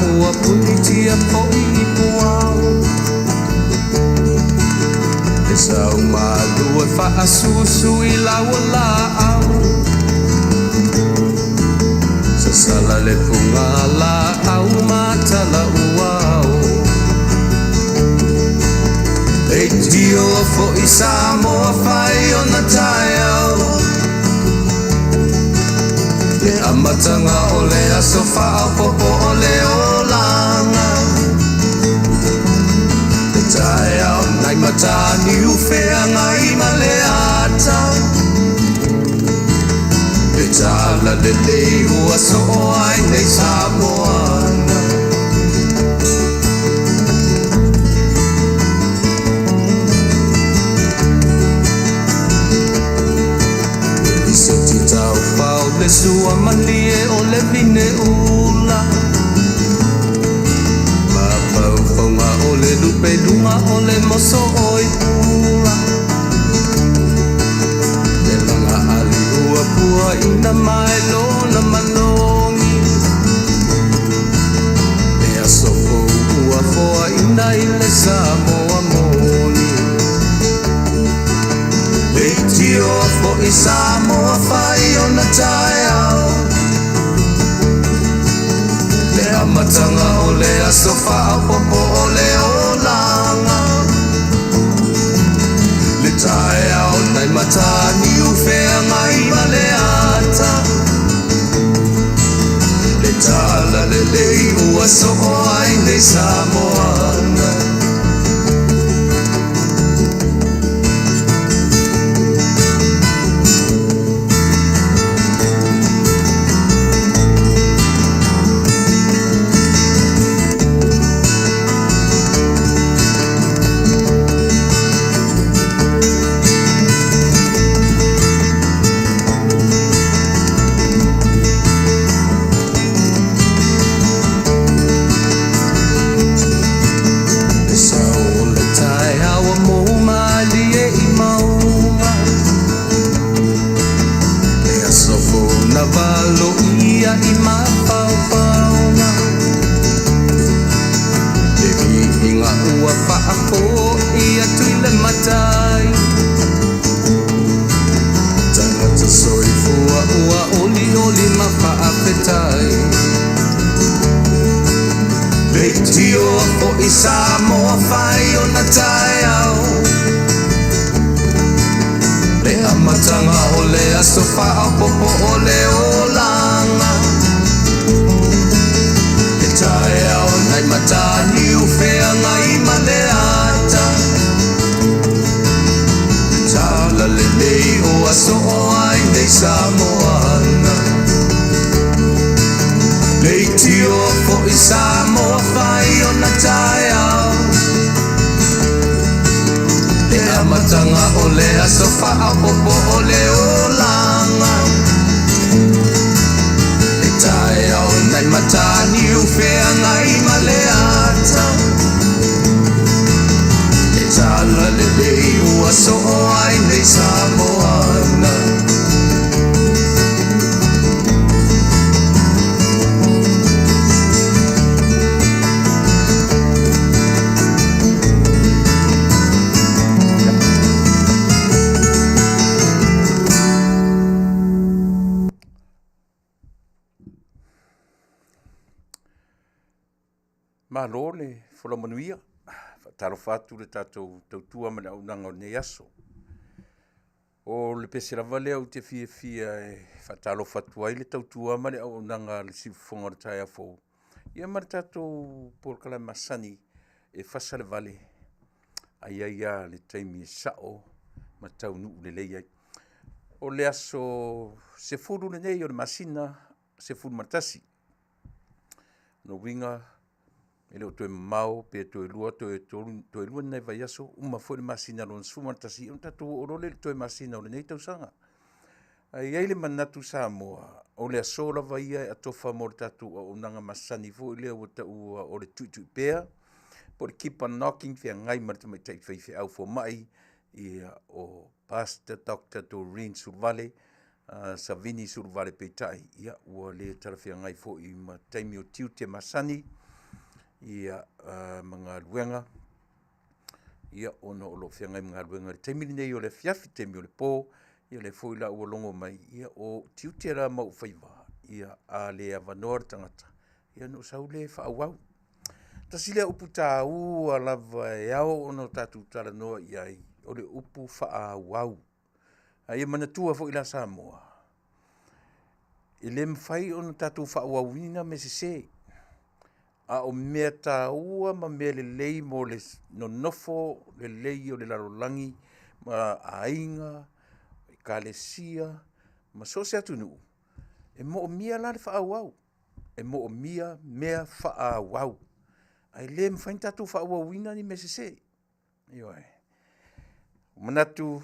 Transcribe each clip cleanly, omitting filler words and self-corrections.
Ua punitia fo'i i puao Le saumalu e faasusu i laualaau Sasala le fugalaau ma talauao Leitio fo'i Samoa fai ona taeao Le amataga o le aso faaopoopo o le olaga Le taeao nai Mataniu Feagai ma le ata Le talalelei ua soo ai nei Samoana. Le liseti taufao le sua malie o le vine ula Mafaufauga o le lupe luga o le moso oi pula Le laga ali ua puaina mai lona manogi Le aso fou ua foaina i le Samoa moni Leitio fo'i Samoa fai ona taeao Le amataga o le aso faaopoopo o le olaga Le taeao nai Mataniu Feagai ma le ata Le talalelei ua soo ai nei Samoana. Le sao o le taeao ua mou malie i mauga Le aso fou na valoia i mafaufauga Le viiga ua faafo'i atu i le Matai Tagata soifua ua olioli ma faafetai Leitio fo'i Samoa fai ona taeao Le amataga o le aso faaopoopo o le olaga Le taeao nai Mataniu Feagai ma le ata Le talalelei ua soo ai nei Samoana Leitio fo'i Samoa fai ona taeao Le amataga o le aso faaopoopo o le olaga Le taeao nai Mataniu Feagai ma le ata Le talalelei ua soo ai nei Samoana. Malo le folau manuia. Faatalofa atu le tatou tautua ma le auaunaga o lenei aso. O le pese lava lea ou te fiafia e faatalofa atu ai le tautua ma le auaunaga a le siufofoga o le taeao fou, ia ma le tatou polokalame masani e fasa le vale, a i ai lava le taimi e sao ma taunuu lelei ai. O le aso 10 lenei o le masina 11. O lona uiga e le o toe mamao pe toe lua toe tolu, toe lua ni nai vaiaso uma foi le masina lona 11 ona tatou oo loa lea i le toe masina o lenei tausaga. Ae i ai le manatu Samoa, o le aso lava ia e atofa mo le tatou auaunaga masani foi lea ua taua o le tuitui pea, po o le keep on knocking, feagai ma le tamaitai faifeau fomai, ia, o Pastor Doctor Doreen Suluvale, Savini Suluvale peitai, ia, ua le talafeagai foi ma taimi o tiute masani. ia, ma galuega, ia, ona o lo o feagai ma galuega i le taimi lenei o le afiafi, taimi o le po. Ia o lea foi la ua logo mai, ia o ou tiute la ma ou faiva, ia a le avanoa le tagata, ia ona ou sau lea e faaauau. Tasi lea upu taua lava e ao ona tatou talanoa i ai, o le upu faaauau. A ia manatua foi la Samoa, e le mafai ona tatou faaauauina mea sese, a o mea taua ma mea lelei mo le nonofo lelei o le lalolagi ma aiga, Ekalesia ma so o se atunuu, e moomia la le faaauau, e moomia mea faaauau. Ae le mafai ona tatou faaauauina ni mea sese, ioe. Manatu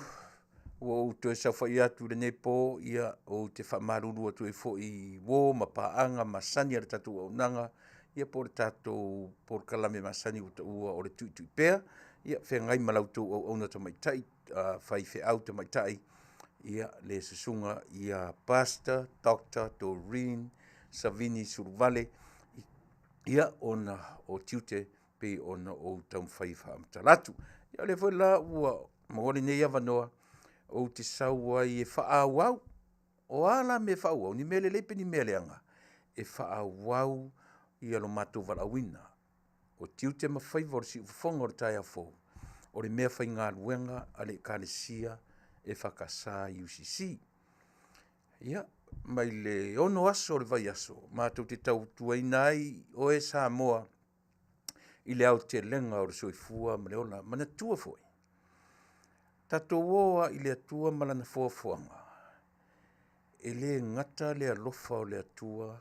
ua ou toe saofai atu i lenei po, ia ou te faamalulu atu ai foi i uo ma paaga masani a le tatou auaunaga, ia po o le tatou polokalame masani ua taua o le Tuitui Pea, ia feagai ma la outou auauna tamaitai, faifeau tamaitai, le Susuga ia Pastor Dr. Doreen Savini Suluvale, ia, ona o tiute pei ona ou taumafai e faamatala atu. Ia o lea foi la ua maua lenei avanoa ou te sau ai e faaauau. O a la mea e faaauau? Ni mea lelei pe ni mea leaga? E faaauau lo matou valaauina. O tiute ma faiva o le siufofoga o le taeao fou, o le meafaigaluega a le Ekalesia EFKS IUCC. Ia, mai le 6 aso o le vaiaso matou te tautuaina ai oe Samoa i le aotelega o le soifua ma le ola. Manatua foi, tatou o lava i le Atua ma Lana foafoaga, e le gata le alofa o le Atua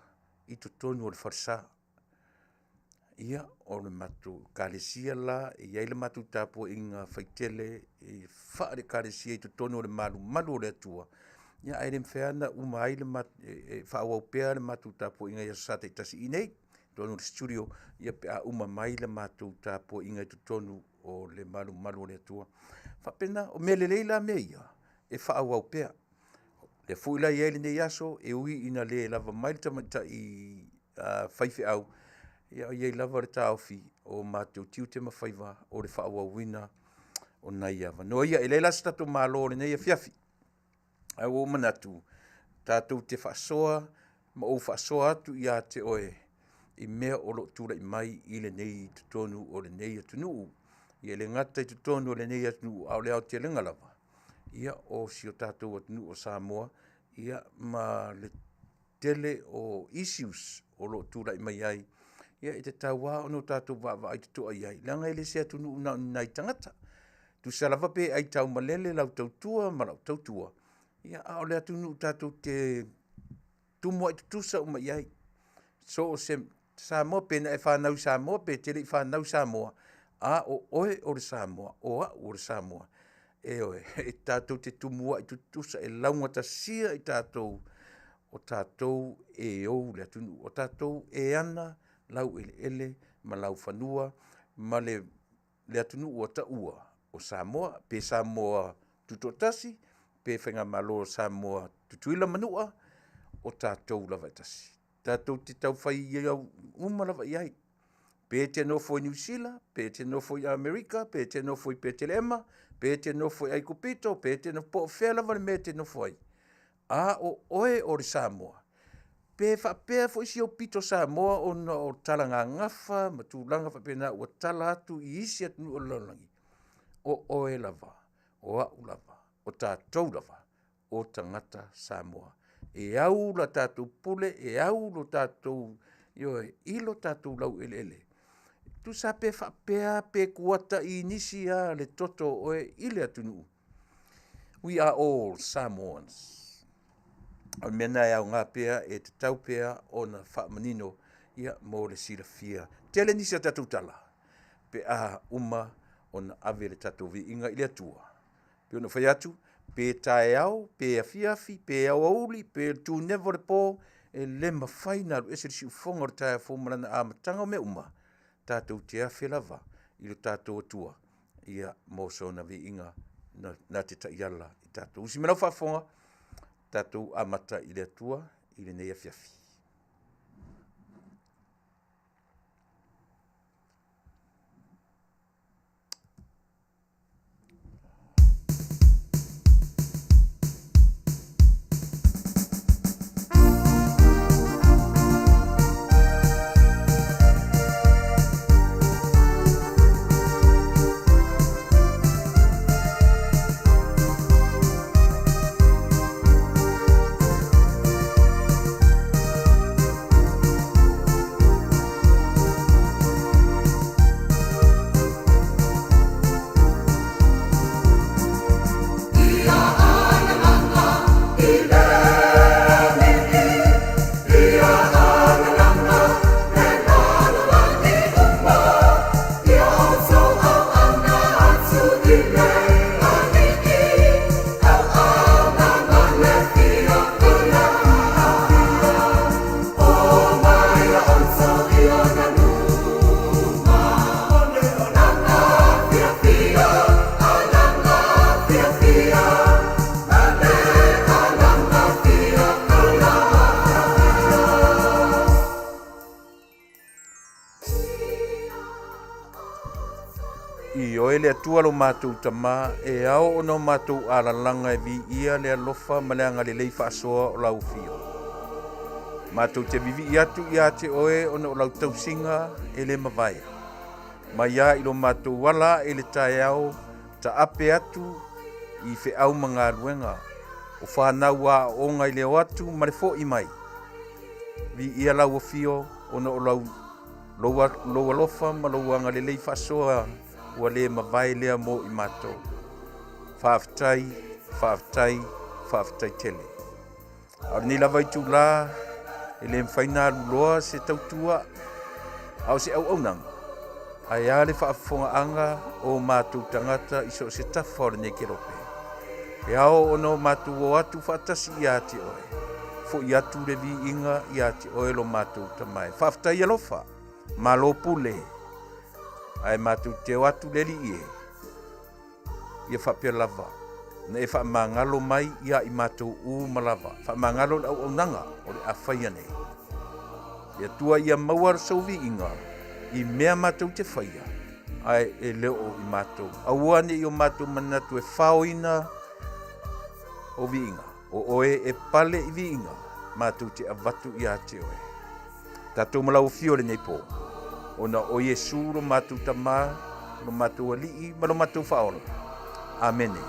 i totonu o le falesa. Ia, o le matou Ekalesia la e i ai le matou tapuaiga faitele faale-Ekalesia i totonu o le malumalu o le Atua, ae le mafai lava ona uma ai e faaauau pea le matou tapuaiga i aso Sa taitasi i inei i totonu o le studio pe a uma mai le matou tapuaiga i totonu o le malumalu o le Atua. E faapena. O mea lelei la mea ia, e faaauau pea. O lea foi la e i ai lenei aso, e ui ina le lava mai le tamaitai faifeau, ae i ai lava le taofi, o matou tiute ma faiva o le faaauauina o nai avanoa ia. E leai la se tatou malo i lenei afiafi, ae ua ou manatu tatou te faasoa ma ou faasoa atu ia te oe i mea o lo o tulai mai i totonu o lenei atunuu. E le gata i totonu o lenei atunuu, a o le aotelega lava o si o tatou atunuu o Samoa, ma le tele o issues o lo o tulai mai ai. E tatau lava ona tatou vaavaai totoa i ai, leaga e le o se atunuu na o ni nai tagata. E tusa lava pe aitaumalele lau tautua ma lau tautua, a o le atunuu tatou te tumuai tutusa uma i ai. So o se Samoa pe na e fanau i Samoa pe e te le i fanau i Samoa, a o oe o le Samoa, o au o le Samoa. Ioe. E tatou te tumuai tutusa, e laugatasia i tatou o tatou e ou le atunuu, o tatou e ana laueleele ma laufanua ma le atunuu ua taua o Samoa, pe Samoa Tutoatasi, pe Faigamalo a Samoa Tutuila ma Manua, o tatou lava e tasi. Tatou te tau fai uma lava i ai, pe e te nofo i Niu Sila, pe e te nofo i Amerika, pe e te nofo i Petelema, pe e te nofo i Aikupito, pe e te nofo po o fea lava le mea e te nofo ai, a o oe o le Samoa, pe faapea foi si ou pito Samoa ona o talagagafa ma tulaga faapena ua tala atu i isi atunuu o le lalolagi, o oe lava, o au lava, o tatou lava, o tagata Samoa. E au la tatou pule, e au lo tatou, ioe, i lo tatou laueleele. Tusa lava pe faapea lava pe kuata inisi lava le toto o oe i le atunuu, we are all Samoans. O le mea lena e aoga pea, e tatau pea ona faamanino mo le silafia. E tele nisi a tatou tala pe a uma ona ave le tatou viiga i le Atua. E pei ona ou fai atu, pe taeao, pe afiafi, pe aoauli, pe tuneva o le po, e le mafai ona alu ese le siufofoga o le taeao fou ma lana amataga o mea uma, tatou te afe lava i lo tatou Atua mo sona viiga na te taiala i tatou. Usi mai lau faafofoga, tatou amata i le Atua i lenei afiafi. I oe le Atua lo matou Tama, e ao ona o matou alalaga e viia le alofa ma le agalelei faasoa o lau Afio. Matou te vivii atu ia te oe ona o lau tausiga e le mavaea. Mai a i lo matou ala ae i le taeao, taape atu i feau ma galuega, o fanau aooga i le o atu ma le fo'i mai. Viia lau Afio ona o lau lou alofa ma lou agalelei faasoa ua le mavae lea mo i matou. Faafetai, faafetai, faafetai tele. A o lenei lava itulā, e le mafai ona aluloa se tautua a o se auaunaga, ae a le faafofogaaga o matou tagata i so o se tafa o lenei kelope. E ao ona o matou o atu faatasi ia te oe, fo'i atu le viiga ia te oe lo matou Tama e. Faafetai alofa, malo pule, ae matou te o atu le Alii e. Ia faapea lava na e faamagalo mai ia i matou uma lava, faamagalo le auaunaga o le a faia nei. Le Atua ia maua sou viiga i mea matou te faia, ae e le o i matou. Aua ne i o matou manatu e faoina o viiga, o oe e pale i viiga matou te avatu ia te oe. Tatou ma lau afio i lenei po, ona o Iesu lo matou Tama, lo matou Alii ma lo matou Faaola. Amene.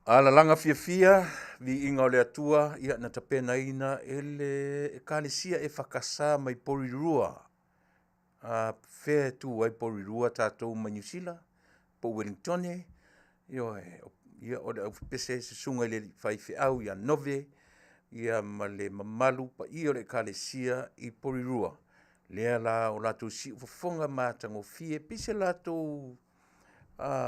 Alalaga fiafia, viiga o le Atua, ia na tapenaina e le Ekalesia EFKS mai Porirua. A fea e tu ai Porirua tatou mai Niu Sila po o Wellingtone, ioe, ia o le aufepese susuga i le alii faifeau ia Nove, ia ma le mamalu paia o le Ekalesia i Porirua, lea la o latou siufofoga matagofie pei se latou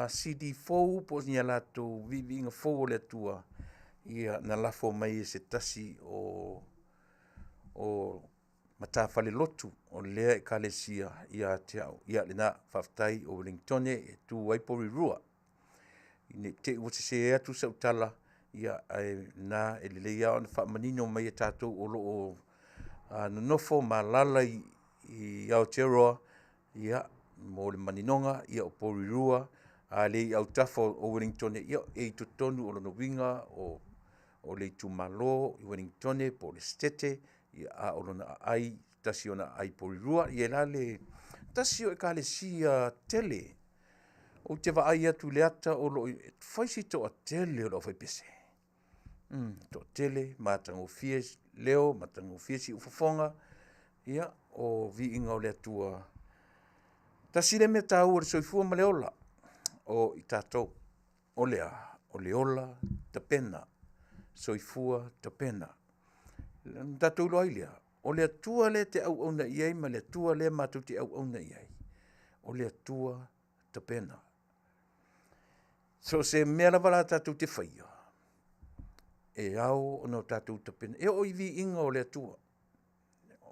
CD fou po o ni a latou viiviiga fou o le Atua, ia na lafo mai e se tasi o matafale lotu o lea Ekalesia ia te au. Ia lena, faafetai o Wellingtone e tu ai Porirua. Ne i te i ua sese atu sau tala, ia ae na e lelei lava ona faamanino mai e tatou o lo o nonofo ma alaala i Aotearoa, ia, mo le maninoga, ia o Porirua, a le i autafa o Wellingtone, ia e i totonu o lona uiga o le itumalo i Wellingtone po o le Setete, ia, a o lona aai, tasi ona aai i Porirua. Ia e la le tasi o Ekalesia tele, ou te vaai atu i le ata o lo o fai si toatele o le aufaipese. Toatele, matagofie leo, matagofie siufofoga, ia, o viiga o le Atua. Tasi lea mea taua o le soifua ma le ola o i tatou, o le a? O le ola tapena, soifua tapena. Na tatou iloa ai lea, o le Atua lea e te auauna i ai ma le Atua lea matou te auauna i ai, o le Atua tapena. So o se mea lava la tatou te faia, E ao ona o tatou tapena, e oo i viiga o le Atua.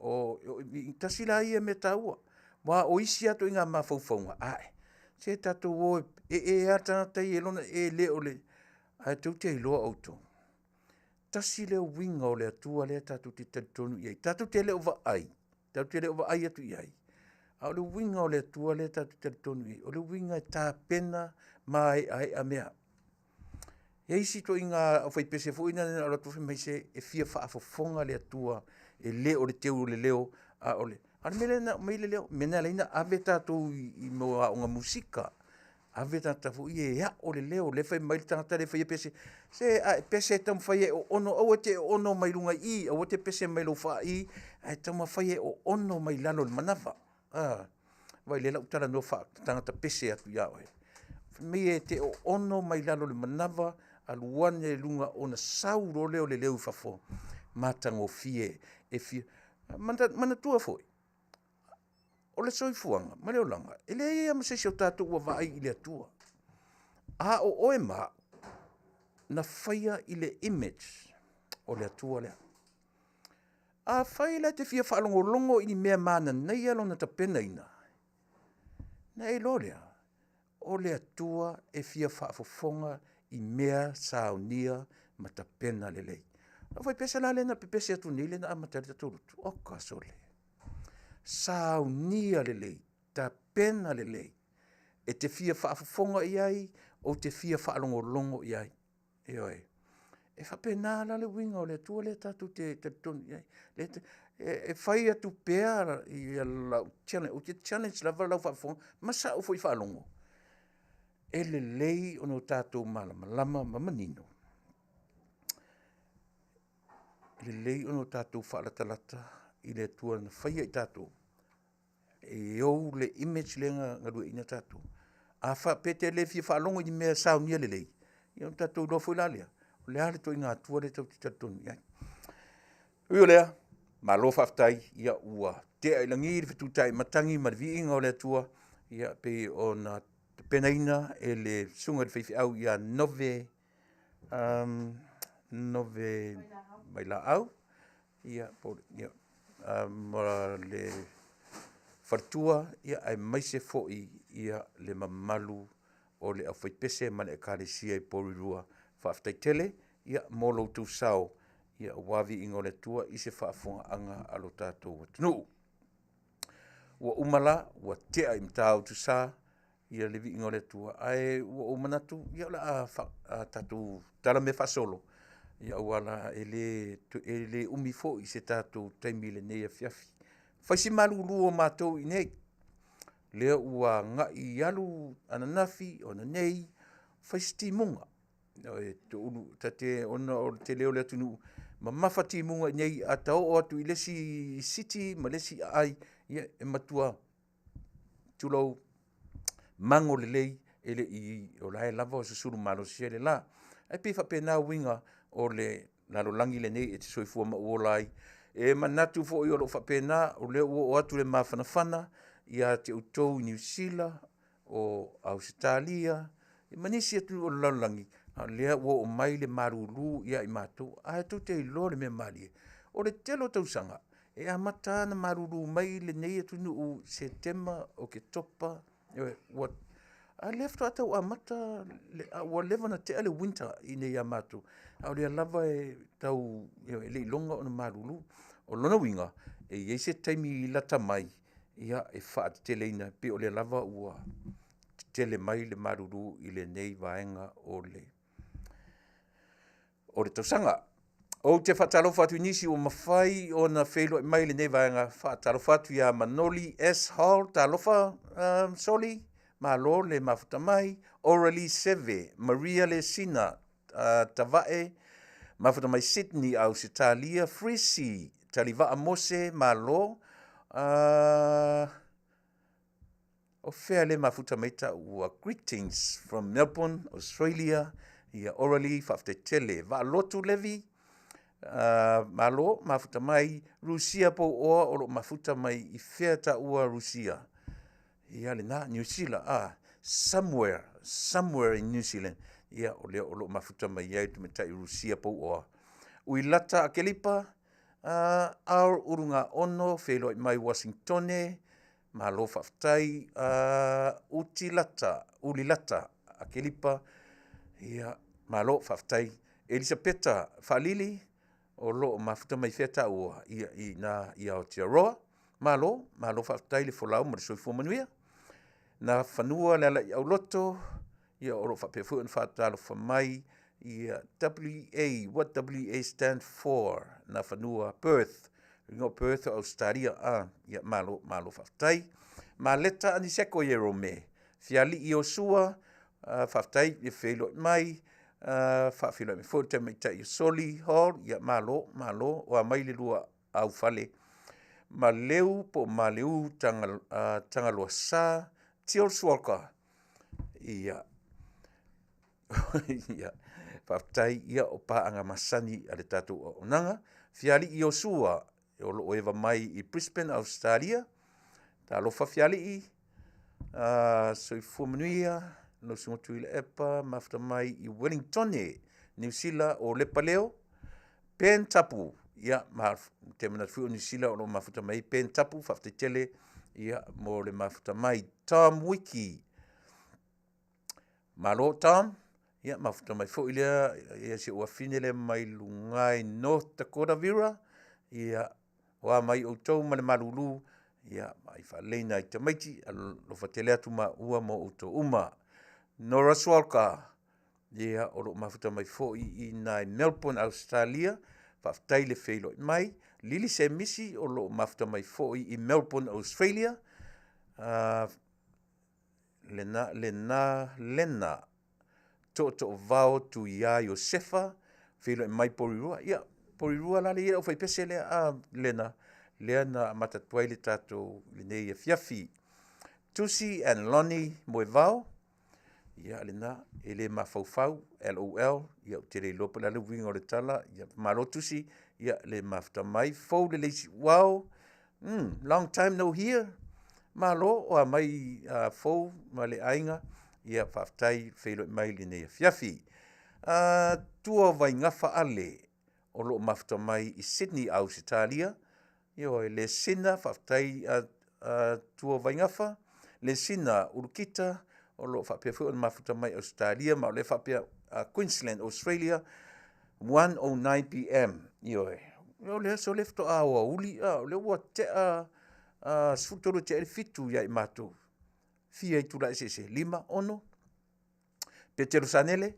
O, e tasi la ia mea taua, aua o isi lava ituaiga mafaufauga, ae, se tatou o e e lava le tagata ia i lona e le o le… Ae tou te iloa outou, tasi lea uiga o le Atua lea tatou te talitonu i ai, tatou te le o vaai, tatou te le o vaai atu i ai, a o le uiga o le Atua lea tatou te talitonu i ai, o le uiga e tapena maeaea mea. E i ai isi ituaiga aufaipese foi na na alu atu fai mai, se e fia faafofoga le Atua, e le o le teu o le leo, a o le… A o le mea lea na aumai le leo, o le mea lena e ala ai ona ave tatou i mea o aoga musika, ave tagata foi ia e ao le leo, lea e fai mai le tagata lea e faia pese, se a e pese taumafai e oono, aua e te oono mai luga i i, aua e te pese mai lou faai, ae taumafai e oono mai lalo i le manava. A, vaai o lea o le a ou talanoa faa-tagata pese atu ia oe. Fai mai e te oono mai lalo i le manava, alu ane i luga ona sau loa lea o le leo i fafo, matagofie. Manatua foi, o le soifuaga ma le olaga, e leai lava ma se isi o tatou ua vaai i le Atua. A o oe ma au, na faia i le image o le Atua lea. Afai la e te fia faalogologo i ni mea mananaia lona tapenaina, ona e iloa lea, o le Atua e fia faafofoga i mea saunia ma tapena lelei. O lau fai pese la lea na pepese atu nei lea na amata ai le tatou lotu, oka sole, saunia lelei, tapena lelei, e te fia faafofoga i ai, ou te fia faalogologo i ai. Ioe. E faapena la le uiga o le Atua lea tatou te talitonu i ai. E fai atu pea lau challenge, ou te challenge lava lau faafofoga ma sau foi faalogo, e lelei ona tatou malamalama ma manino, e lelei ona tatou faalatalata i le Atua na faia i tatou, e ou le image lea na galueaiina tatou. A faapea e te le fia faalogo i ni mea e saunia lelei, ia ona tatou iloa foi la lea, o le a le ituaiga Atua lea tatou te talitonu i ai. Ui o lea, malo faafetai ua tea i lagi le fetutai matagi ma le viiga o le Atua e pei ona tapenaina e le susuga i le faifeau ia Nove Nove Vailaau ma le faletua, aemaise foi le mamalu o le aufaipese ma le Ekalesia i Porirua. Faafetai tele mo lo outou sao aua le viiga o le Atua i se faafofogaaga a lo tatou atunuu. Ua uma la, ua tea i Matautusa le viiga o le Atua, ae ua ou manatu o le a tatou tatala mea faasolo, aua la e le umi foi se tatou taimi i lenei afiafi. Fai si malulu o matou i inei, lea ua agai i alu ananafi, o ananei, fai si timuga. Ona o le tele o le atunuu, mamafa timuga i inei, a ta oo atu i le isi city ma le isi aai, ia e matua, tulou, mago lelei, e le i, o la e lava e susulu malosi ai le la. Ae pei e faapena uiga o le lalolagi lenei e te soifua ma ou ola ai. E manatu foi o lo o faapena, o lea ua oo atu le mafanafana ia te outou i Niu Sila, o Ausetalia ma nisi atunuu o le lalolagi, a o lea ua oo mai le malulu ia i matou. Ae tou te iloa le mea malie, o le tele o tausaga, e amata lava ona malulu mai lenei atunuu ia Setema, Oketopa, ioe. A o lea faatoa tau amata, a ua leva ona tea le winter i inei ia matou, a o lea lava e tau, ioe, e le i iloga ona malulu. O lona uiga, e i ai se taimi lata mai e faateteleina, pei o lea lava ua tetele mai le malulu i lenei vaega o le tausaga. Ou te faatalofa atu i nisi ua mafai ona feiloai mai i lenei vaega, e faatalofa atu ia Manoli S. Hall, talofa Soli, malo le mafuta mai. Oraly Seve, Maria Lesina Tavae, mafuta mai Sydney, Ausetalia, Freecy Talivaa Mose, malo. O fea lea e mafuta mai ai tau ua greetings from Melbourne, Australia, ia Oraly, faafetai tele. Vaalotu Levi, malo mafuta mai. Rusia Pouoa o lo o mafuta mai i fea taua Rusia? Ia lena, Niu Sila, somewhere, somewhere in New Zealand, ia o lea o lo o mafuta mai ai le tamaitai Rusia Pouoa. Uilata Akelipa, Al Ulugaono, feiloai mai Uasintone, malo faafetai. Utilata, Ulilata Akelipa, ia, malo faafetai. Elisapeta Faalili, o lo o mafuta mai fea taua? Ia, i ina i Aotearoa. Malo, malo faafetai le folau ma le soifua manuia. Nafanua Lealaiauloto, ia o lo o faapea foi ona faatalofa mai ia WA, what WA stand for? Nafanua Perth, o Perth o Ausetalia. Ia malo, malo faafetai. Maleta Aniseko Ierome, Fialii Iosua, faafetai le feiloai mai, faafeiloai mai foi le tamaitai o Soli Hall, ia malo, malo. O a mai le lua aufale Maleu po o Maleu Tagaloasa Teals Walker. Ia, faafetai, ia o paaga masani a le tatou auaunaga. Fialii Iosua o lo o eva mai i Brisbane, Ausetalia. Talofa Fialii, soifua manuia lau Susuga Tuilaepa, mafuta mai i Ueligitone, Niu Sila o Lepa Leo, Ben Tapu, ia ma ou te manatu foi o Niu Sila o lo o mafuta mai ai Ben Tapu, faafetai tele mo le mafuta mai. Tom Wiki, malo Tom, ia mafuta mai foi lea si ou afafine lea mai luga i North Dakota Vera, ia o a mai outou ma le malulu, ia vaai faalelei nai tamaiti, alofa tele atu maua mo outou uma. Nora Schwalger, ia o lo o mafuta mai foi i ina i Melbourne, Ausetalia, faafetai le feiloai mai. Lili Semisi o lo o mafuta mai foi i Melbourne, Australia. Lena Tootoovao Tuia Iosefa, feiloai mai Porirua. Ia, Porirua la lea e i ai le aufaipese lea Lena, lea na amata atu ai le tatou i lenei afiafi. Tusi and Lonnie Moevao, ia lena, e le mafaufau LOL, ia ou te le iloa po o le a le uiga o le tala. Malo Tusi le mafuta mai. Fou Lelei Siuvao, long time no hear. Malo, o a mai Fou ma le aiga, ia faafetai feiloai mai i lenei afiafi. Tua Vaigafa Ale, o lo o mafuta mai i Sydney, Ausetalia. Ioe, Lesina, faafetai Tua Vaigafa, Lesina Ulukita o lo o faapea foi ona mafuta mai Ausetalia, ma o lea e faapea Queensland, Australia, 1:09 pm. Ioe, o le aso lea faatoa aoauli, o lea ua tea 13 i le tea ai le 7 ia i matou. Fia itula eseese? 5, 6. Petelo Sanele,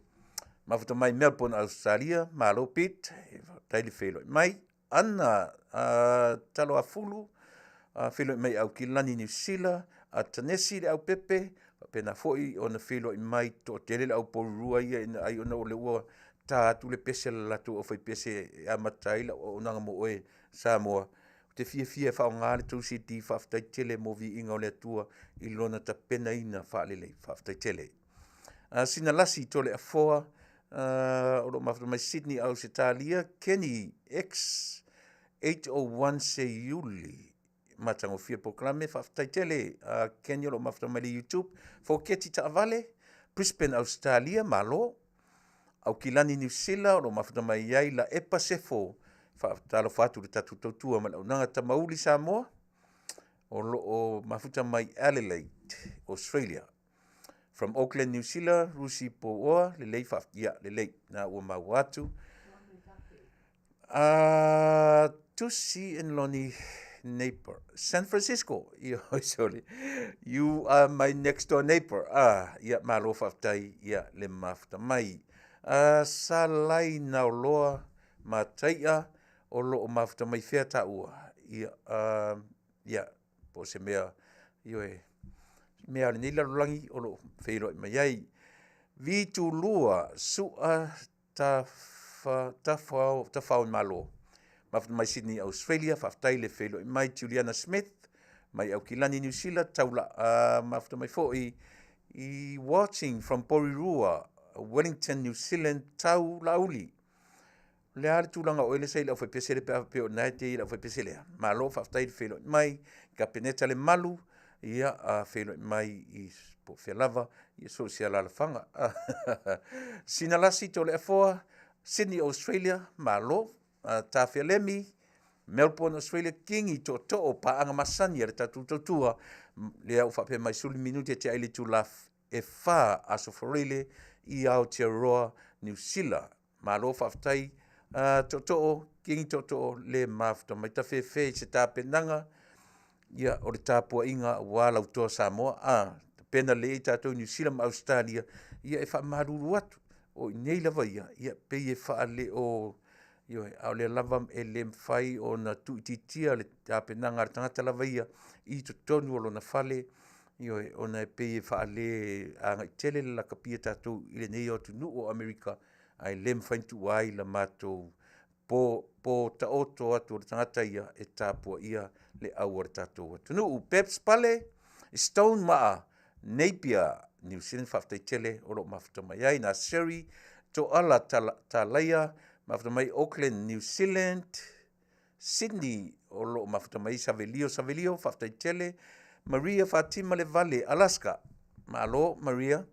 mafuta mai Melbourne, Ausetalia, malo Pete, faafetai le feiloai mai. Anna Taloafulu, feiloai mai Aukilani, Niu Sila. Atanesi Le Aupepe, faapena foi ona feiloai mai, toatele le au Porirua ia ina ai ona o lea ua ta atu le pese a le latou aufaipese e amata ai lau auaunaga mo oe Samoa. Ou te fiafia e faaaoga le tou CD, faafetai tele mo viiga o le Atua i lona tapenaina faalelei, faafetai tele. Sinalasi Toleafoa o lo o mafuta mai Sydney, Ausetalia, Kenny X 801 Seiuli, matagofie le polokalame, faafetai tele Kenny o lo o mafuta mai le YouTube. Foketi Taavale, Brisbane, Ausetalia, malo. Aukilani, Niu Sila o lo o mafuta mai ai Laepa Sefo, faatalofa atu i le tatou tautua ma le auaunaga. Tamauli Samoa o lo o mafuta mai Adelaide, Australia. From Auckland, New Zealand, Rusi Pouoa, lelei, ia lelei, na ua maua atu. Tusi and Lonnie neighbor, San Francisco. Ia, sorry. You are my next door neighbor. Ia, malo faafetai, ia, le mafuta mai. Salai Naoloa Mataia, o lo o mafuta mai fea taua? Ia, ia, po o se mea, ioe, mea lava o lenei lalolagi o lo o feiloai mai ai. Vitulua Sua Tafaoimalo, mafuta mai Sydney, Australia, faafetai le feiloai mai. Juliana Smith mai Aukilani, Niu Sila, mafuta mai foi i watching from Porirua, Wellington, New Zealand, Tau Lauli. O le a le tulaga o oe lea sa i le aufaipese lea pe a faapea o lena e te i i le aufaipese lea? Malo faafetai le feiloai mai. Kapeneta Lemalu, ia, feiloai mai i po o fea lava, ia so o se alaalafaga. Sinalasi Toleafoa. Sydney, Australia, malo. Tafea Lemi, Melbourne, Australia, Kingi Tootoo, paaga masani a le tatou tautua, lea ua faapea mai 10 minute e tea ai le itula e 4 Aso Faraile i Aotearoa, Niu Sila. Malo faafetai Tootoo, Kingi Tootoo le mafuta mai tafefe i se tapenaga ia o le tapuaiga aua lau Toa Samoa, tapena lelei ai tatou i Niu Sila ma Ausetalia. Ia e faamalulu atu, o i inei lava ia, e pei e faaleo, ioe, a o lea lava e le mafai ona tuuitiitia le tapenaga a le tagata lava ia i totonu o lona fale, ioe, ona e pei e faaleagai tele le lakapi a tatou i lenei atunuu o Amerika, ae le mafai ona tuua ai la matou po taoto atu o le tagata ia e tapuaia le au a le tatou atunuu. Peps Pale Stone Maa Napier New Zealand, faafetai tele o lo o mafuta mai ai. Naseri Toala Talaia, mafuta mai Auckland, New Zealand. Sydney o lo o mafuta mai ai Savelio Savelio, faafetai tele. Maria Fatima Levale, Alaska, malo Maria.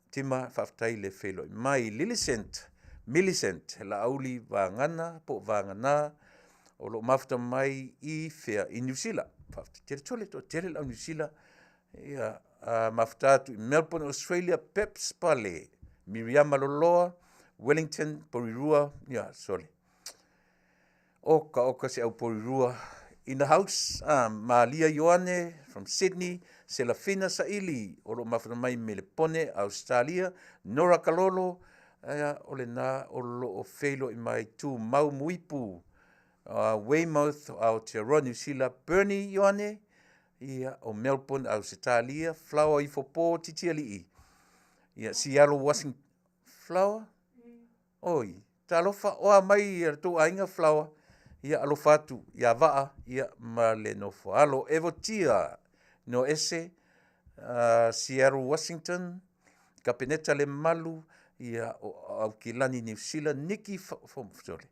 Tima, faafetai le feiloai mai. Millicent, Millicent Laauli Vagana po o Vagana o lo o mafuta mai i fea? I Niu Sila. Faafetai tele sole, toatele le au Niu Sila. Ia, mafuta atu i Melbourne, Australia, Peps Pale, Miriama Loloa, Wellington, Porirua, ia sole. Oka oka se au Porirua in the house. Malia Ioane from Sydney, Selafina Saili o lo o mafuta mai Melepone, Australia, Nora Kalolo, ia, o lena o lo o feiloai mai Tumau Muipu, Weymouth, Aotearoa, Niu Sila, Bernie Ioane, ia, o Melbourne, Ausetalia, Flower Ifopo Titialii, ia, Seattle, Washington, Flower, oi, talofa, o a mai le tou aiga Flower, ia alofa atu ia Vaa, ia, ma le nofo a alo. Evotia Noese, Seattle, Washington, Kapeneta Lemalu, ia, o Aukilani, Niu Sila, Niki Fomufutole,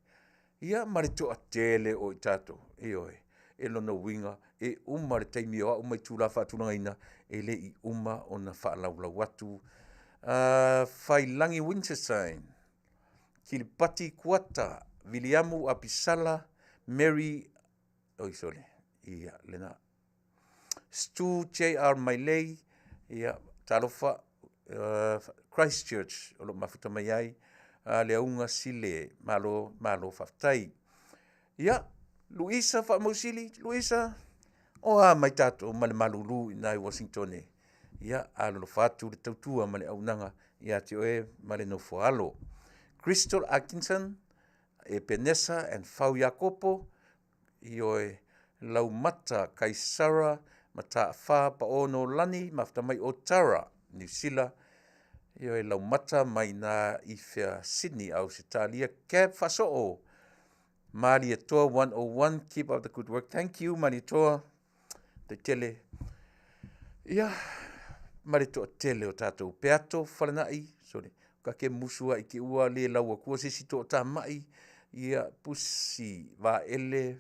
ia ma le toatele o i tatou, ioe, e lona uiga e uma le taimi o au ma itula faatulagaina e le i uma ona faalaulau atu. Failagi Winterstein, Kilipati Kuata, Viliamu Apisala, Mary, oi sole, ia lena. Stu JR Mailei, ia, talofa, Christchurch o lo o mafuta mai ai, le auga Sile, malo, malo faafetai. Ia, Luisa Faamausili, Luisa, o a mai tatou ma le malulu i ina i Uasinitone. Ia, alolofa atu le tautua ma le auaunaga ia te oe ma le nofo a alo. Crystal Atkinson, Epenesa and Fau Iakopo, ioe, Laumata Kaisara, Mataafa Paono Lani, mafuta mai o Tara, Niu Sila, ioe, Laumata mai ina i fea? Sydney, Ausetalia, Cab Faasoo, Malietoa 101, keep up the good work. Thank you, Malietoa. Te tele. Ia, ma le toatele o tatou. Peato Falenai, sorry, ka ke musu ai ke ua le lau atua se isi toatamai, ia, Pusi Vaele,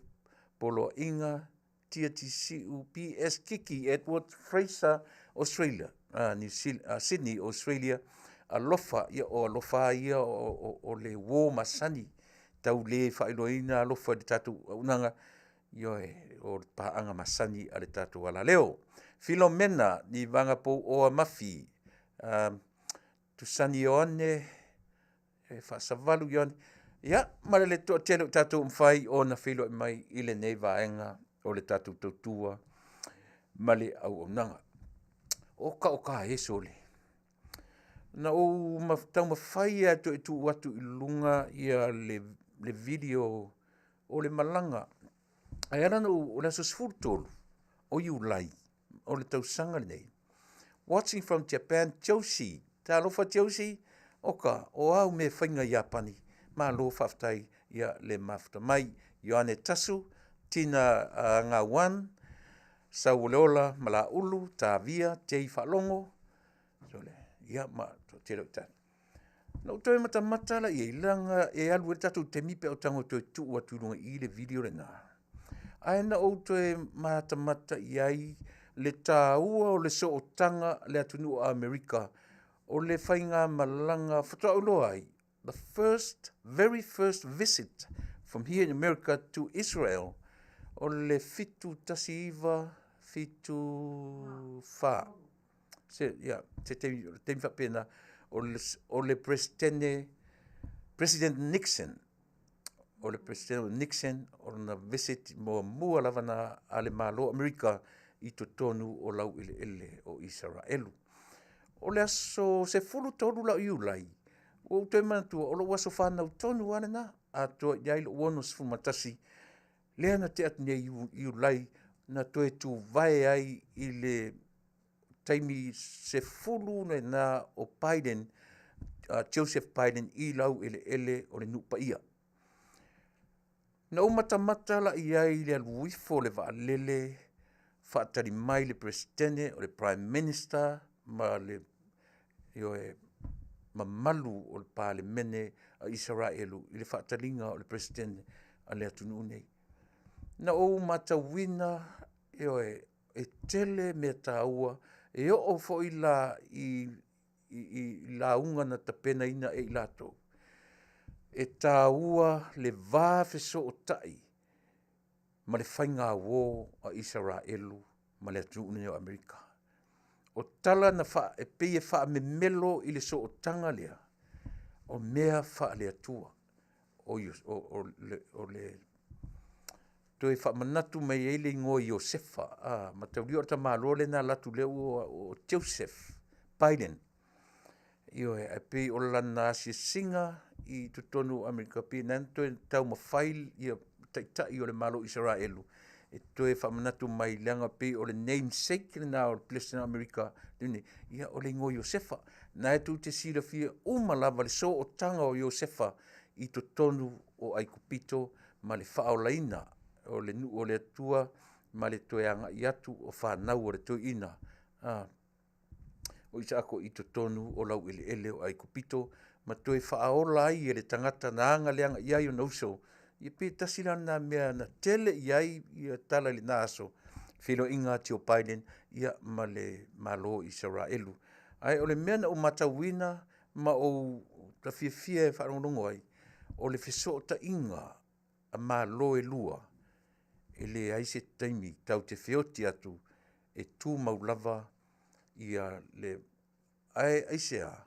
Poloaiga, Tia Tisiu, PS Kiki, Edward Fraser, Australia, New Zealand, Sydney, Australia, Alofa, ia o alofa ia o le uo masani, tau le faailoaina alofa i le tatou auaunaga, ioe, o le paaga masani a le tatou alaleo. Filomena Nivaga Pouoa Mafi, Tusani Ioane, e Faasavalu Ioane, ia, ma le toatele o tatou ua mafai ona feiloai mai i lenei vaega o le tatou tautua ma le auaunaga. Oka oka e sole, na ou taumafai lava e toe tuu atu i luga le video o le malaga. Ae ala ona ou, o le aso 13 o Iulai o le tausaga lenei, watching from Japan, Josie, talofa Josie, oka, o au mea e faiga i Iapani, malo faafetai ia le mafuta mai. Ioane Tasu, Tina Gawan, Sauoleola Malaulu, Tavia, Tei Faalogo, ia ma toatele o i tatou. Na ou toe matamata la i ai, leaga e alu ai le tatou taimi pe a ou tago e toe tuu atu i luga i i le video lena. Ae na ou toe matamata i ai le taua o le sootaga a le atunuu o Amerika o le faigamalaga faatoa ou iloa ai. the first, very first visit from here in America to Israel, o le 1974. Se, ia, se taimi, o le taimi faapena, o le, o le Presidente, President Nixon, o le President Nixon, o lona visit muamua lava na a le Malo o Amerika i totonu o laueleele o Isaraelu. O le aso 13 la o Iulai, ua ou toe manatua, o lou aso fanau tonu lava lena, atoa i ai lou 61, lea na tea atu nei i Iulai, na toe tuvae ai i le taimi 10 lena o Biden, Joseph Biden i laueleele o le nuu paia. Na ou matamata la i ai i le alu ifo o le vaalele faatali mai le Peresetene, o le Prime Minister ma le, ioe, mamalu o le Palemene a Isaraelu i le faataliga o le Peresetene a le atunuu nei. Na ou matauina, ioe, e tele mea taua e oo foi la i lauga na tapenaina e i latou, e taua le va fesootai ma le faigauo a Isaraelu ma le atunuu lenei o Amerika. O tala na e pei e faamemelo i le sootaga lea, o mea faale-Atua. O le toe faamanatu mai ai le igoa o Iosefa, mataulia o le tamaloa lea na alu atu lea ua o Joseph Biden. Ioe, ae pei o lana asiasiga i totonu o Amerika, pei na toe taumafai taitai o le Malo o Isaraelu e toe faamanatu mai, leaga pei o le namesake lena o le Peresetene o Amerika, ia o le igoa o Iosefa. Na e tou te silafia uma lava le sootaga o Iosefa i totonu o Aikupito ma le faaolaina o le nuu o le Atua ma le toe agai atu o fanau a le toeaina o Isaako i totonu o laueleele o Aikupito ma toe faaola ai e le tagata na agaleaga i ai ona uso. Ia pe tasi la lena mea na tele i ai tala i lena aso, feiloaiga a Joe Biden ma le Malo o Isaraelu. Ae o le mea na ou matauina ma ou fiafia e faalogologo ai, o le fesootaiga a Malo e lua, e leai se taimi tatou te feoti atu, e tumau lava ia le... Ae aisea?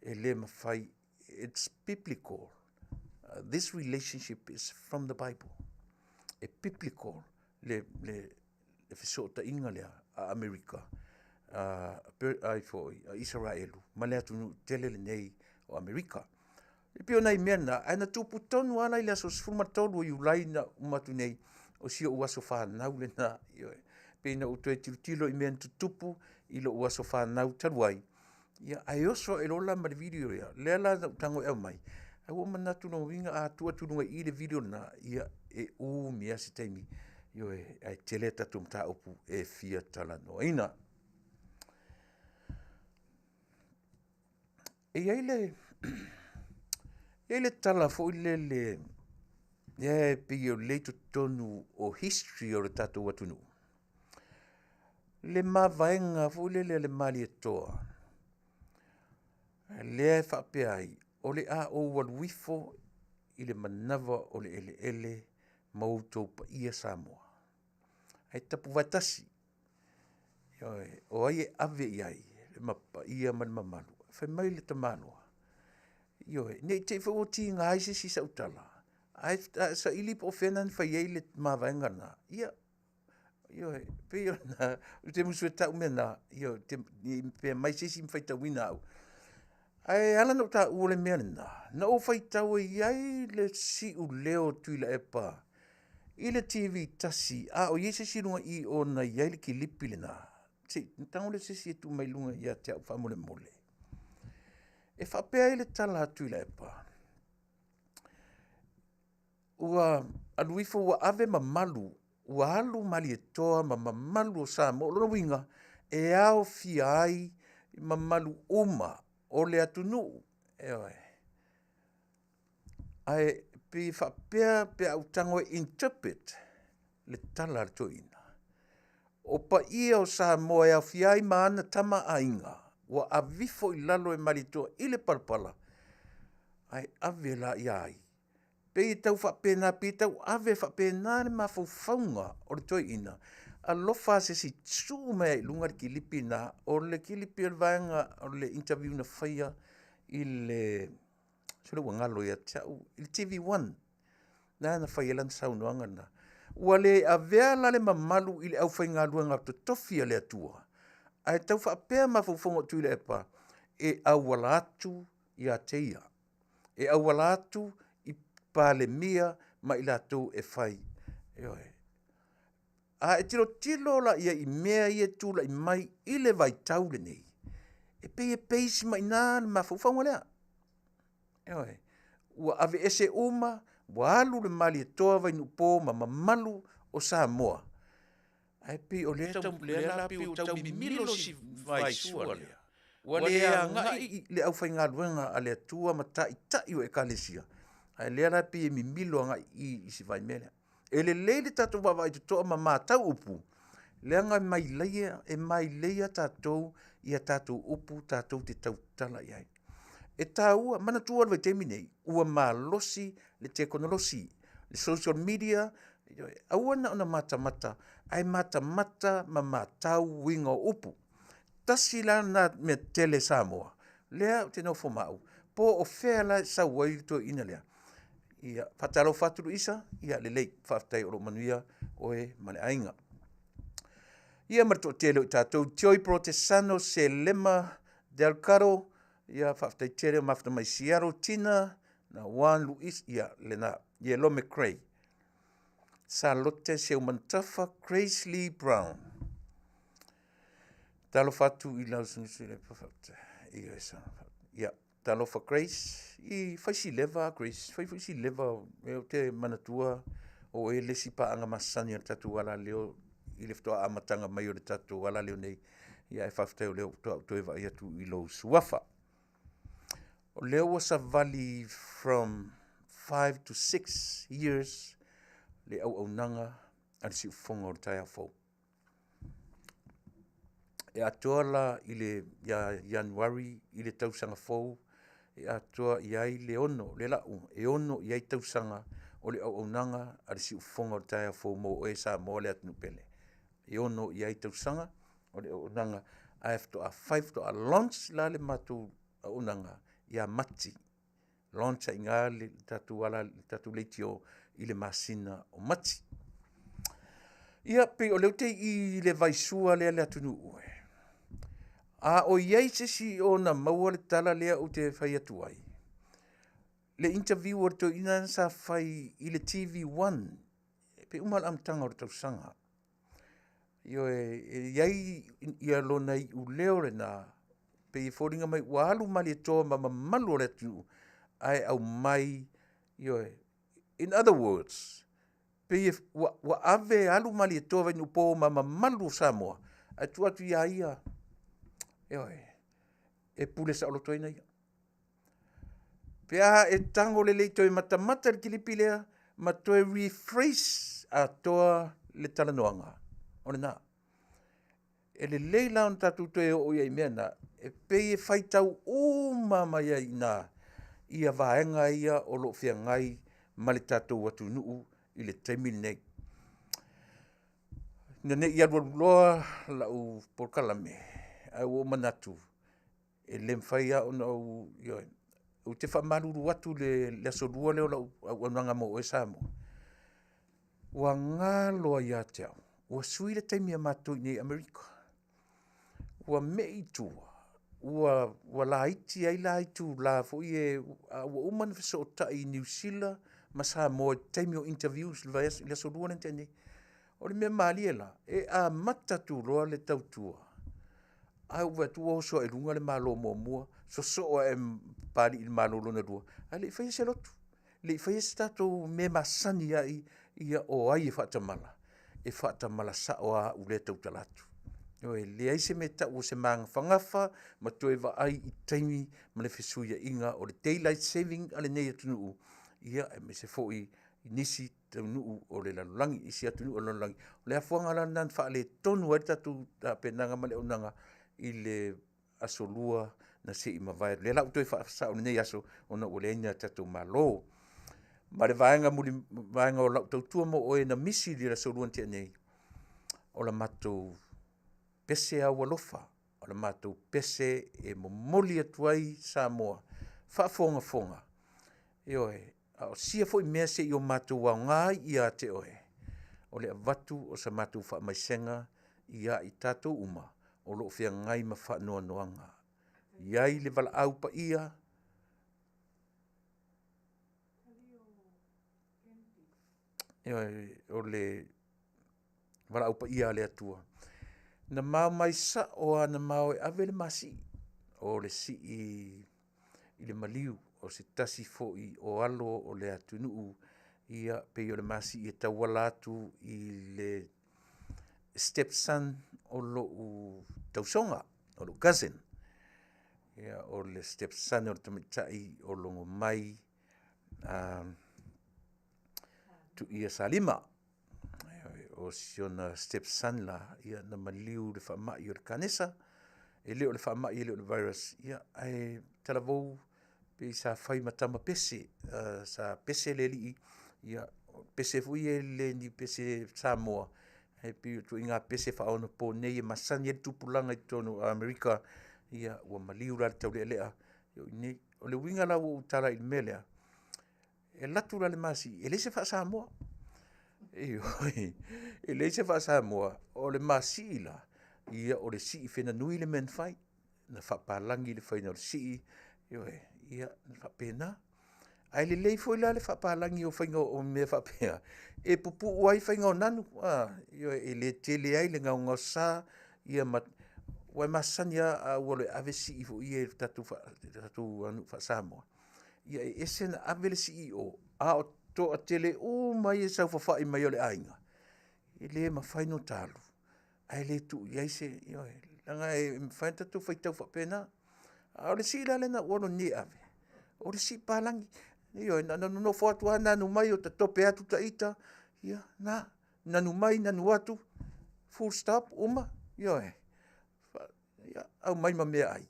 E le mafai, it's biblical. This relationship is from the Bible. E biblical le fesootaiga lea a Amerika, ai foi a Isaraelu ma le atunuu tele lenei o Amerika. E pei o nai mea na, ae na tupu tonu lava la i le aso 13 o Iulai na uma atu nei, o si ou aso fanau lena. Ioe. Pei na ou toe tilotilo i mea na tutupu i lou aso fanau talu ai, ia, ae oso ae loa la ma le video ia, lea la na ou tago e aumai, ae ua ou manatu lona uiga a tuu atu i luga i i le video lena, ia, e umi lava se taimi, ioe, ae tele a tatou mataupu e fia talanoaina. E i ai le, e i ai le tala foi lele lea e pei o lea i totonu o history o le tatou atunuu, le mavaega foi lele a le Malietoa, lea e faapea ai, o le a ou alu ifo i le manava o le eleele ma outou paia Samoa, ae tapuvae tasi, ioe, o ai e ave i ai le paia ma le mamalu? Fai mai le tamaloa, ioe, ne i te i foi ua tiga ai se isi i sau tala, ae saili po o fea na fai ai le mavaega lena, ia, ioe, pei ona ou te musu e tau mea na, ioe, ne i pea mai se isi ma faitauina au. Ae ala ona ou taua le mea lena, na ou faitau e i ai le siuleo o Tuilaepa i le TV tasi, a o i ai se isi i luga i i o na i ai le kilipi lena, se i tago lea o se isi e tuu mai luga ia te au faamolemole. E faapea ai le tala a Tuilaepa, ua alu ifo ua ave mamalu, ua alu Malietoa ma mamalu o Samoa. O lona uiga, e aofia ai mamalu uma o le atunuu. Ioe. Ae pei e faapea pe a ou tago e interpret le tala a le toeaina, o paia o Samoa e aofia ai ma ana Tama a Aiga, ua aveifo i lalo e Malietoa i le palapala. Ae ave la ia ai? Pei e tau faapena, pei e tau ave faapena le mafaufauga o le toeaina, alofa se isi suu mai i luga le kilipi lena, o le kilipi o le vaega o le interview na faia i le, sole ua galo ia te au, i le TV1, lena na fai ai lana saunoaga lena. Ua le avea la le mamalu i le aufaigaluega totofi a le Atua, ae tau faapea mafaufauga o Tuilaepa, e auala atu ia te ia, e auala atu i Palemia ma i latou e fai. Ioe. A e tilotilo la i ai i mea ia e tulai mai i le vaitau lenei, e pei e base mai i ina le mafaufauga lea. Ioe. Ua aveese uma, ua alu le Malietoa Vainuupo ma mamalu o Samoa, ae pei o lea la pei ua tau mimilo si vaisua lea, ua le agai i le aufaigaluega a le Atua ma taitai o Ekalesia, a o lea la e pei e mimilo agai i i i si vaimea lea. E lelei le tatou vaavaai totoa ma matau upu, leaga e maileia tatou i a tatou upu tatou te tautala i ai. E taua, manatua le vaitaimi lenei, ua malosi le tekonolosi, le social media, aua na ona matamata, ae matamata ma matau uiga o upu. Tasi la lena mea tetele Samoa, lea ou te nofo ma au, po o fea la e sau ai le toeaina lea. Ia, faatalofa atu Luisa, ia lelei, faafetai o lo o manuia oe ma le aiga. Ia ma le toatele o i tatou, Joy Porotesano, Selema Delgado, ia faafetai tele o mafuta mai Seattle, Tina, na Juan Luis, ia lena, Yelome Cray, Salote Seumanutafa, Grace Lee Brown. Talofa atu i lau ia, talofa Grace, i fai si leva Grace, fai foi si leva, ou te manatua o oe le isi paaga masani a le tatou alaleo i le faatoa amataga mai o le tatou alaleo nei, ae faafetai o lea faatoa ou toe vaai atu i lou suafa. O lea ua savali from 5 to 6 years le auaunaga a le siufofoga o le taeao fou. E atoa la i le ia Ianuari i le tausaga fou e atoa i ai le 6, le lau e 6 i ai tausaga o le auaunaga a le siufofoga o le taeao fou mo oe Samoa le atunuu pele. E 6 i ai tausaga o le auaunaga, ae faatoa fai, faatoa launch la le matou auaunaga ia Mati. Launch ai i ina le tatou leitio i le masina o Mati. Ia, pei o lea ou te i i le vaisua lea le atunuu e. A o i ai se isi o na maua le tala lea ou te fai atu ai, le interview a le toeaina sa fai i le TV1, pe uma le amataga o le tausaga. Ioe, e i ai ia lona iuleo lena, pei e foliga mai ua alu Malietoa ma mamalu o le atunuu, ae aumai, ioe, in other words, pei ua ave alu Malietoa Vainuupo ma mamalu o Samoa, ae tuu atu ia ia, ioe, e pule saoloto ai na ia. Pe a e tago lelei toe matamata i le kilipi lea ma toe rephrase atoa le talanoaga, o lena. E lelei la ona tatou toe oo i ai i mea na, e pei e faitau uma mai ai i ina ia vaega ia o lo o feagai ma le tatou atunuu i le taimi lenei. Ina ne i alualu loa lau polokalame, ae ua ou manatu, e le mafai lava ona ou, ioe, ou te faamalulu atu i le aso Lua lea o lau auaunaga mo oe Samoa, ua galo ai ia te au, ua sui le taimi a matou i inei i Amerika. Ua mei i tua, ua laiti ai la itula foi ia, a ua uma ona fesootai i Niu Sila ma Samoa i taimi o interviews i le vaiaso, i le aso Lua lea na tea nei. O le mea malie la, e amata atu loa le tautua, ae ou vaai atu ua oso ae i luga le Malo muamua, sosoo ae ma Papalii i le Malo lona lua, ae le i faia se lotu, le i faia se tatou mea masani ai ia o ai e faatamala, e faatamala sao lava au lea e tautala atu. Ioe, e leai se mea e tau o se magafagafa ma toe vaai i taimi ma le fesuiaiga o le daylight saving a lenei atunuu, aemaise foi i nisi taunuu o le lalolagi, isi atunuu o le lalolagi. O le afuaga la lena na faaletonu ai le tatou tapenaga ma le auaunaga i le aso Lua na se i mavae. O lea la ua toe faasao i lenei aso ona ua leai ni a tatou Malo. Ma le vaega muli, vaega o lau tautua mo oe na misi i le Aso Lua na tea nei, o la matou pese aualofa, o le matou pese e momoli atu ai Samoa faafogafoga, ioe, a o sia foi mea se i o matou aoga ai ia te oe, o le avatu o sa matou faamaisega ia i tatou uma o lo o feagai ma faanoanoaga. I ai le valaau paia, ioe, o le valaau paia a le Atua, na ma omai sao lava na ma o e ave le ma sii, o le sii i le maliu o se tasi foi o alo o le atunuu, ia pei o le ma sii e tauala atu i le step son o lou tausoga, o lou cousin. Ia, o le step son o le tamaitai o Logomai Tuia Salima. O si ona step son la na maliu i le faamai o le kanesa. E le o le faamai e le o le virus, ae talavou pei sa fai ma tama pese. Sa pese le alii, ia o pese foi ia e le o ni pese Samoa, ae pei o ituaiga pese faaonaponei e masani ai le tupulaga i totonu o Amerika. Ia ua maliu la i le taulealea i inei. O le uiga la ua ou tala ai i le mea lea, e alu atu la le ma sii, e leai se faa-Samoa. Ioe, e leai se faa-Samoa, o le ma sii la, ia o le sii feganui le mea na fai, na faapalagi le faiga o le sii, ioe, ia e faapena. Ae lelei foi la le faapalagi o faiga o mea faapea e puupuu ai faiga o nanu, ioe, e le tele ai le gaogaosa ma… Aua e masani lava a ou alu e ave sii foi ia i le tatou aganuu faa-Samoa, ia e ese ona ave le sii i o, a o toatele uma ia e saofafai mai o le aiga, e le mafai ona ota alu ae le tuu i ai se… Ioe. Leaga e mafai ona tatou faitau faapena. A o le sii la lea na ou alu nei e ave, o le sii palagi. Ioe, na ona nonofo atu lava nanu mai o tatope atu ita, ia na, nanu mai nanu atu, full stop, uma. Ioe. Ia, aumai ma meaai,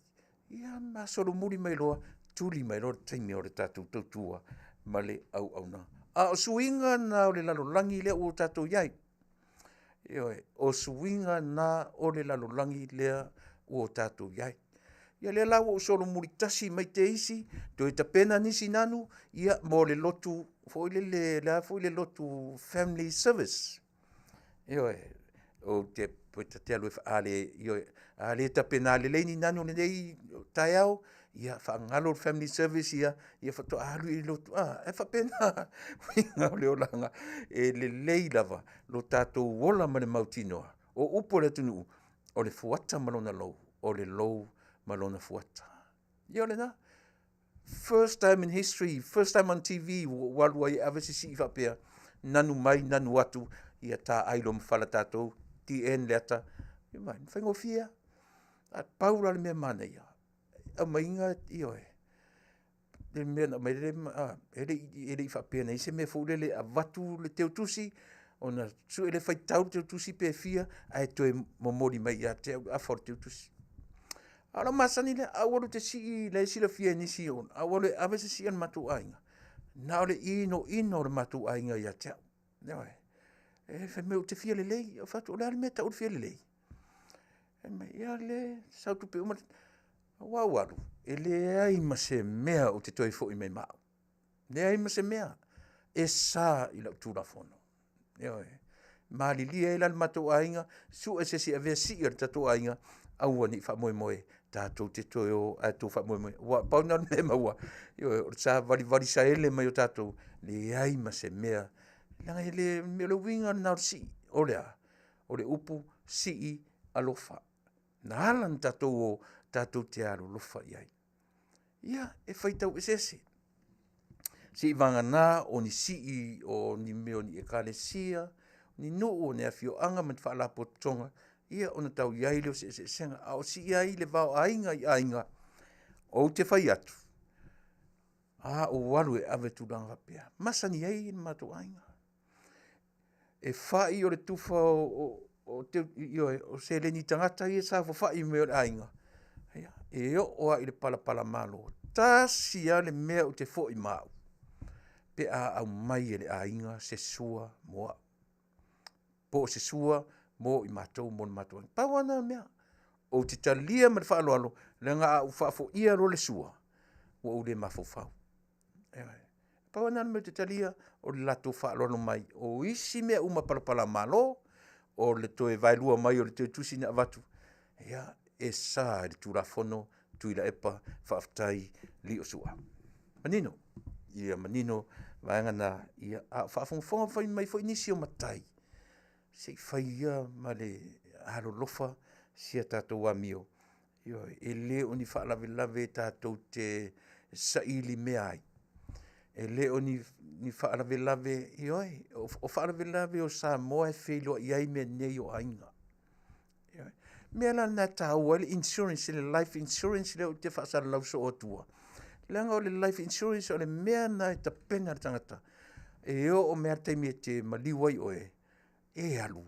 ia ma solomuli mai loa, tuli mai loa le taimi o le tatou tautua ma le auaunaga. A o suiga na o le lalolagi lea ua tatou i ai. Ioe, o suiga na o le lalolagi lea ua tatou i ai. Ia lea la ua ou solomuli tasi mai te isi toe tapena nisi nanu mo le lotu foi lele, le a foi le lotu family service. Ioe, ta te alu a le tapena lelei ni nanu i lenei taeao, ia faagalo le family service ia faatoa alu i le lotu, a, e faapena uiga o le olaga. E lelei lava lo tatou ola ma le mautinoa. O upu a le atunuu, o le fuata ma lona lou, o le lou ma lona fuata. Ia o lena. First time in history, first time on TV ua ou alu ai e ave se sii faapea, nanu mai nanu atu, ia taai loa ma fala tatou, TN Leata. Vaai, e faigofie lava. Ae pau la le mea manaia, aumaiga, ioe, le mea na aumai ai le… e le i faapea na i ai se mea foi lele e avatu le teutusi ona sue lea faitau le teutusi pe fia ae toe momoli mai ia te au le afa o le teutusi. A o lou masani lea, a ou alu ou te sii, o la e silafia e nisi, a ou alu e ave se sii a le matou aiga, na o le inoino o le matou aiga ia te au. Ioe. Fai mai ou te fia lelei. Ou fai atu, o le a le mea e tau o le fia lelei? Fai mai, ia o lea e sau tupe uma. Aua a ou alu, e leai ma se mea ou te toe foi mai ai ma au, leai ma se mea, e sa i lau Tulafono. Ioe. E malilie ai la le matou aiga, sue se isi e avea sii o le tatou aiga, aua ne i faamoemoe tatou te toe o ae outou faamoemoe. Aua pau lena o le mea e maua, ioe, o le savalivali saele mai o tatou, leai ma se mea, leaga e le… o le uiga lena o le sii. O le a? O le upu sii alofa. Na ala ona tatou o tatou te alolofa i ai. Ia, e faitau eseese, seivagana o ni sii o ni mea o ni Ekalesia, ni nuu, o ni afioaga ma ni faalapotopotoga, ia ona tau i ai lea o se eseesega. A o sii lava ia i le va o aiga i aiga, ou te fai atu, a ou alu e ave i tulaga faapea, e masani ai le matou aiga. E fai o le tufa o seleni tagata ia e saofafai mai o le aiga. Ia, e oo lava i le palapala malo, tasi lava le mea ou te foi ma au, pe a aumai e le aiga se sua mo au, po o se sua mo i matou mo le matou aiga. Pau lava na o mea, ou te talia ma le faaaloalo leaga a ou faafoia loa le sua, ua ou le mafaufau. Ioe. Pau lava lena o le mea ou te talia, o le latou faaaloalo mai. O isi mea uma palapalamalo, o le toe vaelua mai o le toe tusi na avatu, ia e sa i le Tulafono Tuilaepa faafetai Liosua. Manino? Ia manino vaega na, a o faafogafoga mai foi nisi o matai, se i fai ia ma le alolofa si a tatou amio, ioe. E le o ni faalavelave tatou te saili mea ai, e le o ni faalavelave, ioe, o faalavelave o Samoa e feiloai ai mea nei o aiga. Ioe. O le mea la lena e taua ai le insurance, le life insurance lea ou te faasalalau soo atua, leaga o le life insurance o le mea lena e tapena le tagata e oo mai lava i le taimi e te maliu ai oe, e alu,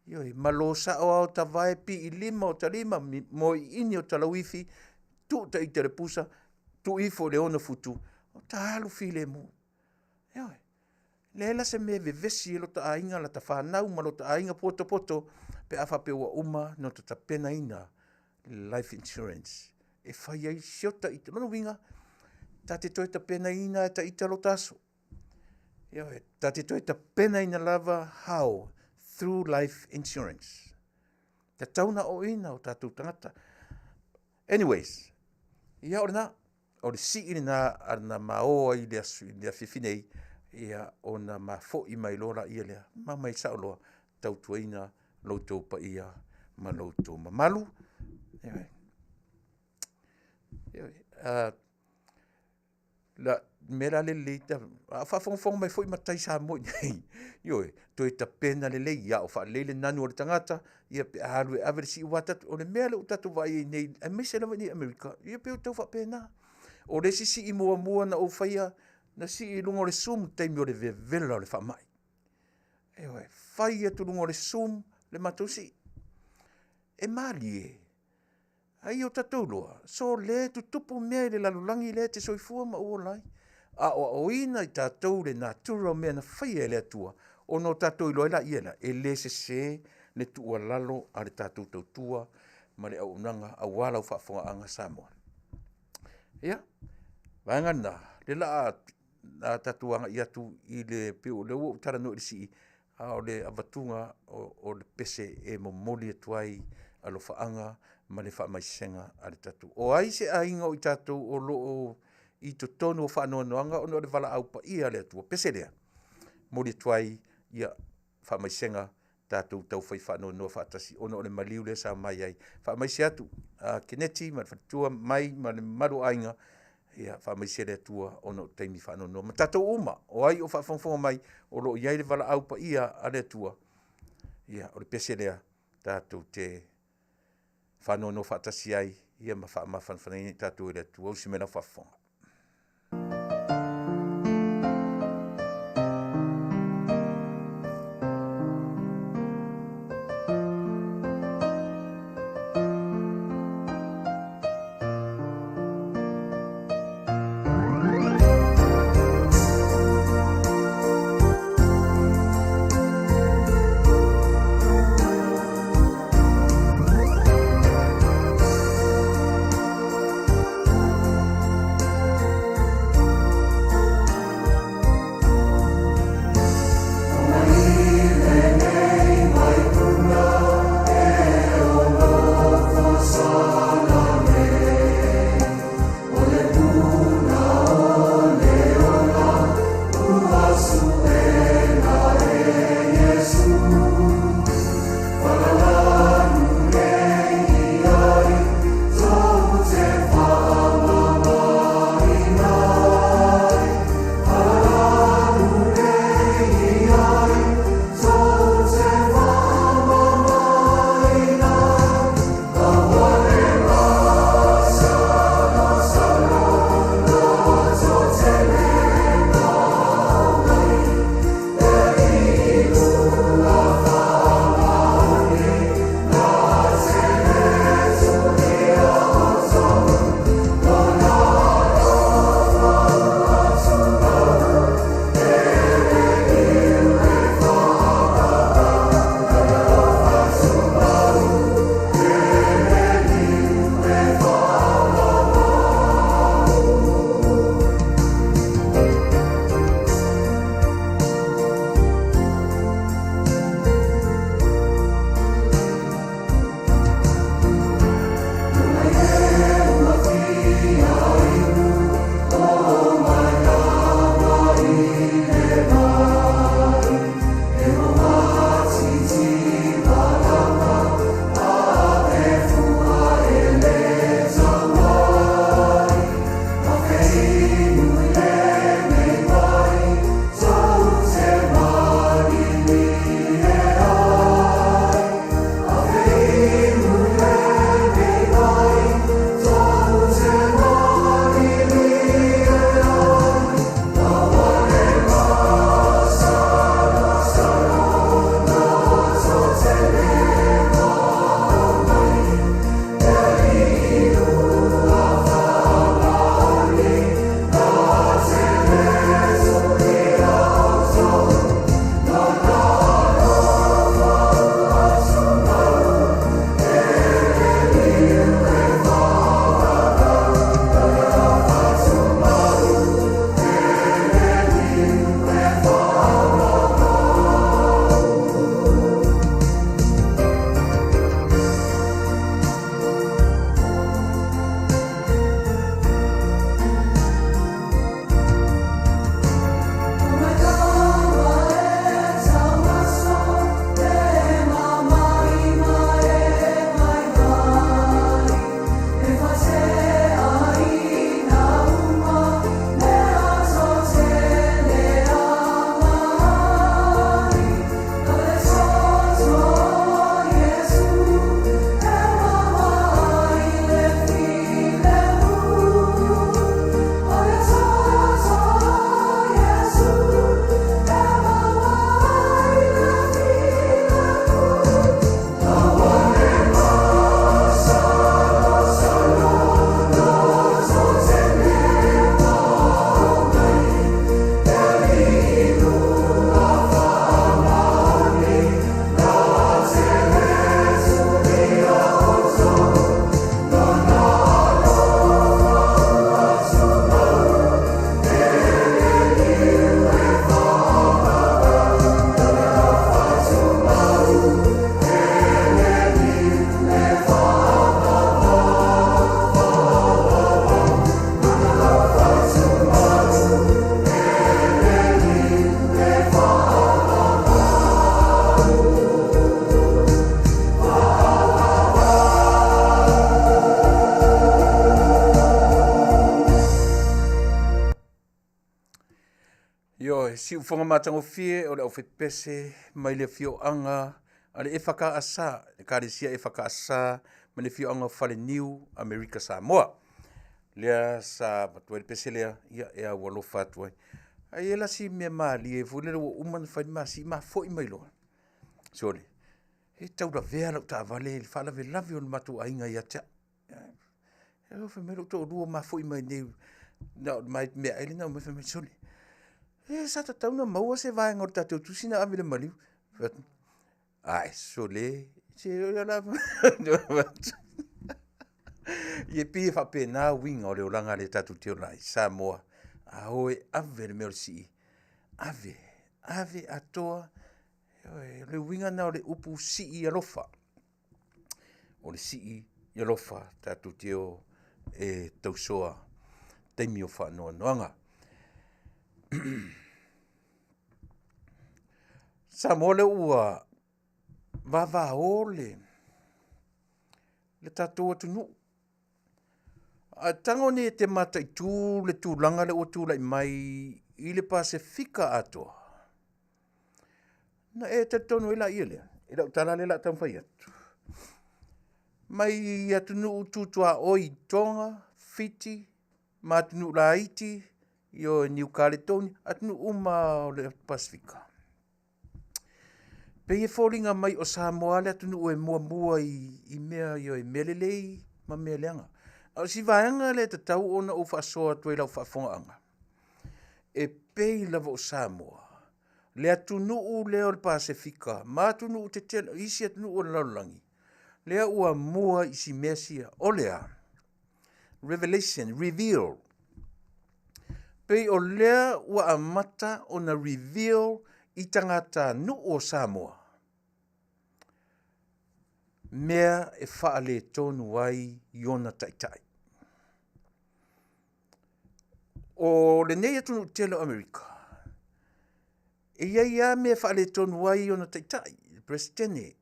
ioe, ma lo sao lava o ta vae, piilima o ta lima, moe iini o ta lauifi, tuu ita i le pusa, tuu ifo i le 6 futu, ota alu filemu. Ioe. Leai la se mea e vevesi ai lota aiga, lata fanau ma lota aiga potopoto pe a faapea ua uma ona ota tapenaina le life insurance e fai ai si ota ita. Lona uiga, ta te toe tapenaina lava e ita lota aso. Ioe. Ta te toe tapenaina lava, how? Through life insurance. E tatau ona aoaoina o tatou tagata. Anyways, ia o lena, o le sii lena na ma o ai i le afiafi nei, ia ona ma foi mai loa lea, ma omai sao loa e tautuaina lo outou paia ma lo outou mamalu. Ioe. O le mea la lea e lelei, a o faafogafoga mai foi matai Samoa i inei, ioe, toe tapena lelei, ia faalelei le nanu o le tagata pe a alu e ave le sii. Aua o le mea lea ua tatou vaai ai nei aemaise lava i inei i Amerika, ia pei ua tau faapena. O le isi sii muamua na ou faia, na sii i luga o le zoom i le taimi o le vevela o le faamai. Ioe, fai atu i luga o le zoom le matou sii. E malie, a ia o tatou iloa, sole e tutupu mea i le lalolagi lea e te soifua ma ou ola ai. Aoaoina i tatou i le natura o mea na faia e le Atua ona o tatou iloa ai lea, e le sese le tuualalo a le tatou tautua ma le auaunaga aua lau faafofogaaga Samoa. Ia, o le vaega lena, o lea o le a tatou agai atu i le… pei o lea ua ou talanoa i le sii, a o le avatuga o le pese e momoli atu ai alofaaga ma le faamaisega a le tatou… O ai se aiga o i tatou o lo o i totonu o faanoanoaga ona o le valaau paia a le Atua? Pese lea, e momoli atu ai faamaisega, tatou taufai faanoanoa faatasi ona o le maliu lea sa ma i ai. Faamaise atu Keneti ma le faletua Mai ma le mamalu o aiga, ia faamaise le Atua ona o taimi faanoanoa ma tatou uma. O ai o faafogafoga mai o lo o i ai le valaau paia a le Atua, ia o le pese lea tatou te faanoanoa faatasi ai ma faamafanafanaina i tatou e le Atua. Usi mai lau faafofoga. Ioe, siufoga matagofie o le aufaipese mai le afioaga a le EFKS, Ekalesia EFKS ma le afioaga o Faleniu, Amerika Samoa. Lea sa avatu ai le pese lea, ia e aualofa atu ai. Ae i ai la si mea malie foi lele ua uma ona fai le masii ma foi mai loa, sole, e taulavea lau taavale i le faalavelave o le matou aiga ia te au. Ae fai mai lou toalua, ma foi mai nei na o le meaai lea na aumai, fai mai, sole, se sa tatau ona maua se vaega o le tatou tusi na ave i le maliu. Ou fai atu, ae sole, se Ia e pei e faapena uiga o le olaga lea tatou te ola ai Samoa. A o e ave le mea o le sii, ave, ave atoa. Ioe, o le uiga lena o le upu sii alofa. O le sii alofa tatou te o e tausoa i taimi o faanoanoaga. Samoa lea ua vavao le tatou atunuu. A e tago nei e te mataitu le tulaga lea ua tulai mai i le Pasefika atoa, ona e talitonu ai lea lea i lau tala lea o le a taumafai atu, mai atunuu tu tuaoi i Toga, Fiti ma atunuu laiti, ioe, New Caledonia, atunuu uma lava o le Pasefika, pei e foliga mai o Samoa le atunuu e muamua i mea, ioe, mea lelei ma mea leaga. A o si vaega lea e tatau ona ou faasoa atu ai i lau faafofogaaga, e pei lava o Samoa le atunuu lea o le Pasefika ma atunuu tetele, isi atunuu o le lalolagi, lea ua mua i si mea sia. O le a? Revelation, reveal. Pei o lea ua amata ona reveal i tagatanuu o Samoa mea e faaletonu ai i ona taitai. O lenei atunuu tele o Amerika, e i ai lava mea e faaletonu ai ona taitai, le Peresetene,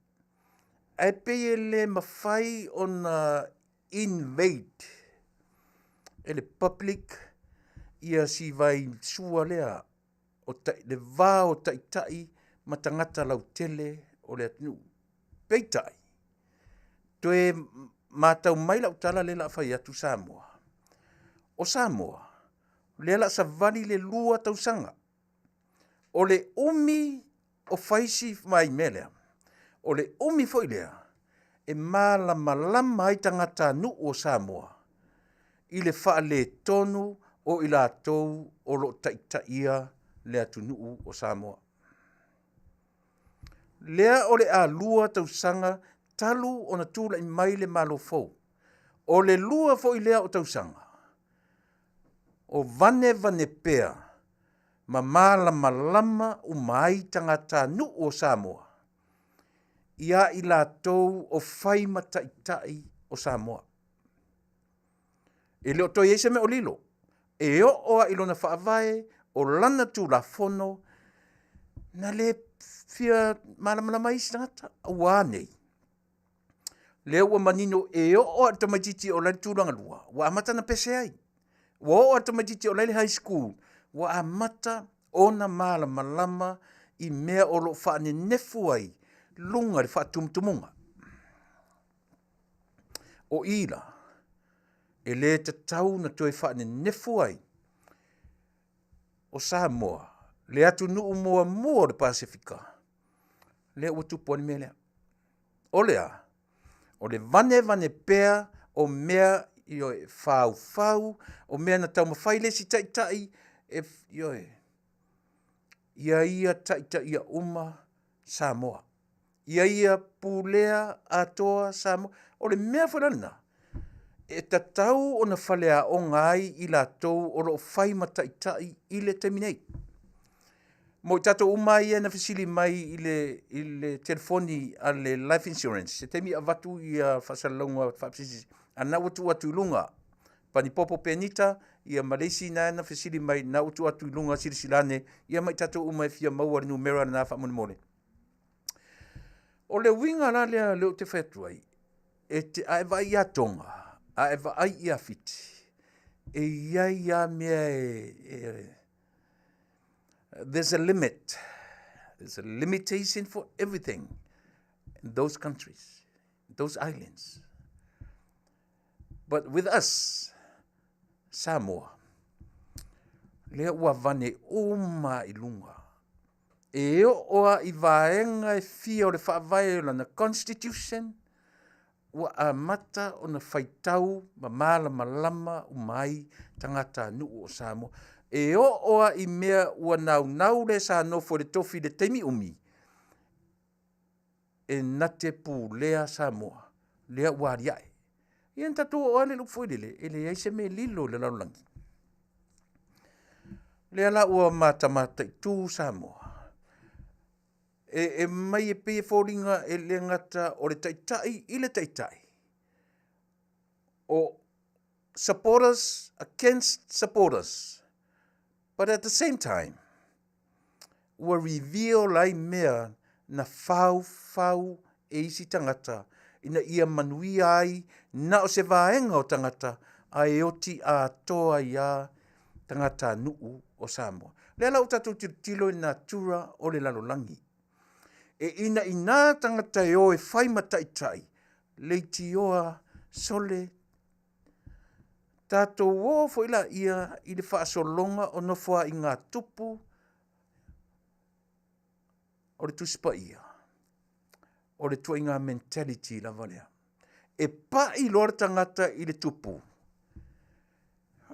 ae pei e le mafai ona invade e le public ia si vaisua lea, o le va o taitai ma tagata lautele o le atunuu. Peitai, toe matau mai lau tala lea o le a fai atu Samoa, o Samoa, lea o le a savali le 2 tausaga. O le umi o fai si vaimea lea, o le umi foi lea e malamalama ai tagatanuu o Samoa i le faaletonu o i latou o lo o taitaia le atunuu o Samoa. Lea o le a 2 tausaga talu ona tulai mai le Malo fou. O le 2 foi lea o tausaga o vanevane pea ma malamalama uma ai tagatanuu o Samoa ia i latou o fai ma taitai o Samoa. E le o toe i ai se mea o lilo, e oo lava i lona faavae, o lana Tulafono, na le fia malamalama ai isi tagata. Ua a nei? Lea ua manino e oo lava i le tamaitiiti o la e i le tulaga lua, ua amata ona pese ai. Ua oo lava i le tamaitiiti o la e i le high school, ua amata ona malamalama i mea o lo o faanenefu ai luga i le faatumutumuga. O i la, e le tatau ona toe faanenefu ai o Samoa, le atunuu muamua o le Pasefika, lea ua tupu ai le mea lea. O le a? O le vanevane pea o mea, ioe, faufau, o mea na taumafai le isi taitai e, ioe, ia ia taitaia uma Samoa. Ia ia pulea atoa Samoa. O le mea foi la lena, e tatau ona faleaoga ai i latou o lo o fai ma taitai i le taimi nei. Mo i tatou uma ia na fesili mai i le telefoni a le Life Insurance, se taimi avatu ia faasalalauga faapisipisisi, a na ua tuu atu i luga, Panipopo Penita, ia ma le isi na na fesili mai, na ua tuu atu i luga, silasila ane, ia ma i tatou uma e fia maua le numera lena faamolemole. O le uiga la lea lea ou te fai atu ai, e te, a e vaai ia Toga, a e vaai ia Fiti, e i ai lava mea e There's a limit. There's a limitation for everything in those countries, those islands. But with us, Samoa, lea ua vane uma i luga. E oo a i vaega e fia o le faavae o lana constitution, ua amata ona faitau ma malamalama uma ai tagatanuu o Samoa. E oo lava i mea ua naunau le sa nofo i le tofi i le taimi umi, e na te pulea Samoa, lea ua aliae. Ia na tatou oo lava lea i le upu foi lele, e leai se mea e lilo i le lalolagi. O lea la ua matamataitu Samoa, e aumai e pei e foliga e le gata o le taitai i le taitai, o supporters against supporters, but at the same time, ua reveal ai mea na faufau e isi tagata ina ia manuia ai na o se vaega o tagata ae oti atoa ai lava tagatanuu o Samoa. O lea la ua tatou tilotilo i le natura o le lalolagi, e inaina tagata e o e fai ma taitai, leitioa sole, tatou o foi laia i le faasologa o nofoaiga a tupu o le Tusi Paia, o le ituaiga mentality lava lea. E pai loa le tagata i le tupu,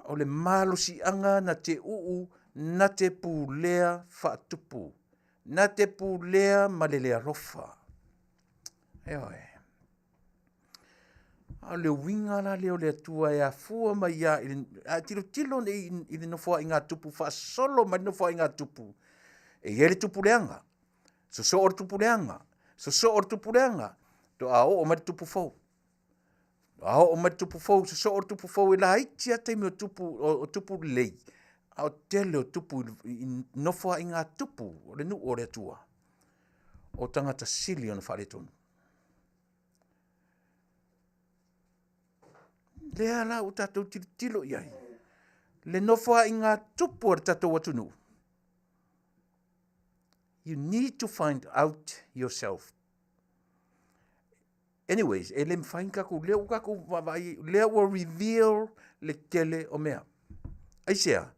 o le malosiaga na te uu na te pulea faatupu, na te pulea ma le le alofa. Ioe. A o le uiga la lea o le Atua e afua mai lava i le... A e tilotilo nei i le nofoaiga a tupu faasolo mai le nofoaiga a tupu, e i ai le tupu leaga, sosoo le tupu leaga, sosoo le tupu leaga, faatoa oo mai le tupu fou. A oo mai le tupu fou, sosoo le tupu fou, e laiti lava taimi o tupu, o tupu lelei, a o le tele o tupu i nofoaiga a tupu o le nuu o le Atua, o tagata sili ona faaletonu. Lea la ua tatou tilotilo i ai, le nofoaiga tupu a le tatou atunuu, you need to find out yourself. Anyways, e le mafai ona tatou, lea ua tatou vaavaai, lea ua reveal le tele o mea. Aisea?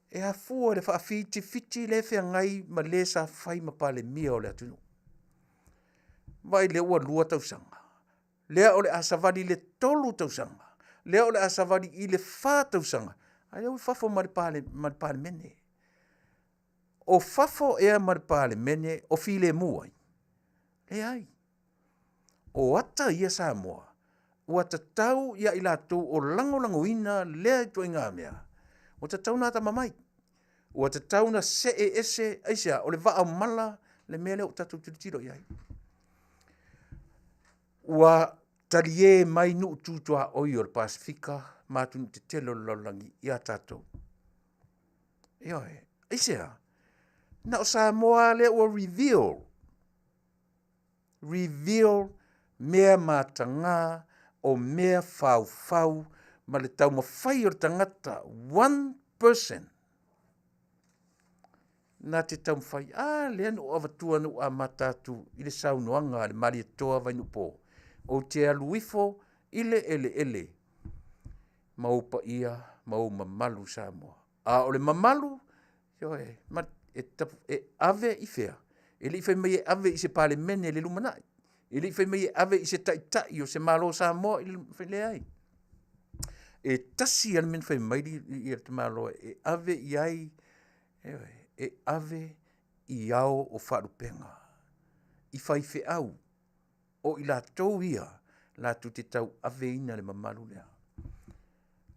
E afua i le faafitifiti lea e feagai ma le sa fai ma Palemia o le atunuu. Vaai lea ua 2 tausaga, lea o le a savali i le 3 tausaga, lea o le a savali i le 4 tausaga, a o lea ua i fafo ma le Palemene. O fafo ea ma le Palemene o filemu ai? Leai. O ata ia Samoa ua tatau ia i latou o lagolagoina lea ituaiga mea, ua tatau ona atamamai, ua tatau ona see ese. Aisea? O le vaa o mala le mea lea ua tatou tilotilo i ai. Ua talie mai nuu tu tuaoi o le Pasefika ma atunuu tetele o le lalolagi ia tatou. Ioe. Aisea? Na o Samoa lea ua reveal, reveal mea mataga o mea faufau ma le taumafai o le tagata, one person, na te taumafai. A lea na ou avatua na ou amata atu i le saunoaga a le Malietoa Vainuupo, ou te alu ifo i le eleele ma ou paia ma ou mamalu Samoa. A o le mamalu, ioe, e ave i fea? E le i fai mai e ave i se Palemene i le lumanai. E le i fai mai e ave i se taitai o se Malo o Samoa i le lumanai. Leai. E tasi lava le mea na fai mai le tamaloa e ave i ai, ioe, e ave i ao o faalupega, i faifeau, o i latou ia latou te tauaveina le mamalu lea.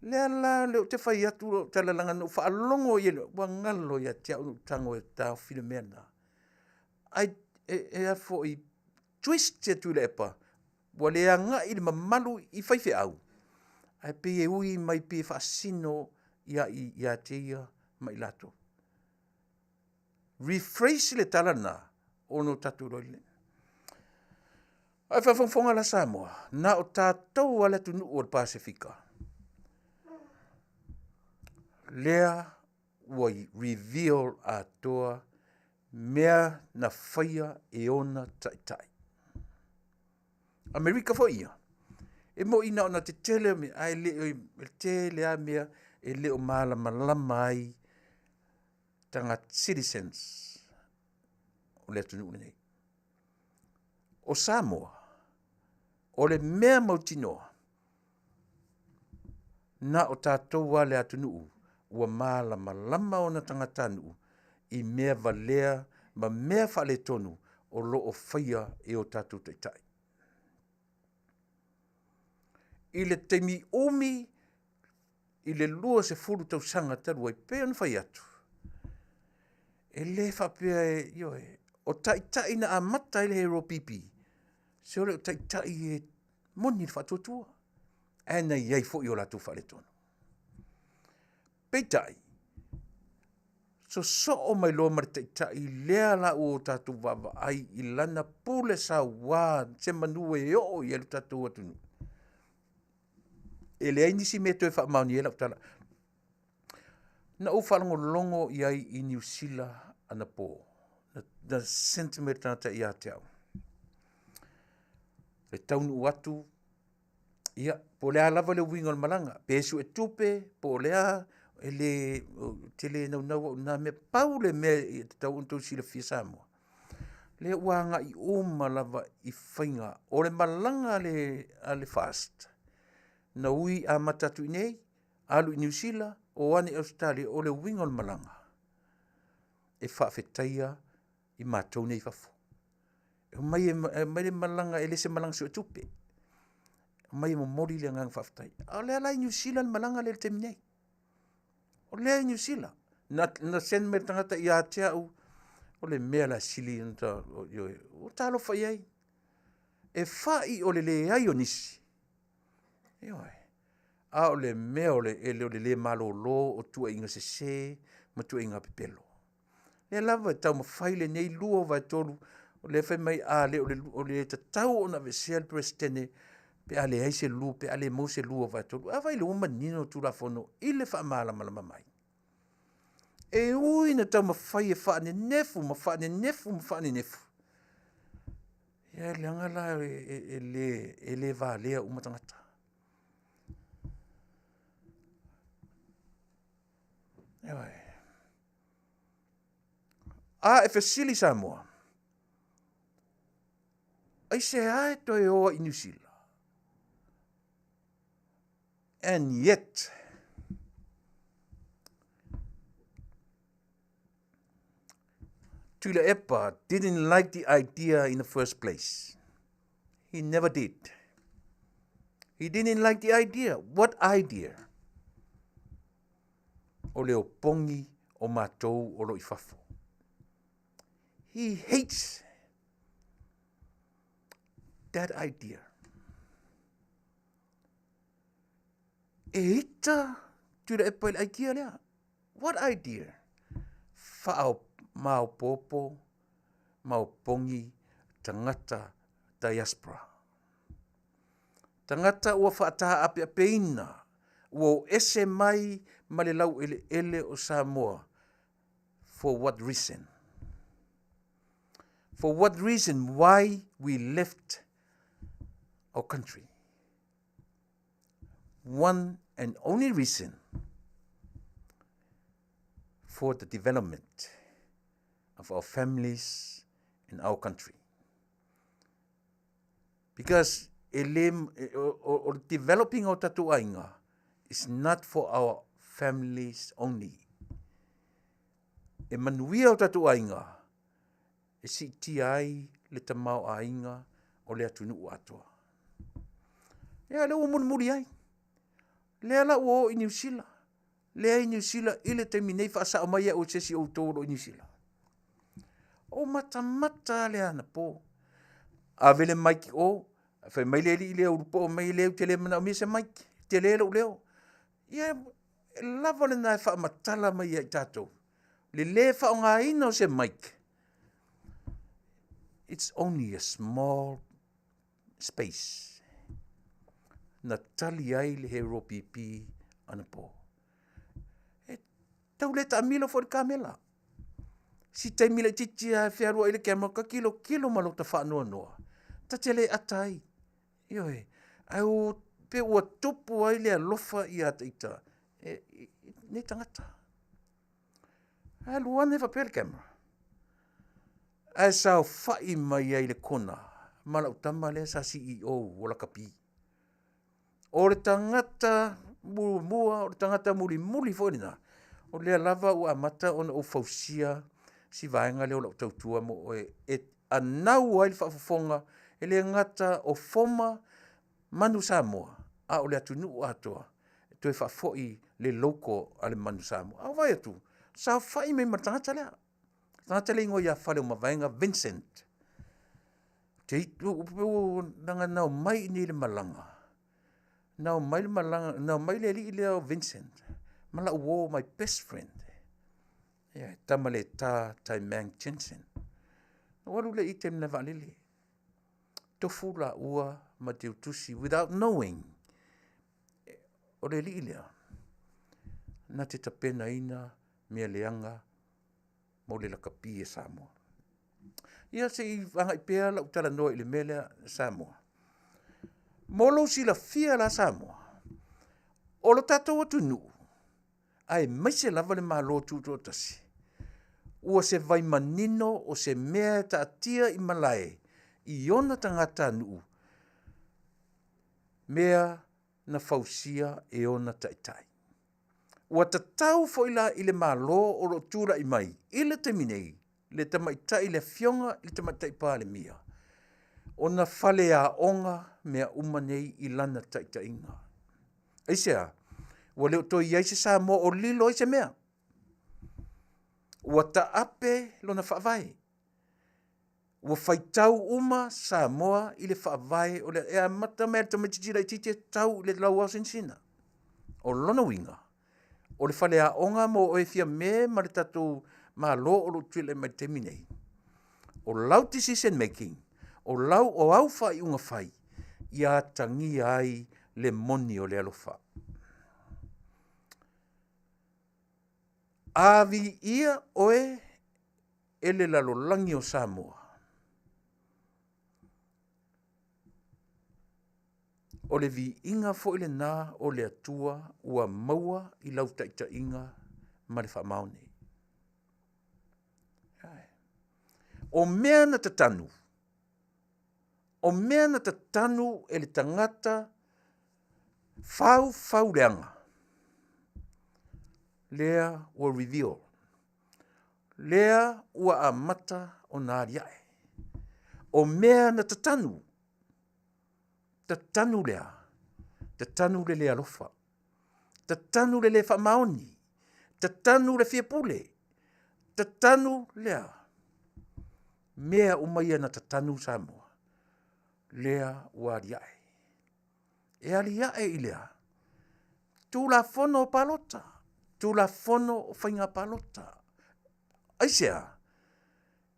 Lea la lea ou te fai atu lau tala leaga na ou faalogo i ai, ua galo ia te au ona ou tago e taofi le mea lena. Ai e a foi, twist e Tuilaepa ua le agai le mamalu i faifeau, ae pei e ui mai pei e faasino ia te ia ma i latou. Rephrase le tala lena ona o tatou iloa lelei. Ae faafogafoga la Samoa, na o tatou lava le atunuu o le Pasefika lea ua reveal atoa mea na faia e ona taitai. Amerika foi ia, e moi na ona tetele o mea, ae le o le tele lava mea e le o malamalama ai tagata citizens o le atunuu lenei. O Samoa, o le mea mautinoa, na o tatou lava le atunuu ua malamalama ona tagatanuu i mea valea ma mea faaletonu o lo o faia e o tatou taitai. I le taimi umi i le 20 tausaga talu ai, pei ona fai atu, e le faapea e, ioe, o taitai na amata ai le HRPP, se o le taitai e moni le faatuatua, ae na i ai foi o latou faaletonu. Peitai, sosoo mai loa ma le taitai lea la ua tatou vaavaai i lana pule saua se manu e oo i ai lo tatou atunuu, e leai nisi mea e toe faamaonia ai lau tala. Na ou faalogologo i ai i Niu Sila anapo, na sent mai le tagata ia te au, e taunuu atu, ia, po o le a lava le uiga o le malaga, pe suetupe po o le a, ou te le naunau au i na mea. Pau le mea e tatau ona outou silafia Samoa, lea ua agai uma lava i faiga. O le malaga a le FAST, na ui amata atu i inei, alu i Niu Sila, o ane i Ausetalia, o le uiga o le malaga, e faafetaia i matou nei i fafo. E omai le malaga, e le o se malaga suetupe, omai e momoli le agaga faafetai. A o lea la e i Niu Sila le malaga lea i le taimi nei. O lea e i Niu Sila. Na send mai e le tagata ia te au, o le mea la e sili ona, ioe, ua talofa i ai, e fai o le leai o nisi, ioe, a o le mea o le le malolo o tuuaiga sese ma tuuaiga pepelo. O lea lava e taumafai lenei 2/3, o lea e fai mai a le tatau ona aveesea le Peresetene pe a leai se 2 pe a le maua se 2/3. A vaai o lea ua manino le Tulafono i le faamalamalama mai. E ui ina taumafai e faanenefu ma faanenefu ma faanenefu, ia leaga la e le valea uma tagata. Ioe. A e fesili Samoa, aisea e toe o ai i Niu Sila? And yet, Tuilaepa didn't like the idea in the first place. He never did. He didn't like the idea. What idea? O le opogi o matou o lo o i fafo. He hates that idea. E ita Tuilaepa i le idea lea. What idea? Faamaopoopo ma opogi tagata diaspora. Tagata ua faataapeapeina, ua o ese mai ma le laueleele o Samoa. For what reason? For what reason why we left our country? One and only reason, for the development of our families and our country. Because e le, o le developing o tatou aiga is not for our families only. E manuia o tatou aiga e siitia ai le tamaoaiga o le atunuu atoa. Ia lea ua mulimuli ai. Lea la ua o i Niu Sila, lea e i Niu Sila i le taimi nei, faasao mai au e se isi o outou o lo o i Niu Sila. Ou matamata lava lea anapo. Ave le mic i o, fai mai le alii lea ulupoo mai, leai ou te le manaomia se mic, e tele lou leo. Ia, e lava lena e faamatala mai ia i tatou le le faaaogaina o se mic. It's only a small space na tali ai le HRPP anapo. E tau tau le taamilo foi i le kamela. Si taimi laitiiti lava e fealuai le camera ta tilotilo ma lota faanoanoa, ta te le ata ai. Ioe, ae pei ua tupu ai le alofa ia te ita i nei tagata. Alu ane faapea le camera, ae saofai mai ai i le kona ma lau tama lea sa CEO o Lakapi. O le tagata muamua, o le tagata mulimuli foi lena, o lea lava ua amata ona ou fausia si vaega lea o lau tautua mo oe e anau ai le faafofoga, e le gata o Foma manu Samoa, a o le atunuu atoa e toe faafoi le logo a le manu Samoa. A ou vaai atu, saofai mai ma le tagata lea, le tagata lea e igoa ia Faleomavaega Vincent. Leaga na omai i inei i le malaga, na omai le malaga, na omai le alii lea o Vincent ma lau uo my best friend, Tamaleta Taimang Jensen. Ona ou alu lea i i i le malae vaalele, tofu laua ma Deutusi without knowing, o le alii lea na te tapenaina mea leaga mo le lakapi a Samoa. Ia se i agai pea lau talanoa i le mea lea Samoa. Mo lou silafia la Samoa, o le tatou atunuu, aemaise lava le Malo Tutoatasi, ua se vai manino o se mea e taatia i malae i ona tagatanuu mea na fausia e ona taitai. Ua tatau foi la i le Malo o lo o tulai mai i le taimi nei, le tamaitai le Afioga i le Tamaitai Palemia, ona faleaoga mea uma nei i lana taitaiga. Aisea? Ua le o toe i ai se Samoa o lilo ai se mea. Ua taape lona faavae, ua faitau uma Samoa i le faavae e amata mai lava i le tamaitiiti laitiiti e tau i le lauaosinasina. O lona uiga, o le faleaoga mo oe Fiame ma le tatou Malo o lo o tulai mai i le taimi lenei, o lau decision making, o au faaiuga fai, ia atagia ai le moni o le alofa. A viia oe e le lalolagi o Samoa, o le viiga foi lena o le Atua ua maua i lau taitaiga ma le faamaoni. O mea na tatanu, o mea na tatanu e le tagata faufauleaga, lea ua reveal, lea ua amata ona aliae. O mea na tatanu, tatanu le a? Tatanu le le alofa, tatanu le le faamaoni, tatanu le fia pule, tatanu le a? Mea uma ia na tatanu Samoa, lea ua aliae. E aliae i le a? Tulafono o Palota, Tulafono o Faiga Palota. Aisea?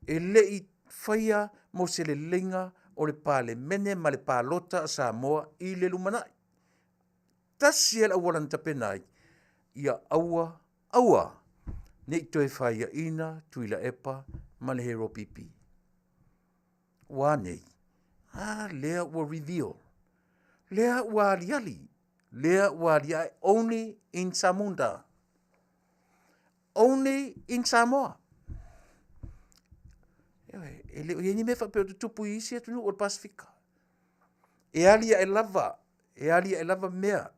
E le i faia mo se leleiga o le Palemene ma le palota a Samoa i le lumanai. Tasi lava le auala na tapena ai, ia aua aua ne i toe faiaina Tuilaepa ma le HRPP. Ua a nei? A lea ua reveal, lea ua aliali, lea ua aliae only in Samuda, only in Samoa. Ioe, e le o i ai ni mea faapea o tutupu i isi atunuu o le Pasefika. E aliae lava, e aliae lava mea,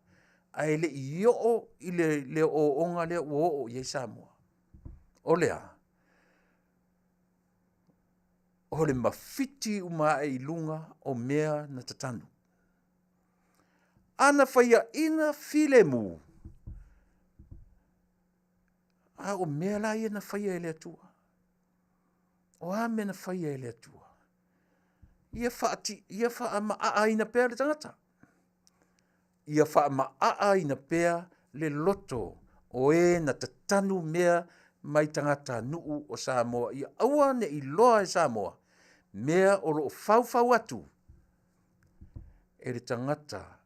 ae le i oo i le ooooga lea ua oo i ai Samoa. O le a? O le mafiti uma ae i luga o mea na tatanu. A na faiaina filemu, a o mea la ia na faia e le Atua. O a mea na faia e le Atua? Ia faamaaaina pea le tagata, ia faamaaaina pea le loto o e na tatanu mea mai tagatanuu o Samoa, ia aua ne i iloa e Samoa mea o lo o faufau atu e le tagata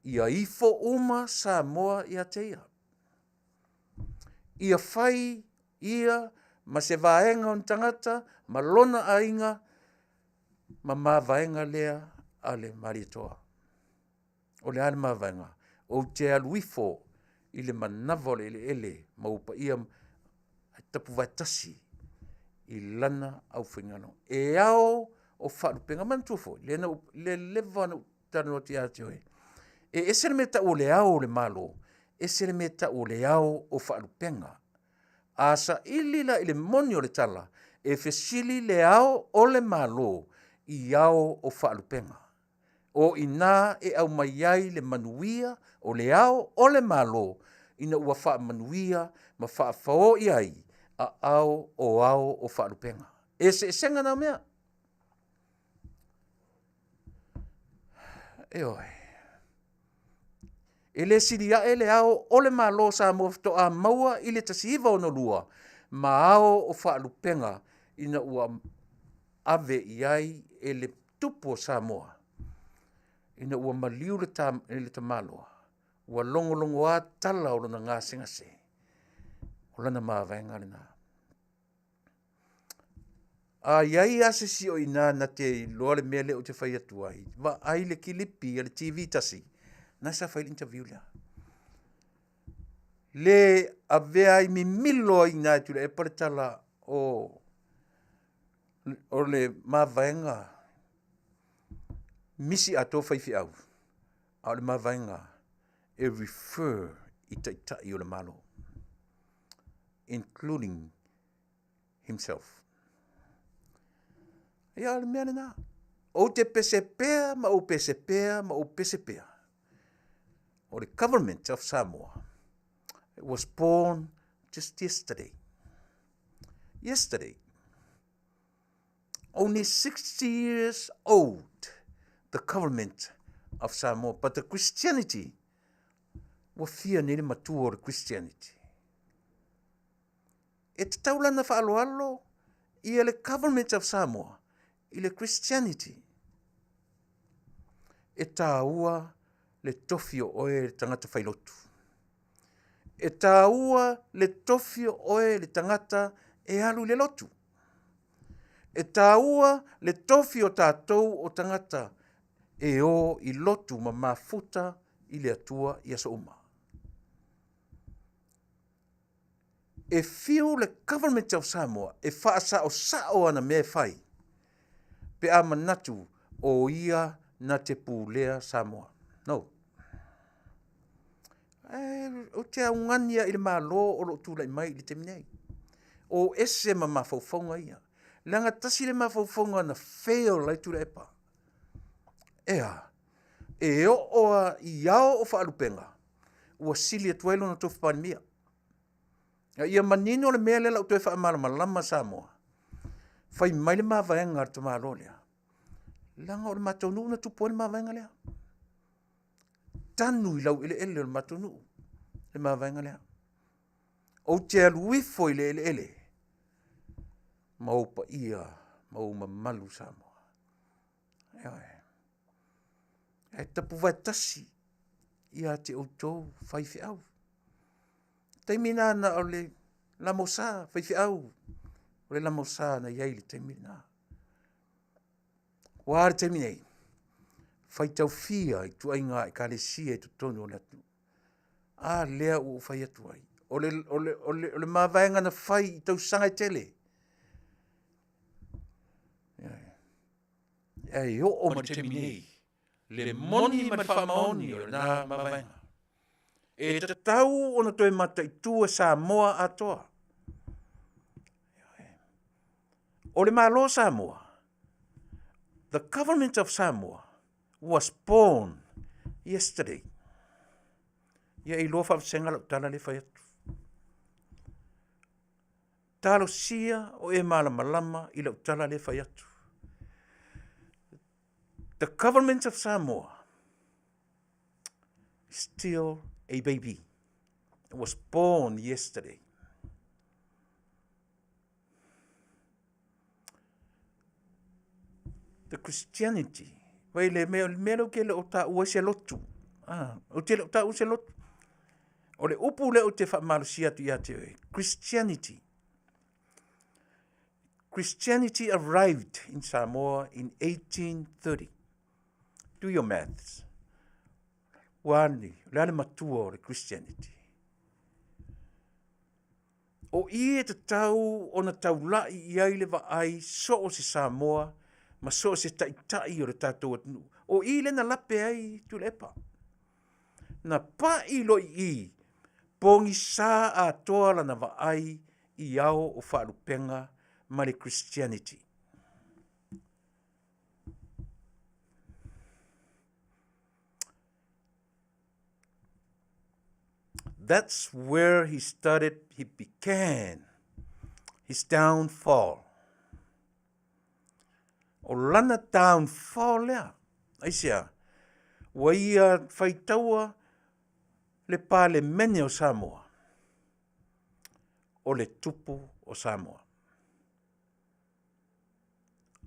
ia ifo uma Samoa ia te ia. Ia fai ia ma se vaega o ni tagata ma lona aiga ma mavaega lea a le Malietoa. O le a le mavaega? Ou te alu ifo i le manava o le eleele ma ou paia ae tapuvae tasi i lana aufaigaluega. E ao o faalupega. Manatua foi, le na ou le leva ona ou talanoa atu ia te oe, e ese le mea e tau o le Ao o le Malo, ese le mea e tau o le ao o faalupega. A saili la i le moni o le tala, e fesili le Ao o le Malo i ao o faalupega. O i ina e aumai ai le manuia o le Ao o le Malo ina ua faamanuia ma faafaoi ai aao o ao o faalupega. Eseesega na o mea. Ioe. E le sili ae le Ao o le Malo o Samoa faatoa maua i le 1962 ma ao o faalupega ina ua ave i ai e le tupu o Samoa ina ua maliu le tamaloa, ua logologoa tala o lona gasegase, o lana mavaega lena. A i ai lava se isi o i ina na te iloa le mea lea ou te fai atu ai, vaai le kilipi a le TV1, lena sa fai ai le interview lea. Le avea ai mimilo ai i ina e Tuilaepa le tala o le mavaega misi atoa faifeau, a o le mavaega e refer i Taitai o le Malo, including himself. Ia o le mea lena. Ou te pese pea ma ou pese pea ma ou pese pea, o le Government of Samoa was born just yesterday. Yesterday. Only 60 years old, the government of Samoa. But the Christianity, ua fia nei le matua o le Christianity? E tatau la ona faaaloalo ia le Government of Samoa i le Christianity. E taua le tofi o oe le tagata failotu. E taua le tofi o oe le tagata e alu i le lotu. E taua le tofi o tatou o tagata e o i lotu ma mafuta i le Atua i aso uma. E fiu le Government of Samoa e faasaosao ana mea e fai pe a manatu o ia na te pulea Samoa. No. Ou te augani lava i le Malo o lo o tulai mai i le taimi nei. O ese ma mafaufauga ia. Leaga tasi le mafaufauga na fail ai Tuilaepa. E a? E oo lava i ao o faalupega ua sili atu ai lona tofi Palemia. A ia manino le mea lea o le a ou toe faamalamalama Samoa, fai mai le mavaega a le tamaloa lea, leaga o le matou nuu na tupu ai le mavaega lea. Tanu i laueleele o le matou nuu le mavaega lea. Ou te alu ifo i le eleele ma ou paia ma ou mamalu Samoa. Ioe. Ae tapuvae tasi ia te outou faifeau. Taimi lena na o le lamosa, faifeau, o le lamosa na i ai i le taimi lena. Ua a le taimi nei? Faitau fia ituaiga ekalesia i totonu o le atunuu. A lea ua ou fai atu ai, o le mavaega na fai i tausaga e tele, ae oo mai le taimi nei le moni ma le faamaoni o lena mavaega. E tatau ona toe mataitu e Samoa atoa. O le Malo o Samoa, the government of Samoa was born yesterday. Ia e iloa faavasega lau tala lea e fai atu. Talosia o e malamalama i lau tala lea e fai atu. The government of Samoa is still a baby. It was born yesterday. The Christianity, vai le mea, le mea lea ou te le o taua ai se lotu. Ah, ou te le o taua se lotu. O le upu lea ou te faamalosia atu ia te oe, Christianity. Christianity arrived in Samoa in 1830. Do your maths. Ua ni, o le a le matua o le Christianity. O i e tatau ona taula'i i ai le vaai so o se Samoa ma so o se taitai o le tatou atunuu. O i lea na lape ai Tuilaepa. Na pa'i loa i i, pogisa atoa lana vaai i ao o faalupega ma le Christianity. That's where he started, he began his downfall. O lana downfall lea. Aisea, ua ia faitaua le Palemene o Samoa, o le tupu o Samoa.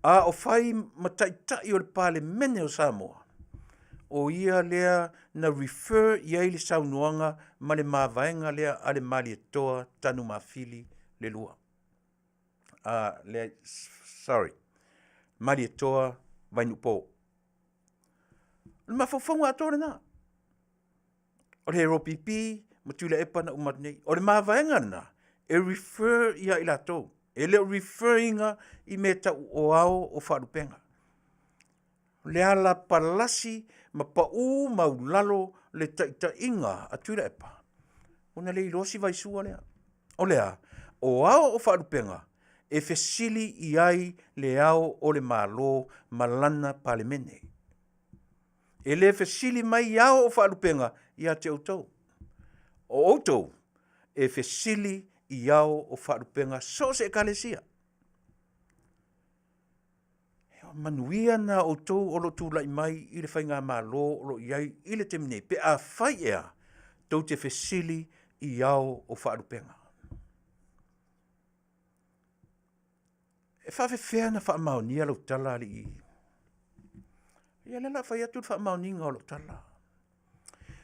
A o fai ma taitai o le Palemene o Samoa, o ia lea na refer i ai le saunoaga ma le mavaega lea a le Malietoa Tanumafili le lua. Lea, sorry, Malietoa Vainuupo. O le mafaufauga atoa lena. O le HRPP ma Tuilaepa na uma atu nei. O le mavaega lena e refer ia i latou. E le o refer ina i mea tau o ao o faalupega. O le ala palasi ma pau maulalo le taitaiga a Tuilaepa, ona le iloa si vaisua lea. O le a? O ao o faalupega e fesili i ai le ao o le Malo ma lana Palemene. E le fesili mai ao o faalupega ia te outou. O outou e fesili i ao o faalupega so o se ekalesia. E manuia na outou o lo o tulai mai i le faigamalo o lo o i ai i le taimi nei, pe afai ea tou te fesili i ao o faalupega. E faafefea ona faamaonia lau tala alii? Ia lea o le a fai atu le faamaoniga o lau tala.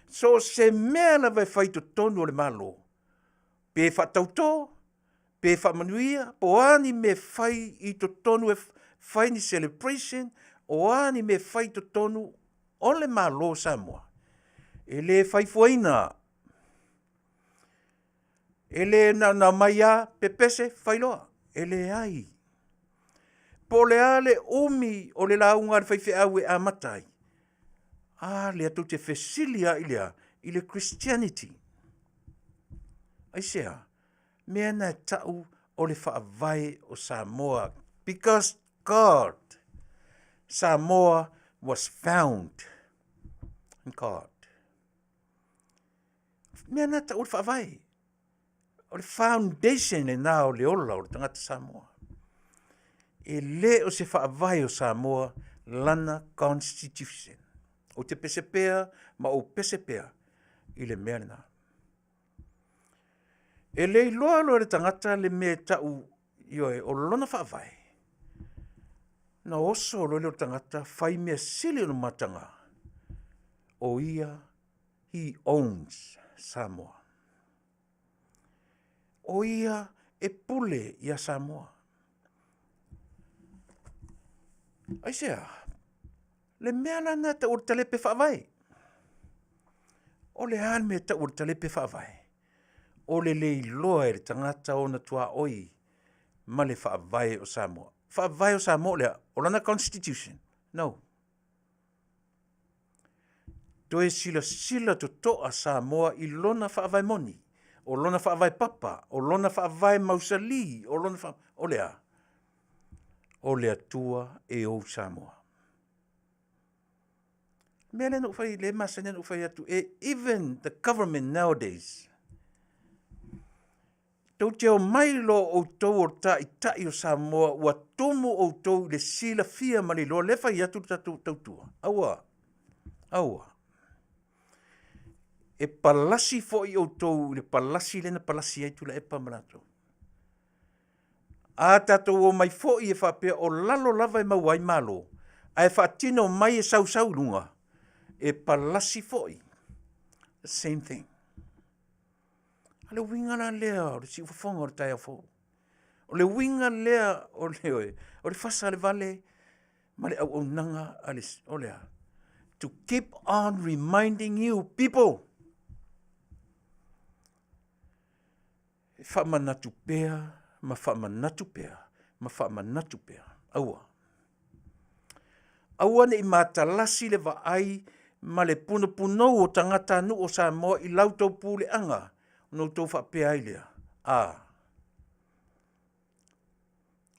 So o se mea lava e fai i totonu o le Malo, pe faatauto, pe faamanuia, po o a ni mea e fai i totonu e fai ni celebration, o a ni mea e fai i totonu o le Malo o Samoa, e le fai fuaina. E le na ona omai lava pepese fai loa, e leai. Po o le a le umi o le lauga a le faifeau e amata ai, a lea tou te fesili lava i le a? I le Christianity. Aisea? Mea na e tau o le faavae o Samoa because God, Samoa was found in God. Mea na tau o le faavae. O le foundation lena o le ola o le tagata Samoa. E le o se faavae o Samoa lana constitution. Ou te pese pea ma ou pese pea i le mea lena. E le iloa loa e le tagata le mea e tau ioe o lona faavae, na oso loa lea o le tagata fai mea sili ona mataga, o ia he owns Samoa. O ia e pule iā Samoa. Aisea? Le mea la lena e tau o le talepe faavae. O le a le mea e tau o le talepe faavae? O le le iloa e le tagata ona tuaoi ma le faavae o Samoa. Faavae o Samoa o le a? O lana constitution? No. Toe silasila totoa Samoa i lona faavae moni, o lona faavae papa, o lona faavae mausali, o lona fa... o le a? O le Atua e ou Samoa. Mea lea na ou fai, lea e masani ona ou fai atu, e even the government nowadays, Tou te omai loa outou o taitai o Samoa ua tumu outou i le silafia ma le iloa, lea e fai atu le tatou tautua. Aua, aua. E palasi foi outou i le palasi lea na palasi ai Tuilaepa ma latou. A tatou omai foi e faapea o lalo lava e maua ai Malo, ae faatino mai e sausau i luga, e palasi foi. The same thing. A le uiga la lea o le siufofoga o le taeao fou. O le uiga lea o le, o le fasa o le vale ma le auaunaga a le, o le a? To keep on reminding you people. E faamanatu pea ma faamanatu pea ma faamanatu pea. Aua. Aua ne i matalasi le vaai ma le punopunou o tagatanuu o Samoa i la outou puleaga ona outou faapea ai lea, a,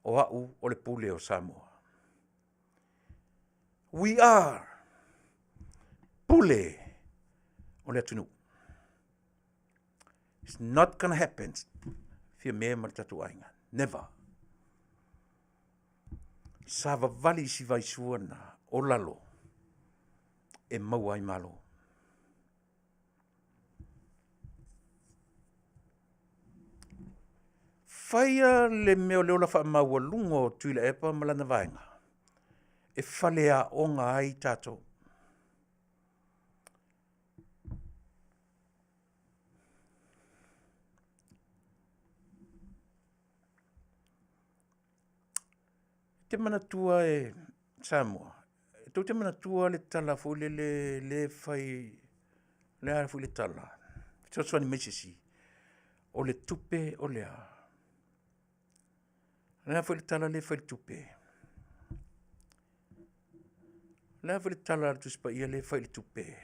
o au o le pule o Samoa. We are pule o le atunuu. It's not gonna happen. Fiame ma le tatou aiga. Never. Savavali i si vaisua na o lalo e maua ai malo. Faia le mea o le ola faamaualuga o Tuilaepa ma lana vaega e faleaoga ai tatou. E te manatua e Samoa, e tou te manatua le tala foi lele lea e fai, le a foi le tala, fesoasoani mai se isi, o le tupe o le a? O le a foi le tala lea e fai i le tupe? O le a foi le tala a le Tusi Paia lea e fai i le tupe?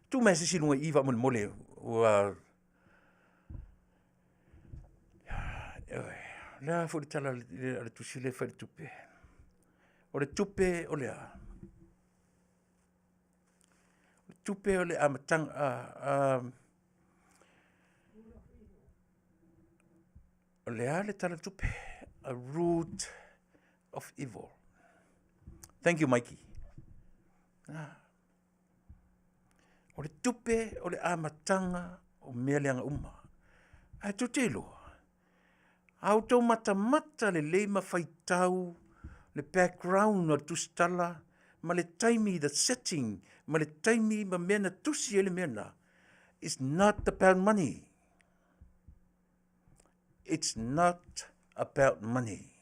Tuu mai se isi i luga i i faamolemole, ua... O le a foi le tala a le tusi lea e fai i le tupe? O le tupe o le a? O le tupe o le amataga... O le a le tala o le tupe? A root of evil. Thank you, Mikey. Ah. O le tupe o le amataga o mea leaga uma. Ae tou te iloa, a outou matamata lelei ma faitau le background o le tusitala ma le taimi, the setting, ma le taimi ma mea na tusi ai le mea lena, it's not about money. It's not about money.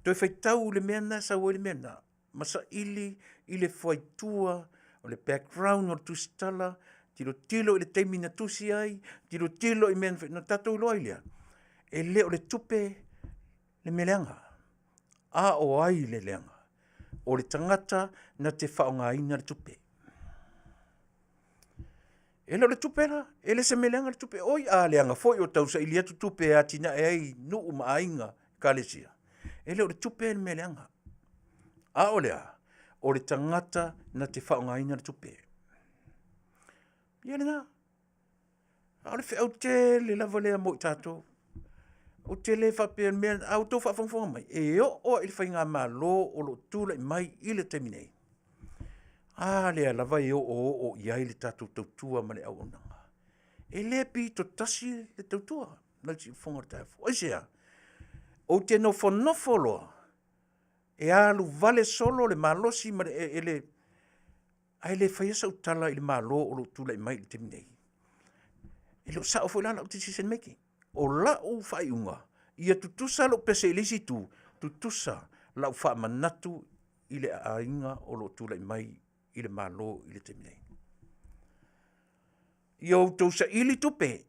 Toe faitau le mea lena e sau ai le mea lena, ma saili i le fuaitua o le background o le tusitala, tilotilo i le taimi na tusi ai, tilotilo i mea na tatou iloa ai lea, e le o le tupe le mea leaga. A o ai le leaga? O le tagata na te faaaogaina le tupe. E le o le tupe la, e le se mea leaga le tupe. Oi a leaga foi o tausaili atu tupe e atinae ai nuu ma aiga, ekalesia. E le o le tupe le mea leaga. A o le a? O le tagata na te faaaogaina le tupe. Ia lena. A o le feau tele lava lea mo i tatou. Ou te le faapea mea, a outou faafogafoga mai, e oo lava i le faigamalo o lo o tulai mai i le taimi nei, a lea lava e oooo i ai le tatou tautua ma le auaunaga. E le pito tasi le tautua lau siufofoga o le taeao fou. Aisea? Ou te nofonofo loa e alu vale solo le malosi ma le, e le, ae le faia sau tala i le Malo o lo o tulai mai i le taimi nei. E le o sao foi la lau decision making. O lau faaiuga, ia tutusa lou pese i le isi itu, tutusa lau faamanatu i le aiga o lo o tulai mai i le Malo i le taimi nei. Ia outou saili tupe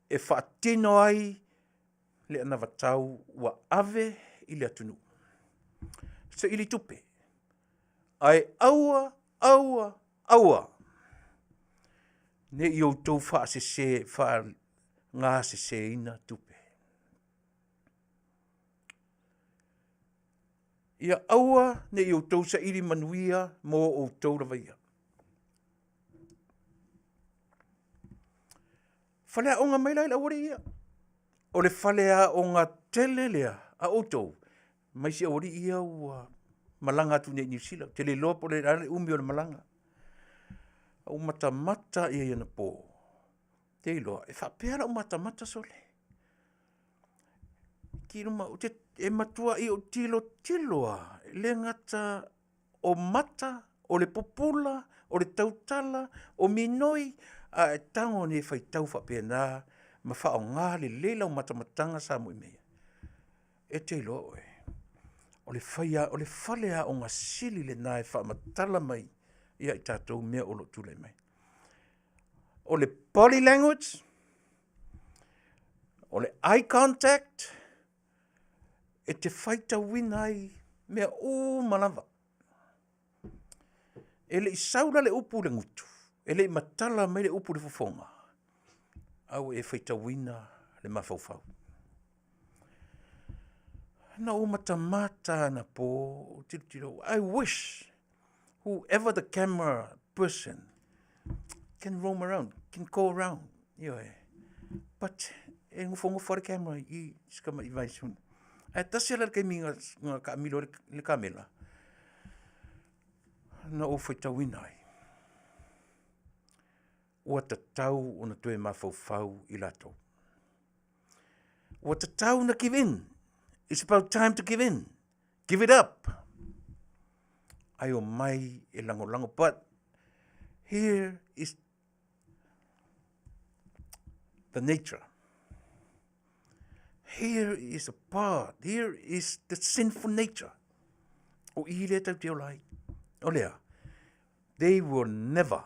e faatino ai le anavatau ua ave i le atunuu. Saili tupe, ae aua, aua, aua ne i outou faasese, faagaseseina tupe. Ia aua ne i outou saili manuia mo outou lava ia. Faleaoga mai la i le aualii ia. O le faleaoga tele lea a outou ma isi aualii ia ua malaga atu nei i Niu Sila. Ou te le iloa po o le a le umi o le malaga. A ua matamata i ai anapo, te iloa, e faapea lau matamata sole. Ki luma, ou te, e matuai ou tilotilo lava, e le gata o mata, o le pupula, o le tautala, o minoi, a e tago nei e faitau faapena ma faaaoga lelei lau matamataga sa moi mea ia, e te iloa oe, o le o le faleaoga sili lena e faamatala mai ia i tatou mea o lo o tulai mai. O le body language, o le eye contact, e te faitauina ai mea uma lava. E le i sau la le upu i le gutu, e le i matala mai le upu i le fofoga, a ua e faitauina le mafaufau. Na ou matamata anapo ou tilotilo, I wish whoever the camera person can roam around, can go around, ioe. But e nofonofo lava le camera i i i si tamai vaisifgano. Ae tasi lava la le taimi na taamilo ai le kamela, na ou faitauina ai, ua tatau ona toe mafaufau i latou. Ua tatau ona give in, it's about time to give in, give it up, ae omai e lagolago, but here is the nature, here is a part, here is the sinful nature. O i lea tatou te ola ai. O le a? They will never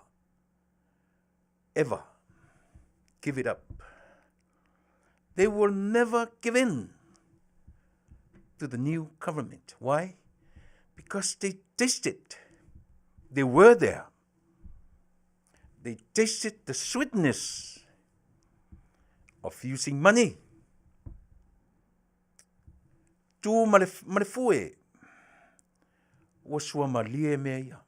ever give it up. They will never give in to the new government. Why? Because they tasted. They were there. They tasted the sweetness of using money. Tu ma le, ma le fue. Ua suamalie mea ia.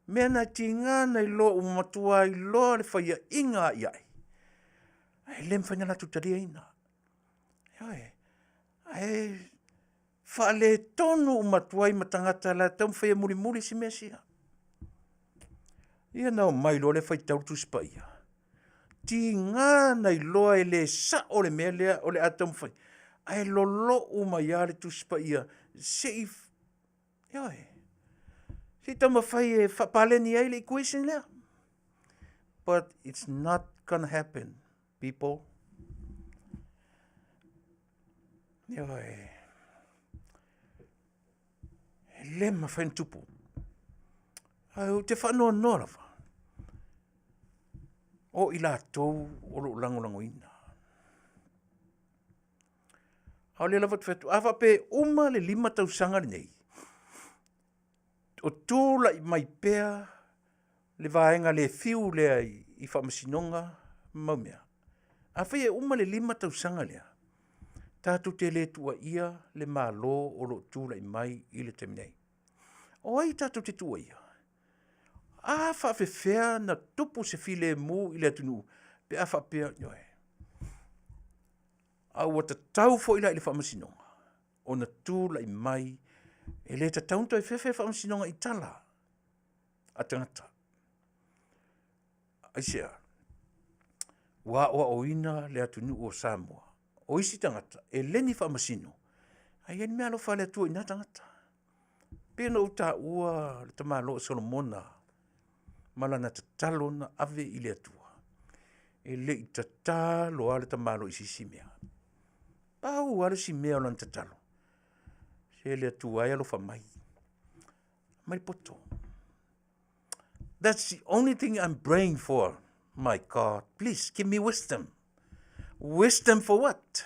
Mea na tiga na iloa ua matua iloa le faiaina aʻiaʻi, ae le mafai ona latou taliaina. Ioe, ae faaletonu uma atu ai ma tagata la e taumafai e mulimuli isi mea sia. Ia ona omai loa lea faitau le Tusi Paia, tiga ona iloa e le sao le mea lea o le a taumafai, ae lolou mai lava le Tusi Paia se i Ioe. Se i taumafai e faapaleni ai le equation lea. But it's not gonna happen, people. Ioe. E le mafai ona tupu. Ae ou te faanoanoa lava, o i latou o lo o lagolagoina. A o lea lava ou te fai atu, a faapea e uma le 5 tausaga lenei, o tulai mai pea le vaega le fiu lea i faamasinoga ma mau mea, afai e uma le 5 tausaga lea, tatou te le tuuaia le Malo o lo o tulai mai i le taimi nei. O ai tatou te tuuaia? A faapefea ona tupu se filemu i le atunuu pe a faapea, ioe, A ua tatau foi la i le Faamasinoga ona tulai mai, e le tatau ona toe fefe le Faamasinoga i tala a tagata. Aisea? Ua aoaoina le atunuu o Samoa, o isi tagata e le ni faamasino, ae i ai le meaalofa a le Atua i na tagata. E pei ona ou taua le tamaloa o Solomona ma lana tatalo na ave i le Atua. E le i tatalo lava le tamaloa i se isi mea. Pau lava le isi mea o lana tatalo, se le Atua e alofa mai, aumai le poto. That's the only thing I'm praying for. My God, please give me wisdom. Wisdom for what?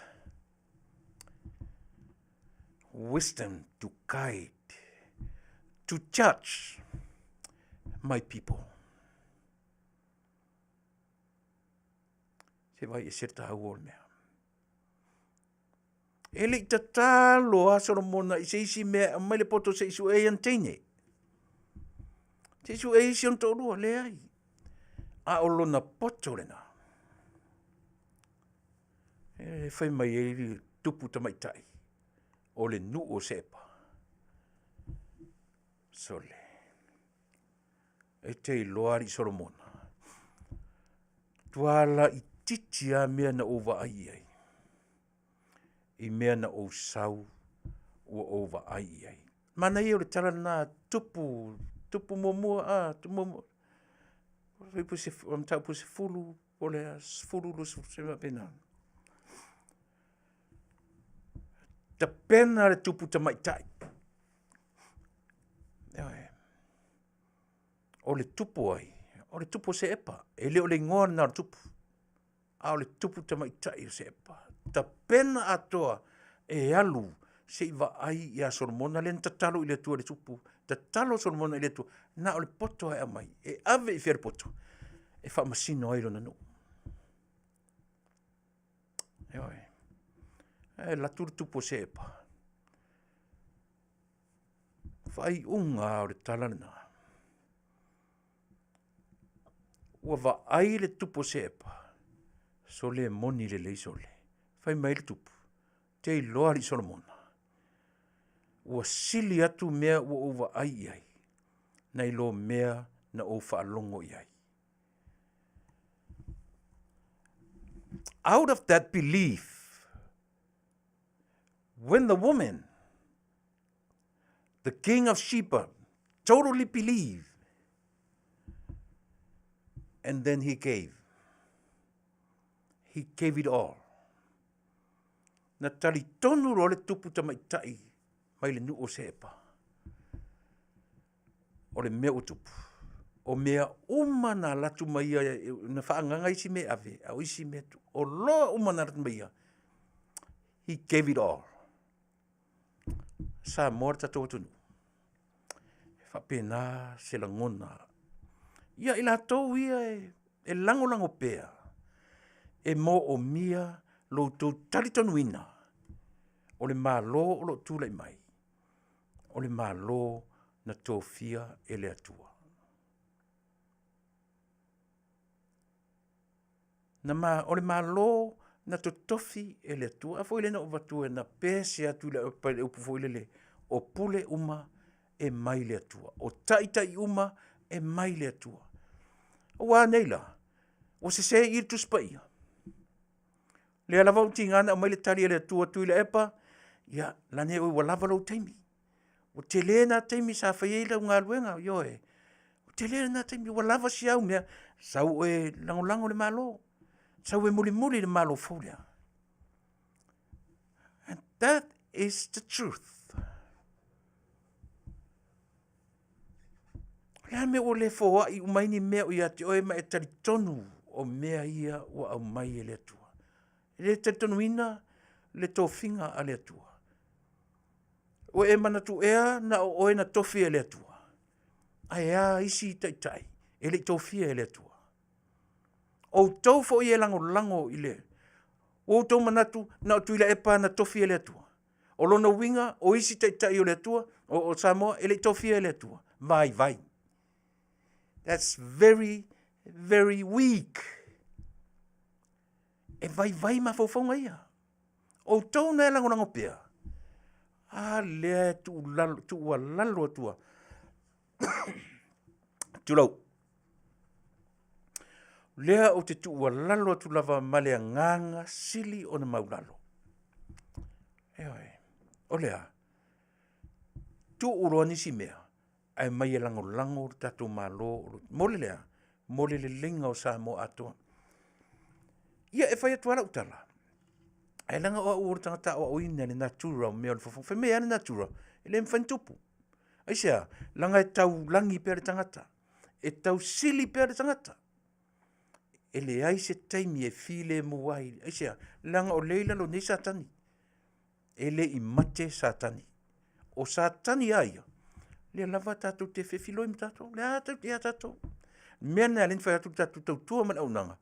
Wisdom to guide, to judge my people. Se vai e se taua o le mea. E le i tatalo a Solomona i se isi mea e aumai le poto se i sue ai ana teine. Se i sue ai si ona toalua, leai. A o lona poto lena. E fai mai ai le tupu tamaitai o le nuu o Sepa. Sole, e te iloa alii Solomona, matua laitiiti lava mea na ou vaai i ai, i mea na ou sau ua ou vaai i ai. Manaia o le tala lena a tupu Tupu muamua, a, tupu muamua. Fuaiupu mataupu 10, po o le a, 10, 20, se mea faapena. Tapena le tupu tamaitai. Ioe. O le tupu ai? O le tupu o Seepa. E le o le igoa lena o le tupu, a o le tupu tamaitai o Seepa. Tapena atoa e alu se i vaai ia Solomona lea na tatalo i le Atua i le tupu. Tatalo Solomona i le Atua, na o le poto lava e aumai, e ave i fea le poto? E faamasino ai lona nuu. Ioe. Ae alu atu le tupu o Seepa, faaiuga lava o le tala lena, ua vaai le tupu o Seepa, sole e moni lelei sole. Fai mai le tupu, ou te iloa alii Solomona, ua sili atu mea ua ou vaai i ai, nai lo mea na ou faalogo i ai. Out of that belief, when the woman, the king of Sheba, totally believed, and then he gave. He gave it all. Na talitonu loa le tupu tamaitai mai le nuu o Seepa. O le mea ua tupu, o mea uma na alu atu ma ia, na faaagaga isi mea e ave, a o isi mea, o oloa uma na alu atu ma ia, he gave it all. Samoa le tatou atunuu, e faapena se lagona. Ia i latou ia e lagolago pea, e moomia lo outou talitonuina o le Malo o lo o tulai mai, o le Malo na tofia e le Atua. Na o le Malo na totofi e le Atua. A foi lea na ou avatua na pese atu i le upu foi lele, o pule uma e mai le Atua. O taitai uma e mai le Atua. Ua a nei la? Ua sese i i le Tusi Paia? Lea lava ua tiga ona aumai le tali a le Atua Tuilaepa, ia lani oe ua lava lou taimi. Ua tele na taimi sa fai ai lau galuega, ioe, ua tele lena taimi, ua lava si au mea, sau oe e lagolago le Malo, sau e mulimuli i le Malo fou lea. And that is the truth. O le a le mea ua le foai uma ai ni mea o ia te oe ma e talitonu o mea ia ua aumai e le Atua? E le talitonuina le tofiga a le Atua. Ua e manatu ea na o oe na tofi e le Atua? Ae a isi taitai e le i tofia e le Atua? O outou foi e lagolago i le... Ua outou manatu na o Tuilaepa na tofi e le Atua? O lona uiga o isi taitai o le Atua, o Samoa e le i tofia e le Atua? Vaivai. That's very, very weak. E vaivai mafaufauga ia. Outou na e lagolago pea, a lea e tuualalo atu lava. Tulou. Lea ou te tuualalo atu lava ma le agaga sili ona maulalo. Ioe. O le a? Tuu loa nisi mea, ae mai e lagolago le tatou Malo mo le lea, mo le leleiga o Samoa atoa. Ia e fai atu lava lau tala, ae leaga o au o le tagata aoaoina i le natura o mea o le fofoga. Fai mai lava le natura, e le mafai ona tupu. Aisea? Leaga e taulagi pea le tagata, e tausili pea le tagata. E leai se taimi e filemu ai. Aisea? Leaga o lea e i lalo nei Satani. E le i mate Satani. O Satani a ia, lea lava tatou te fefiloi ma tatou, lea tatou te ia tatou. Mea lena e ala ai ona fai atu le tatou tautua ma le auaunaga,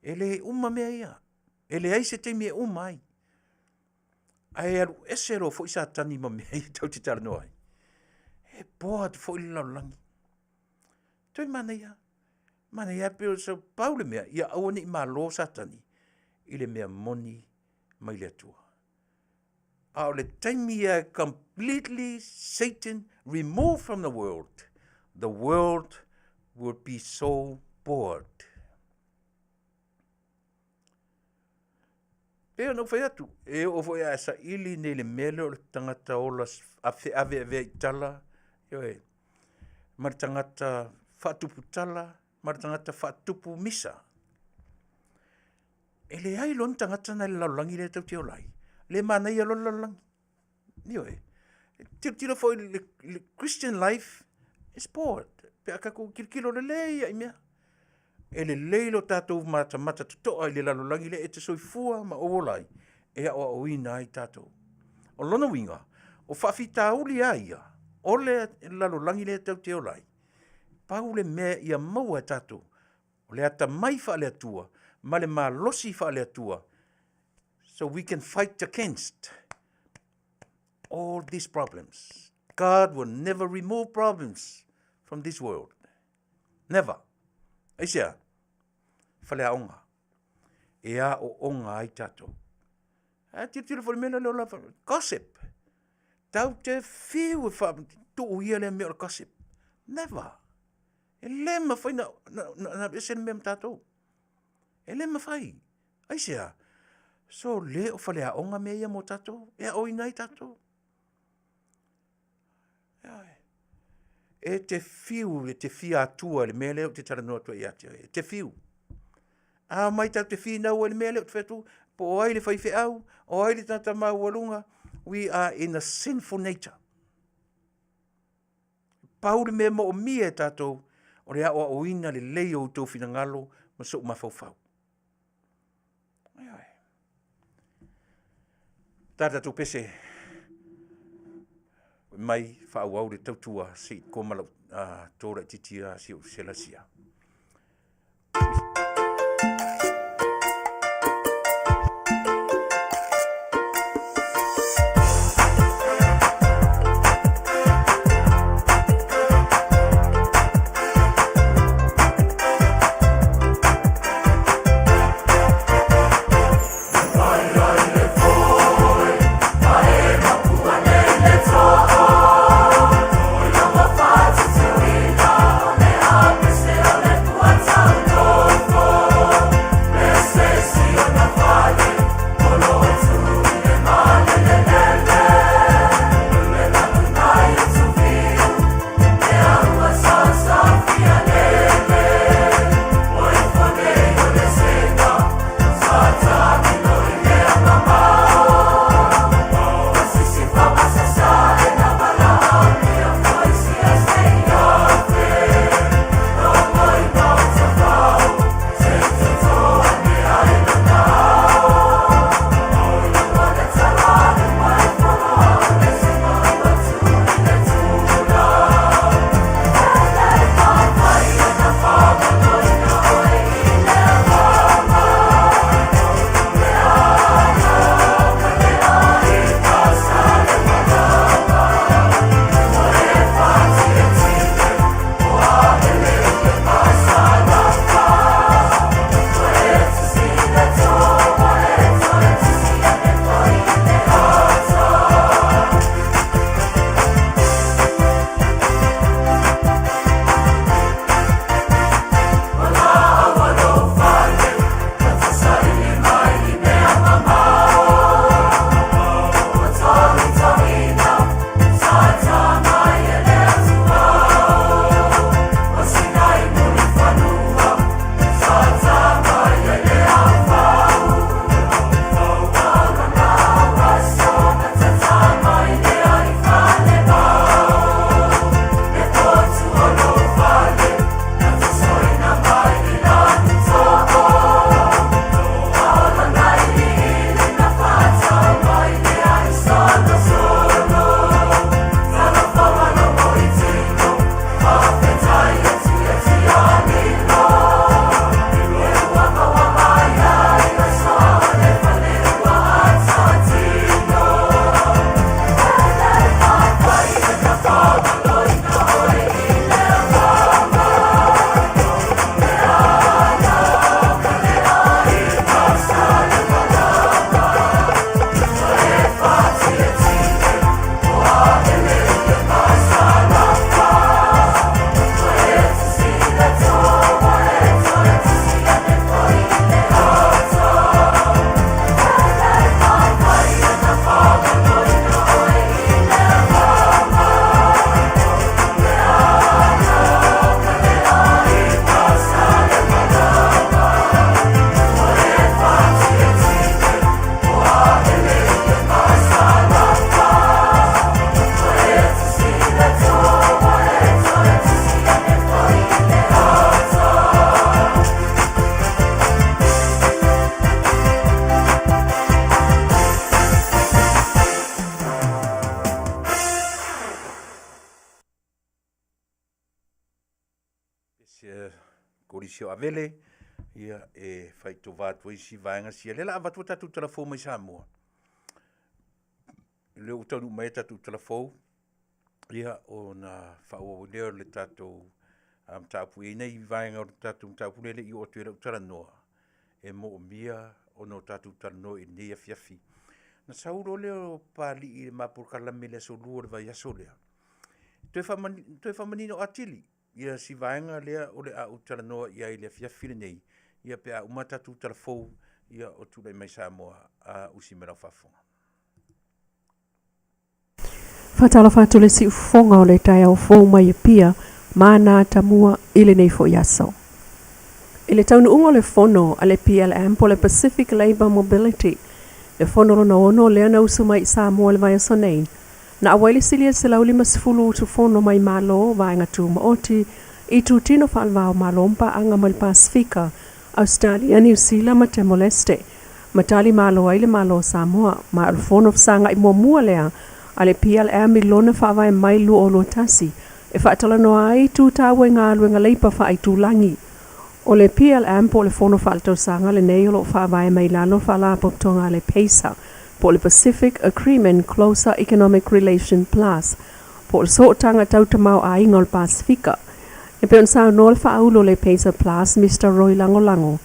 e le uma mea ia. E leai se taimi e uma ai. Ae alu ese loa foi Satani ma mea ia tatou te talanoa ai. E bored foi le lalolagi. Toe manaia, manaia pei o se pau le mea, ia aua ne i malo Satani i le mea moni mai le Atua. A o le taimi ia e completely Satan removed from the world, the world will be so bored. Pei ona ou fai atu, e oo foi a saili nei le mea lea o le tagata ola feaveavea i tala, ioe. ma le tagata faatuputala ma le tagata faatupu misa. E leai loa ni tagata na i le lalolagi lea tatou te ola ai, le manaia loa le lalolagi. Ioe. Tilotilo foi i le Christian life is bored pe a tatou tilotilo lelei lava i mea. E lelei lo tatou matamata totoa i le lalolagi lea e te soifua ma ou ola ai e aoaoina ai tatou. O lona uiga, o faafitauli lava ia o le lalolagi lea tatou te ola ai, pau le mea ia maua e tatou, o le atamai faale-Atua ma le malosi faale-Atua, so we can fight against all these problems. God will never remove problems from this world. Never. Aisea? Faleaoga. E aooga ai tatou. Ae tilotilo foi i le mea lea o le ola gossip. Tatou te fiu e faatuu ia lea mea o le gossip. Never. E le mafai ona aveese le mea ma tatou. E le mafai. Aisea? So le o faleaoga mea ia mo tatou, e aoaoina ai tatou. Ioe. E te fiu e te fia atua i le mea lea ou te talanoa atu ai ia te oe, e te fiu. A omai tatou te finau ai i le mea lea ou te fai atu, po o ai le faifeau, o ai le tagata maualuga, we are in a sinful nature. Pau le mea e moomia e tatou, o le aoaoina lelei o outou finagalo ma sou mafaufau. Ioe. Ta tatou pese mai faaauau le tautua se i koma lau to laitiiti a si ou selasia. Kolisi o Avele, ia, e faitova atu ai si vaega sia. Lea la avatu a tatou tala fou mai Samoa. Lea ua taunuu mai a tatou tala fou, ia, ona faaauau ai lea o le tatou mataupu. E i ai nai vaega o le tatou mataupu lea e le i oo atu i ai lau talanoa, e moomia ona o tatou talanoa i lenei afiafi. Na sau loa lea o Papalii i le ma polokalame i le aso Lua o le vaiaso lea, toe faamanino atili ia si vaega lea o le a ou talanoa i ai i le afiafi lenei, ia pe a uma a tatou tala fou, ia o Tulai Mai Samoa a usi mai lau faafofoga. Faatalofa atu le siufofoga o le taeao fou mai Apia ma na tamua i lenei foi aso. I le taunuuga o le fono a le PLM po o le Pacific Labour Mobility, le fono lona ono lea na usu mai i Samoa i le vaiaso nei, na auai le silia i le 150 usufono mai Malo, Vaega Tumaoti, Itutino Faalevao Malo ma Paaga mai le Pasefika, Ausetalia, Niu Sila ma Timor-Leste, ma tali malo ai le Malo o Samoa, ma o le fono fesagai muamua lea a le PLM i lona faavae mai 2021 e faatalanoa ai itu taua i galuega leipa faaitulagi. O le PLM po o le Fono Faaletausaga lenei o lo o faavae mai lalo o le Faalapotopotoga a le PACER po o le Pacific Agreement Closer Economic Relation Plus po o le Sootaga Tau Tamaoaiga o le Pasefika. E pei ona saunoa le faaulu o le PACER Plus, Mister Roy Lagolago,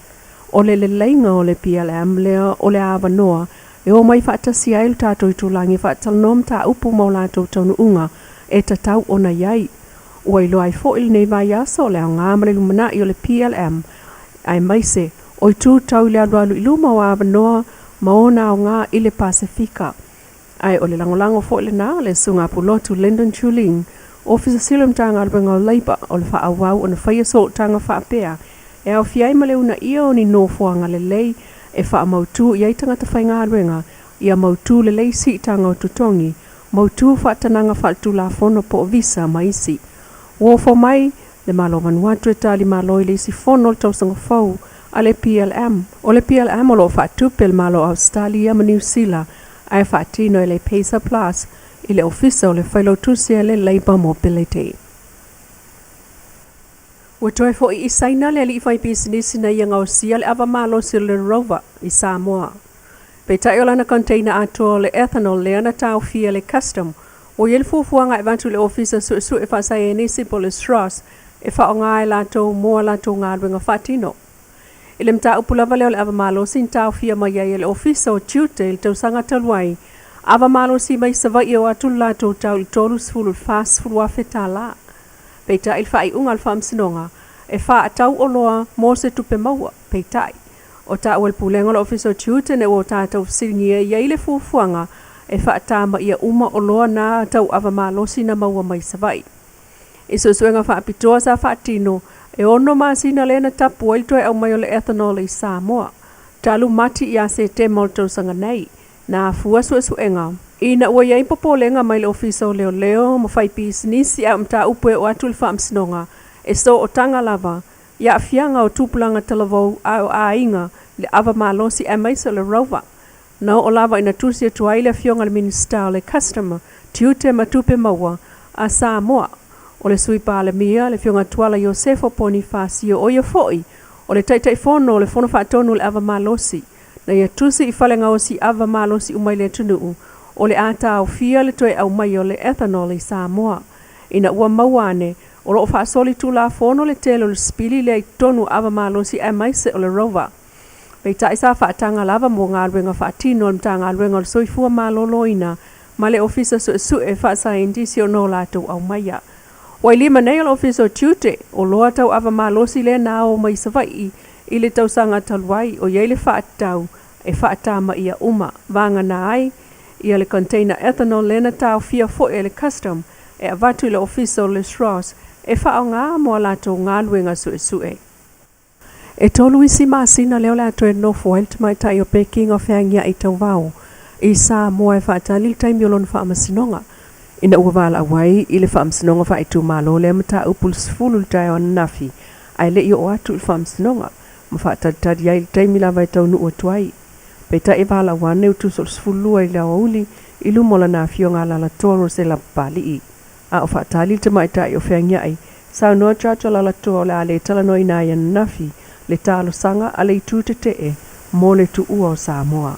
O le leleiga o le PLM lea o le avanoa e omai faatasi ai lo tatou itulagi e faatalanoa mataupu ma o latou taunuuga e tatau ona i ai. Ua iloa ai foi lenei vaiaso o le aoga ma le lumanai o le PLM aemaise o itu tau i le alualu i luma o avanoa ma ona aoga i le Pasefika. Ae o le lagolago foi lena a le Susuga Pulotu Lyndon Chuling, Ofisa Sili o le Matagaluega o Leipa, o le faaauau ona faia sootaga faapea e aofia ai ma le uunaia o ni nofoaga lelei e faamautu i ai tagata faigaluega ia mautu lelei siitaga o totogi, mautu faatanaga faaletulafono po o visa ma isi. Ua ofo mai le Malo o Vanuatu e tali malo i le isi fono o le tausaga fou a le PLM. O le PLM o lo o faatupe e le Malo o Ausetalia ma Niu Sila ae faatino e le Pacer Plus i le Ofisa o le Failautusi a le Labour Mobility. Ua toe foi i Saina le alii faipisinisi na ia gaosia le ava malosi o le Land Rover i Samoa. Peitai o lana container atoa o le ethanol lea na taofia e le Custom, ua i ai le fuafuaga e avatu i le Ofisa Suesue Faasaienisi po o le SROS e faaaoga e latou mo a latou galuega faatino. I le mataupu lava lea o le ava malosi na taofia mai ai e le Ofisa o Tiute i le tausaga talu ai, ava malosi mai Savaii e o atu le latou tau i le 30 i le 40 afe tala. Peitai i le faaiuga a le Faamasinoga, e faatau oloa mo se tupe maua. Peitai, o taua e le Pulega o le Ofisa o Tiute ina ua tatou fesiligia e i ai le fuafuaga e faatamaia uma oloa na tau ava malosi na maua mai Savaii. I suesuega faapitoa sa faatino, e ono masina lea na tapu ai le toe aumai o le ethanol i Samoa, talu Mati ia Setema o le tausaga nei. Na afua suesuega ina ua i ai popolega mai le Ofisa o Leoleo ma Faipisinisi a o mataupu e oo atu i le Faamasinoga e sootaga lava i aafiaga o tupulaga talavou a o aiga i le ava malosi aemaise o le Rover. Na oo lava ina tusi atu ai le Afioga i le Minisita o le Customer, Tiute ma Tupe Maua a Samoa, o le Sui Palemia, le Afioga Tuala Iosefo Ponifasio, o ia foi o le Taitaifono o le Fono Faatonu o le Ava Malosi, na ia tusi i fale gaosi ava malosi uma i le atunuu, o le a taofia le toe aumaia o le ethanol i Samoa. Ina ua maua ane, o lo o faasolitulafono le tele o le sipili lea i totonu o ava malosi aemaise o le rover. Peitai sa faataga lava mo galuega faatino a le Matagaluega o le Soifua Maloloina ma le Ofisa Suesue Faasaienitisi ona o latou aumaia. Ua i lima nei o le Ofisa o Tiute, oloa tau ava malosi lea na ao mai Savaii i le tausaga talu ai, o i ai le faatatau e faatamaia uma, vagana ai ia le container ethanol lea na taofia foi e le Custom e avatu i le Ofisa o le SROS e faaaoga mo a latou galuega suesue. E tolu isi masina lea o le a toe nofo ai le tamaitai o Peking o feagiai tauvao i Samoa e faatali le taimi o lona faamasinoga, ina ua valaau ai i le Faamasinoga Faaitumalo lea mataupu i le 10 i le taeao ananafi ae le i oo atu i le Faamasinoga ma faatalitali ai i le taimi lava e taunuu atu ai. Peitai e valaau ane ua tusa o le 12 i le aoauli i luma o lana afioga alala Rosella Papali'i. A o faatali le tamaitai o feagiai Saunoa Judge Alaalatoa o le a le talanoaina ai ananafi le talosaga a le Itu Tetee mo le tuua o Samoa.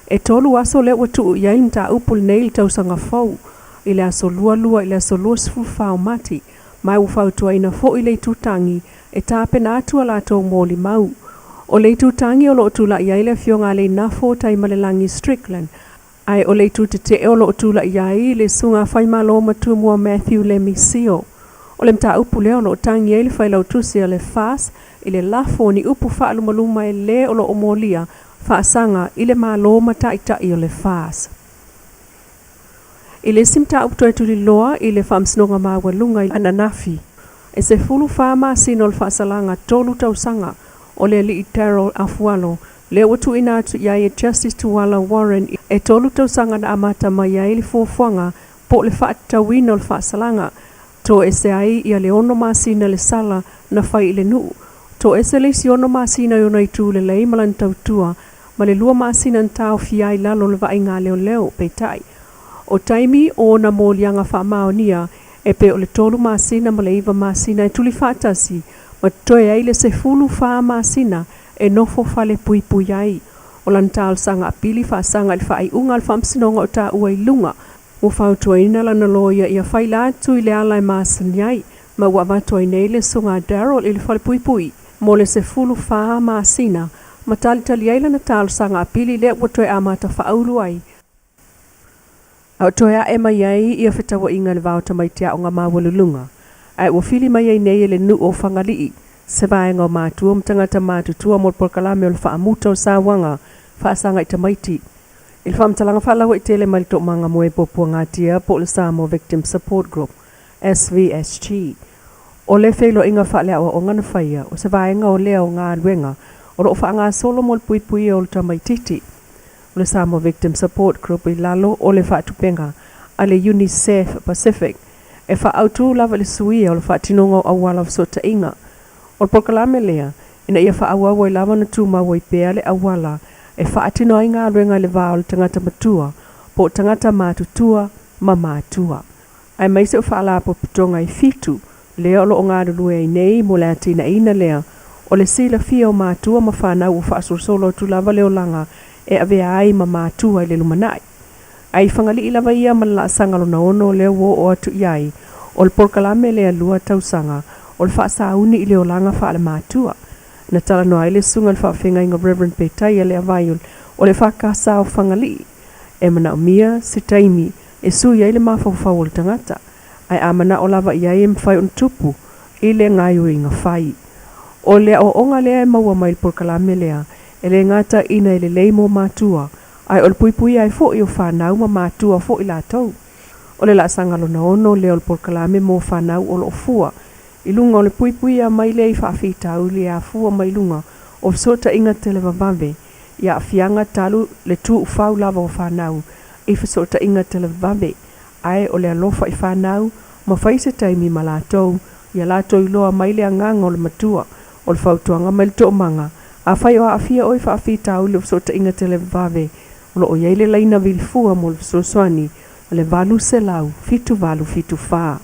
E tolu aso lea ua tuu i ai le mataupu lenei i le tausaga fou, i le aso 22 i le aso 24 o Mati, ma ua fautuaina foi le Itu Tagi e tapena atu a latou molimau. O le Itu Tagi o lo o tulai ai le Afioga a Leinafo Taimalelagi Strickland, ae o le Itu Tetee o lo o tulai ai le Susuga Faimalo Matumua Matthew Lemi Sio. O le mataupu lea o lo o tagi ai le Failautusi a le FAS i le lafo o ni upu faalumaluma e le o lo o molia faasaga i le Malo ma taitai o le FAS. I le isi mataupu toe tuliloa i le Faamasinoga Maualuga i ananafi, e 14 masina o le faasalaga tolu tausaga o le alii Daryl Afualo lea ua tuuina atu i ai e Justice Tuala Warren e tolu tausaga na amata mai ai le fuafuaga po o le faatatauina o le faasalaga, toese ai ia le 6 masina le sala na fai i le nuu, toese le isi 6 masina i ona itu lelei ma lana tautua, ma le 2 masina na taofia ai lalo o le vaaiga a leoleo. Peitai, o taimi o ona moliaga faamaonia e pei o le 3 masina ma le 9 masina e tuli faatasi ma totoe ai le 14 masina e nofo fale puipui ai. O lana talosaga apili faasaga i le faaiuga a le Faamasinoga o taua i luga, ua fautuaina lana loia ia faila atu i le ala e masani ai, ma ua avatu ai nei le Susuga Daryl i le fale puipui mo le 14 masina ma talitali ai lana talosaga apili lea ua toe amata faaulu ai. A o toe ae mai ai ia fetauaiga i le va o tamaiti aoga maualuluga, ae ua fili mai ai nei e le nuu o Fagalii se vaega o matua ma tagata matutua mo le polokalame o le faamuta o sauaga faasaga i tamaiti. I le faamatalaga faalauaitele mai le Toomaga Mo e Puapuagatia po o le Samoa Victim Support Group, SVSG, o le feiloaiga faaleaoaoga na faia o se vaega o lea o galuega o lo o faagasolo mo le puipuia o le tamaititi. O le Samoa Victim Support Group i lalo o le faatupega a le UNICEF Pacific e faaautu lava i le suia o le faatinoga o auala o fesootaiga. O le polokalame lea ina ia faaauau ai lava ona tumau ai pea le auala e faatino ai galuega i le va o le tagata matua po o tagata matutua ma matua. Aemaise o faalapotopotoga e 7 lea o lo o galulue ai nei mo le atinaeina lea o le silafia o matua ma fanau ua faasolosolo atu lava le olaga e avea ai ma matua i le lumanai. Ae i Fagalii lava ia ma le laasaga lona 6 lea ua oo atu i ai o le polokalame lea 2 tausaga o le faasauni i le olaga faalematua. Na talanoa ai le susuga i le faafeagaiga Reverend Petaia Leavai o le EFKS o Fagalii e manaomia se taimi e sui ai le mafaufau o le tagata, ae a manao lava i ai e mafai ona tupu i le gaoioiga fai. O le aoaoga lea e maua mai le polokalame lea e le gata ina e lelei mo matua, ae o le puipuia ai foi o fanau ma matua foi latou. O le laasaga lona 6 lea o le polokalame mo fanau o lo o fua i luga o le puipuia mai lea i faafitauli e afua mai luga o fesootaiga televavave i aafiaga talu le tuufau lava o fanau i fesootaiga televavave, ae o le alofa i fanau ma fai se taimi ma latou ia latou iloa mai le agaga o le matua. O le fautuaga mai le toomaga, afai o aafia oe i faafitauli o fesootaiga televavave, o lo o i ai le laina vilifua mo le fesoasoani le 800 7874.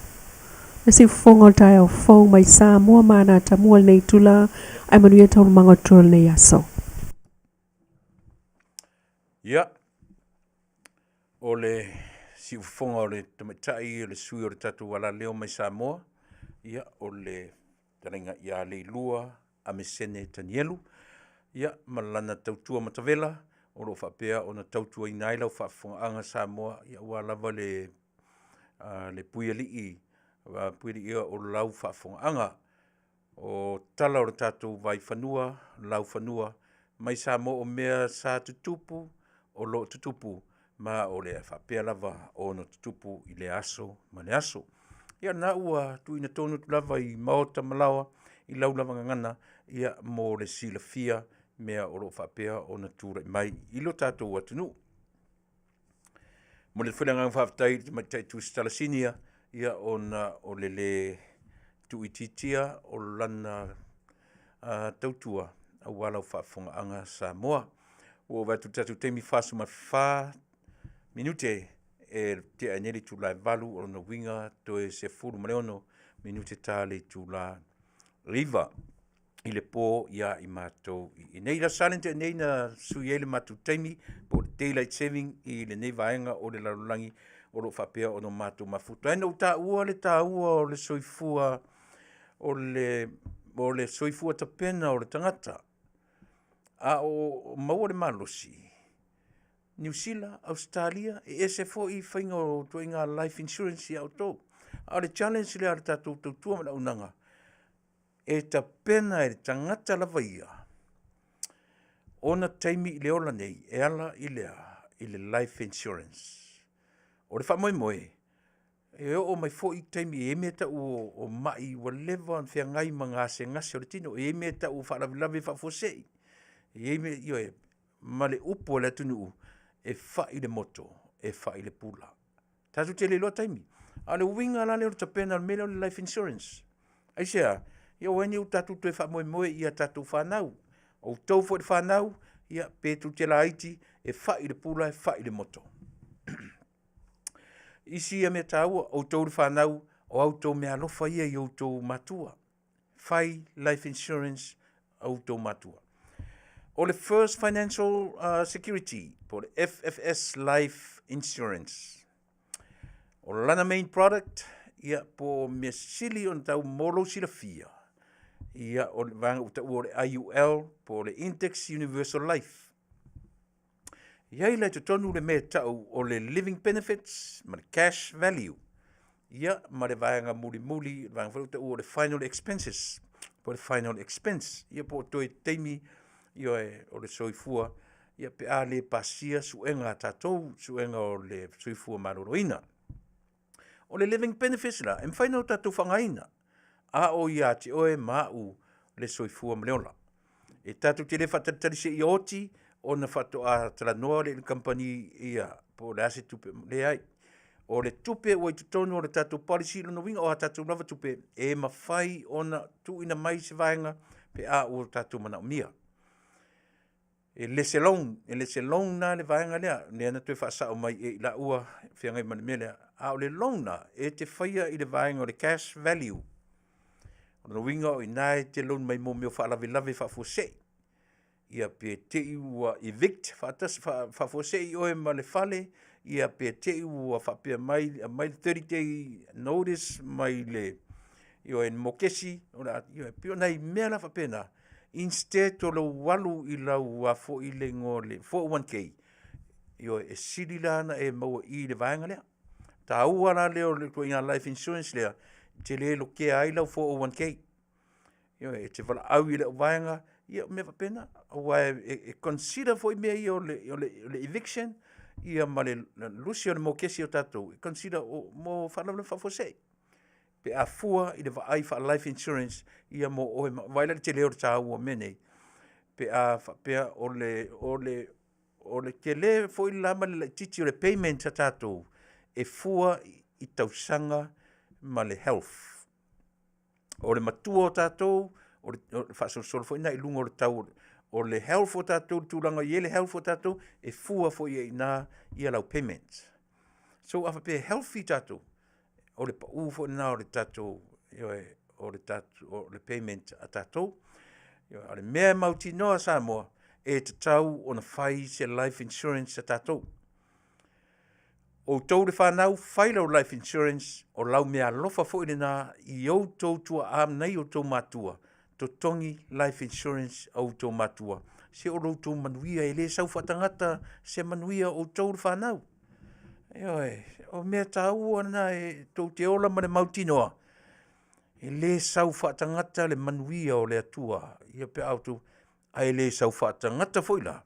Le siufofoga o le taeao fou mai Samoa ma ana atamua i lenei itula, ae manuia taualumaga o totoe o lenei aso. Ia, o le siufofoga o le tamaitai o le sui o le tatou alaleo mai Samoa, ia, o le fetalaiga ia Leilua Amesene Tanielu, ia, ma lana tautua matavela o lo o faapea ona tautuaina ai lau faafofogaaga Samoa, ia, aua lava le le puialii puialii o lau faafofogaaga. O tala o le tatou vaifanua, laufanua mai Samoa o mea sa tutupu, o lo o tutupu, ma o le a faapea lava ona tutupu i le aso ma le aso. Ia lena ua tuuina tonu atu lava i maota ma laoa i lau lava gagana, ia mo le silafia mea o lo o faapea ona tulai mai i lo tatou atunuu. Momoli atu foi le agaga faafetai i le Tamaitai Tusitala Sinia, ia ona o le le tuuitiitia o lana tautua aua lau faafofogaaga Samoa. Ua ou vaai atu i le tatou taimi 44 minute e tea ai nei le itula e 8, o lona uiga toe 16 minute ta le itulā 9 i le po ia i matou i inei. I le Aso Sa lea na tea nei na sui ai le matou taimi po o le daylight saving i lenei vaega o le lalolagi o lo o faapea ona matou mafuta ai. Na ou taua le taua o le soifua o le, o le soifua tapena o le tagata, a o maua le malosi, Niu Sila, Ausetalia, e ese foi faiga o ituaiga life insurance ia outou. A o le challenge lea a le tatou tautua ma le auaunaga, e tapena e le tagata lava ia ona taimi i le ola nei e ala i le a? I le life insurance. O le faamoemoe, e oo mai foi taimi e i ai mea e tau o mai ua leva ona feagai ma gasegase o le tino, e i ai mea e tau o faalavelave faafuasei, e i ai mea, ioe, ma le upu a le atunuu, e fai le moto, e fai le pula. Tatou te le iloa taimi. A o le uiga la lea o le tapena o le mea lea o le life insurance. Aisea? Ia aua ne i o tatou toe faamoemoe i a tatou fanau. O outou foi le fanau, ia pe tou te laiti, e fai le pula e fai le moto. Isi ia mea taua, outou le fanau, o a outou meaalofa ia i outou matua. Fai life insurance a outou matua. O le First Financial Security, po o le FFS Life Insurance. O lana main product, ia, po o mea sili ona tau mo lou silafia, ia, o le vaega ua taua o le IUL, po o le Index Universal Life. E i ai la i totonu le mea e tau o le living benefits ma le cash value, ia ma le vaega mulimuli, le vaega foi lea ua taua o le final expenses, po o le final expense, ia po o toe taimi ioe, o le soifua, ia pe a le pasia suega a tatou, suega o le soifua maloloina. O le living benefits la, e mafai ona tatou faaaogaina, a o ia te oe ma au le soifua ma le ola. E tatou te le faatalitali seia oti ona faatoa talanoa lea i le kamupani ia po o le a se tupe, leai. O le tupe ua i totonu o le tatou policy, lona uiga o a tatou lava tupe e mafai ona tuuina mai se vaega pe a ua tatou manaomia. E le se loan, e le se loan la le vaega lea, lea na toe faasao mai e i laua e feagai ma le mea lea, a o le loan la, e te faia i le vaega o le cash value. O lona uiga o i ina e te loan mai mo mea o faalavelave faafuasei. Ia pe te i ua evict faatasi, faafuasei oe ma le fale, ia pe te i ua faapea mai, aumai le 30 day notice mai le, ioe, mokesi, o le a, ioe, pei o nai mea la faapena, instead o lou alu i lau a foi le igoa o le 401k, ioe, e sili la ona e maua i i le vaega lea. Taua la lea o le ituaiga life insurance lea, e te le lokea ai lau 401k. Ioe, e te valaau i lau vaega, ia o mea faapena. Aua e consider foi mea ia o le eviction, ia ma le lusi o le mokesi o tatou, e consider mo faalavelave faafuasei. Pe a fua i le vaai faa-life insurance, ia mo oe, vaai la i le tele o le taua o mea nei, pe a faapea o le tele foi la ma le laitiiti o le payment a tatou, e fua i tausaga ma le health. O le matua o tatou, o le faasolosolo foi lena i luga o le tau o le health o tatou, le tulaga e i ai le health o tatou, e fua foi i ina ia lau payment. So a faapea e healthy tatou, o le pau foi lena o le tatou, ioe, o le tatou, o le payment a tatou. Ioe, a o le mea e mautinoa Samoa, e tatau ona fai se life insurance a tatou. Outou le fanau, fai lau life insurance, o lau meaalofa foi lena i outou tuaa ma nai outou matua, totogi life insurance a outou matua, se o lo outou manuia, e le sau faatagata se manuia o outou le fanau. Ioe, o mea taua lena e tou te ola ma le mautinoa, e le sau faatagata le manuia o le Atua, ia pe a outou, ae le sau faatagata foi la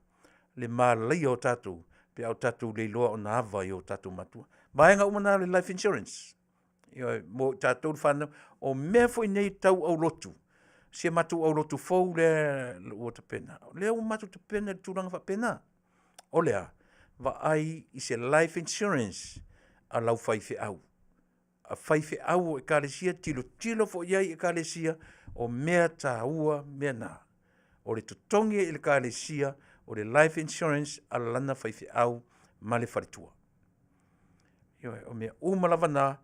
le malaia o tatou pe a o tatou le iloa ona ava i o tatou matua. Vaega uma na o le life insurance. Ioe, mo i tatou le fanau. O mea foi nei tau aulotu, si a matou aulotu fou lea ua tapena, o lea ua matou tapena i le tulaga faapena. O le a? Vaai i se life insurance a lau faifeau. A faifeau o Ekalesia, tilotilo foi i ai Ekalesia, o mea taua mea na. O le totogi e le Ekalesia o le life insurance a lana faifeau ma le faletua. Ioe, o mea uma lava na,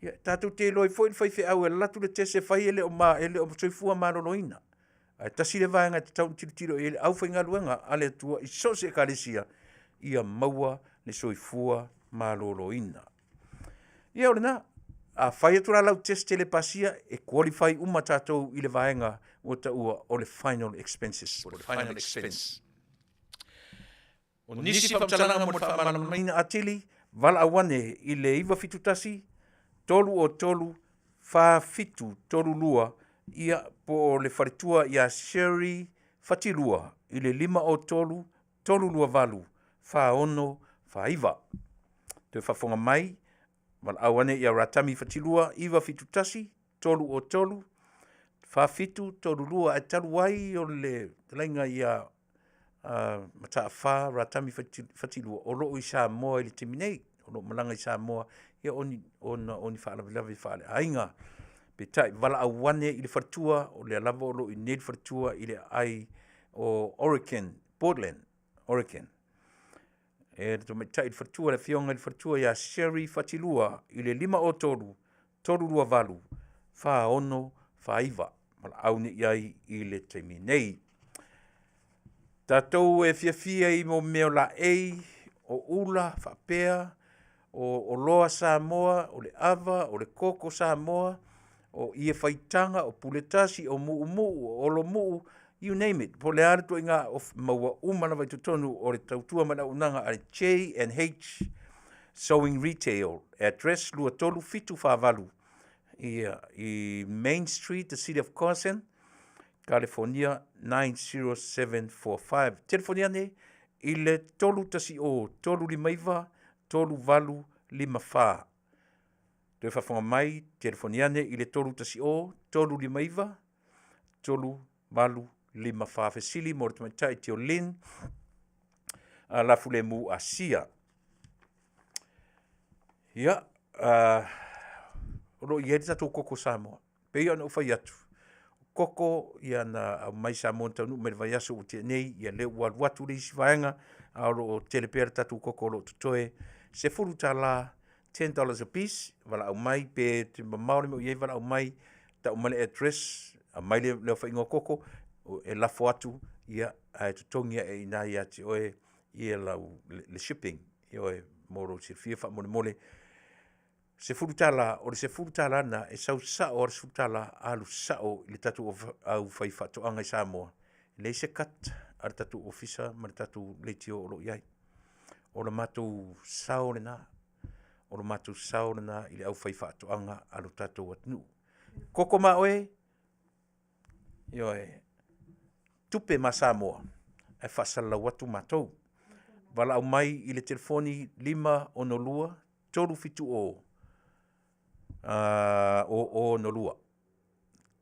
Ia, tatou te iloa ai foi le faifeau e alu atu le test e fai e le o ma, e le o soifua maloloina. Ae tasi le vaega e tatau ona tilotilo i ai le aufaigaluega a le Atua i so o se Ekalesia, ia maua le soifua maloloina. Ia o lena. A fai atu la lau test e le pasia, e qualify uma tatou i le vaega ua taua o le final expenses po o le final expense. O nisi faamatalaga mo le faamalamalamaina atili, valaau ane i le 971 303 4732, ia po o le faletua ia Sherry Fatilua i le 503 328 4649. Toe faafofoga mai, valaau ane ia Ratami Fatilua 971 303 4732 ae talu ai o le fetalaiga ia Mataafa Ratami Fatilua o lo o i Samoa i le taimi nei, o lo o malaga i Samoa ia ona o ni faalavelave faaleaiga. Peitai, valaau ane i le faletua, o lea lava o lo o i inei le faletua i le aai o Oregon, Portland, Oregon. E le tamaitai le faletua, le afioga i le faletua ia Sherry Fatilua i le 503 328 4649. Valaau nei i ai i le taimi nei. Tatou e fiafia i mo mea o laei, o ula faapea, o oloa Samoa, o le ava, o le koko Samoa, o ie faitaga, o puletasi, o muumuu, o olomuu, you name it, po o le a le ituaiga maua uma lava i totonu o le tautua ma le auaunaga a le J&H Sewing Retail, address 2378 ia, i Main Street, the City of Carson, California 90745. Telefoni ane i le 310 359 3854. Toe faafofoga mai, telefoni ane i le 310 359 3854. Fesili mo le tamaitai Tiolin Lafulemu Asia. Ia, o lo o i ai le tatou koko Samoa. Pei ona ou fai atu, koko ia na aumai Samoa na taunuu mai le vaiaso ua tea nei, ia lea ua alu atu le isi vaega, a o lo o tele pea le tatou koko o lo o totoe, $10, $10 a piece, valaau mai pe te mamao le mea o i ai, valaau mai, tau mai le address, aumai le aofaiga o koko e lafo atu, ia ae totogi lava i ina ia te oe ia lau le shipping, ioe, mo lou silafia faamolemole. $10, o le $10 lena, e sau sao lava le $10 alu sao i le tatou aufaifaatoaga i Samoa, e leai se cut a le tatou ofisa ma le tatou leitio o lo o i ai. O le matou sao lena, o le matou sao lena i le aufaifaatoaga a lo tatou atunuu. Koko ma oe, ioe, tupe ma Samoa, ae faasalalau atu matou. Valaau mai i le telefoni 562 370 0062.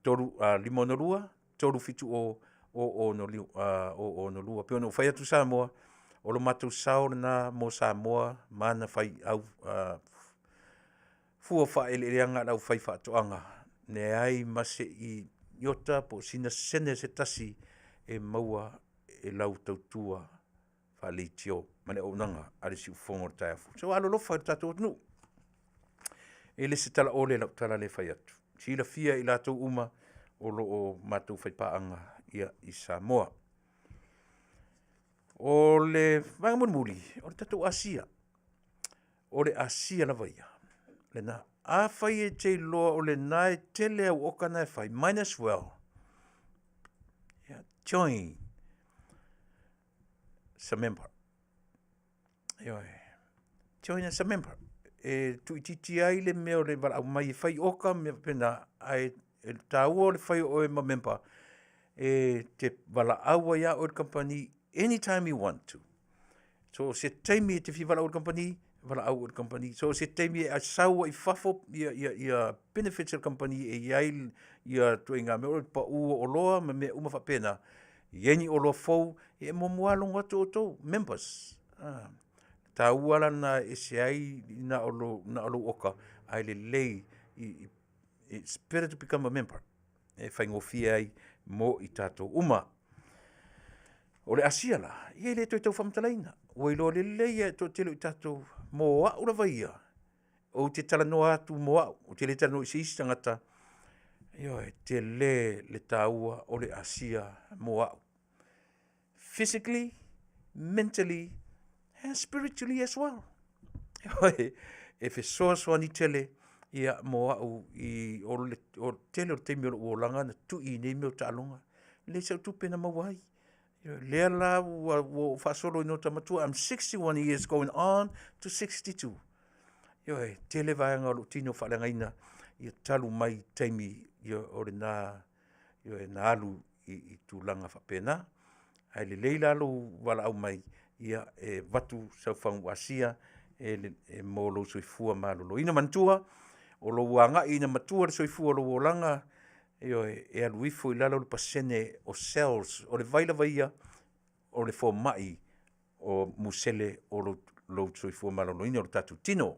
562 370 0062. Pei ona ou fai atu Samoa, o lo matou sao lena mo Samoa ma ana fai au fua o faaeleeleaga a le aufaifaatoaga, leai ma se iota po o sina sene se tasi e maua e lau tautua faaleitio ma le auaunaga a le siufofoga o le taeao fou. So alolofa i le tatou atunuu. E le se talaole lau tala lea e fai atu. Silafia e i latou uma o lo o matou faipaaga ia i Samoa. O le vaega mulimuli, o le tatou Asia. O le Asia lava ia, lena. Afai e te iloa o lena e tele au oka na e fai, might as well join as a member. Ioe. Join as a member. E tuuitiitia ai le mea o le valaau mai e fai oka ma mea faapena, ae e taua o le fai o oe ma member e te valaau ai lava oe i le kamupani anytime you want to. So o se taimi e te fia valaau ai i le kamupani, valaau oe i le kamupani. So o se taimi e sau ai i fafo ia benefits a le kamupani e i ai ia ituaiga mea o le pau o oloa ma mea uma faapena, e i ai ni oloa fou, ia e muamua lava logo atu outou, members. Taua la lena e ese ai na o lou oka, ae lelei, it's better to become a member e faigofie ai mo i tatou uma. O le Asia la, ia e le toe tau faamatalaina, ua iloa lelei e toatele o i tatou, mo au lava ia. Ou te talanoa atu mo au, ou te le talanoa i se isi tagata, ioe, tele le taua o le asia mo au. Physically, mentally and spiritually as well. Ioe, e fesoasoani tele ia mo au i o le o le tele o le taimi o lou olaga na tui i nei mea o taaloga. E leai sau tupe na maua ai. Ioe, lea la ua ou faasolo ina ota matua, I'm 61 years going on to 62. Ioe, tele vaega o lou tino faaleagaina ia talu mai taimi ia o lena ioe, na alu i, i tulaga faapena. Ae lelei la lou valaau mai ia e avatu sau fagu asia e, e mo lou soifua maloloina. Manatua, o lou agai ina matua le soifua o lou olaga, ioe, e alu ifo i lalo le pasene o cells, o le vai lava ia o le fomai o musele o lou, lou soifua maloloina o le tatou tino.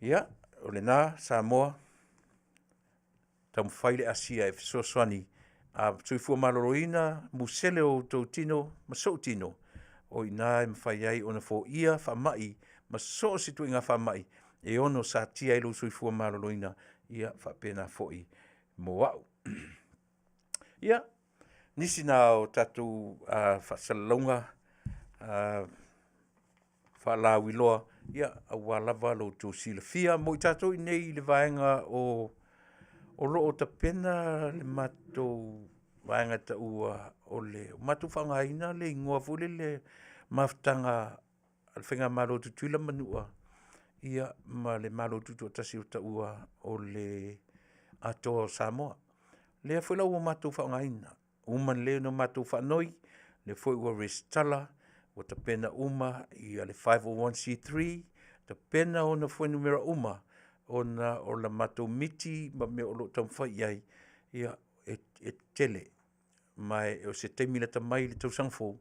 Ia, o lena Samoa, taumafai le asia e fesoasoani a soifua maloloina musele o outou tino ma sou tino, o i ina e mafai ai ona foia faamai ma so o se ituaiga faamai e ono satia ai lou soifua maloloina, ia faapena foi mo au. Ia, nisi na o tatou faasalalauga faalauiloa ia aua lava lo outou silafia. Mo i tatou i inei i le vaega o o lo o tapena le matou vaega e taua o le matou faaaogaina le igoa foi lele mafutaga a le Faigamalo a Tutuila ma Manua, ia ma le Malo Tutoatasi o taua o le Atoa o Samoa. Lea foi la ua matou faaaogaina, uma lelei ona matou faanoi, lea foi ua resitala, ua tapena uma le 501c3, tapena ona fuainumera uma ona o le matou miti ma mea o lo o taumafai i ai, ia e tele. Ma o se taimi lata mai i le tausaga fou,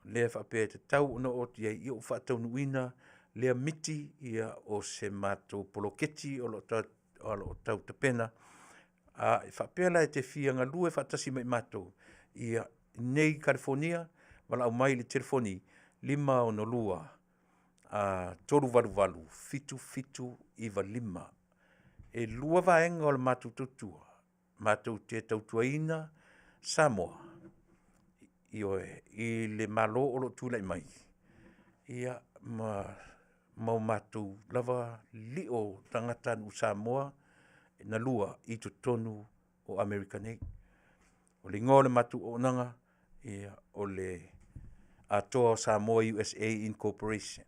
lea e faapea e tatau ona oo atu i ai, ia ua faataunuuina lea miti, ia o se matou poloketi o lo o tau tapena. A e faapea la e te fia galue faatasi ma matou, ia i inei i Kalifonia, valaau mai i le telefoni 562 388 7795. E 2 vaega o le matou tautua, matou te tautuaina Samoa, ioe, i le Malo o lo o tulai mai, ia ma o matou lava lio o tagatanuu Samoa na lua i totonu o Amerika nei. O le igoa o le matou auaunaga, ia o le Atoa o Samoa USA Incorporation.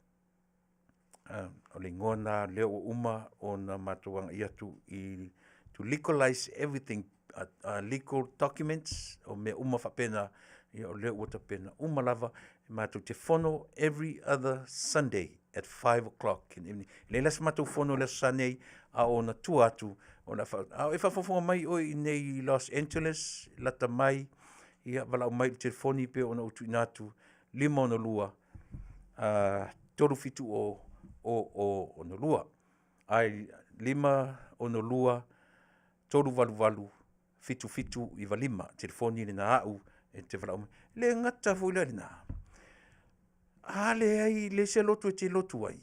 O le igoa lena lea ua uma ona matou agai atu i to legalize everything, legal documents, o mea uma faapena, ia o lea ua tapena uma lava. E matou te fono every other Sunday at 5 o'clock in the evening. E leai la se matou fono i le Aso Sa nei, a o ona tua atu o le a fa... A o e faafogafoga mai oe i inei i Los Angeles, lata mai, ia valaau mai i le telefoni pei ona ou tuuina atu, 562 370 0062. Ae 562 388 7795, telefoni lena a au e te valaau mai. E le gata foi la i lena, a leai, e leai se lotu e te lotu ai,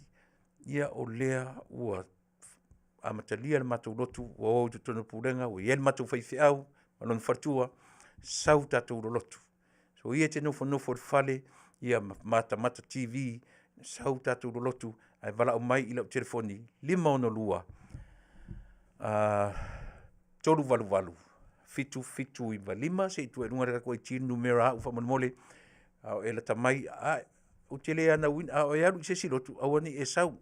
ia o lea ua amatalia le matou lotu, ua o i totonu o le pulega ua i ai le matou faifeau ma lona faletua, sau tatou lolotu. Soia e te nofonofo i le fale ia ma matamata TV, sau tatou lolotu ae valaau mai i lau telefoni 562 388 7795 se i tuu atu i luga le tatou IT le numera a au faamolemole. A o e lata mai, ou te le anauina, a o e alu i se isi lotu, aua ne i e sau,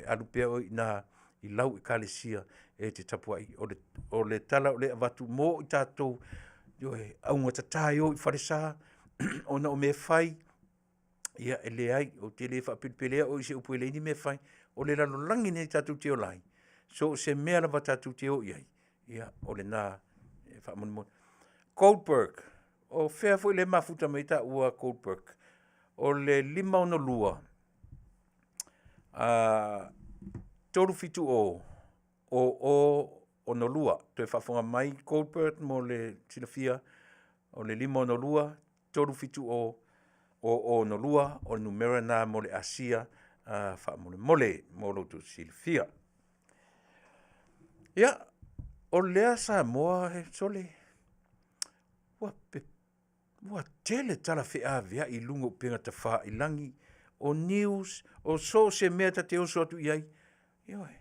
alu pea oe i ina i lau ekalesia e te tapuai. O le tala o lea e avatu mo i tatou, ioe, augatata e o i falesa ona o mea e fai, ia e leai, ou te le faapelepelea oe i se upu e leai ni mea e fai. O le lalolagi lenei tatou te ola ai, so o se mea lava tatou te o i ai, ia o lena e faamolemole. Goldberg, o fea foi lea e mafuta mai ai taua Goldberg? O le 562 370 0062. Toe faafofoga mai Goldberg mo le silafia, o le 562 370 0062 o le numera lena mo le asia. Faamolemole mo lo outou silafia. Ia, o lea Samoa e sole, ua Ua tele tala feaveai i luga o upega tafailagi, o news, o so o se mea ta te oso atu i ai, ioe,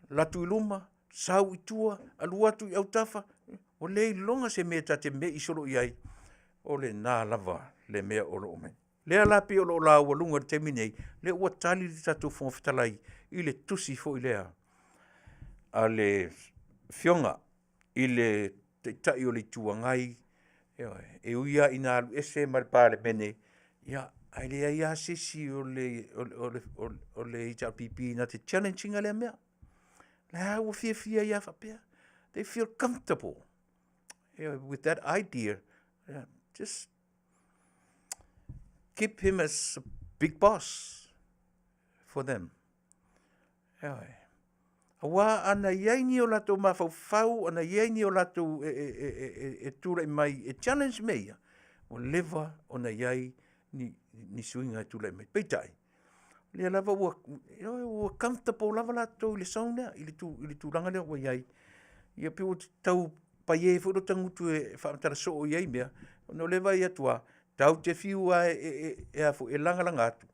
alu atu i luma, sau i tua, alu atu i autafa, ua leiloga se mea ta te mei solo i ai, o lena lava le mea o lo o aumai. O lea la e pei o lo o laualuga i le taimi lenei, o lea ua tali le tatou Fofoga Fetalai i le tusi foi lea a le Afioga i le Taitai o le Itu Agai, ioe, e ui lava ina alu ese mai le Palemene, ae leai lava se isi o le HRPP na te challenge ina lea mea. O la e ua fiafia ai lava faapea. They feel comfortable with that idea, just keep him as a big boss for them. Ioe. Aua ana i ai ni o latou mafaufau, ana i ai ni o latou e tulai mai e challenge mea ia, ua leva ona i ai ni suiga e tulai mai. Peitai, o lea lava ua, ioe, ua comfortable lava latou i le zone lea, i le tulaga lea ua i ai. Ia pei ua tau paie foi lota gutu e faamatala soo i ai mea, ona o lea e vaai atu lava, tatou te fiu lava e lagalaga atu,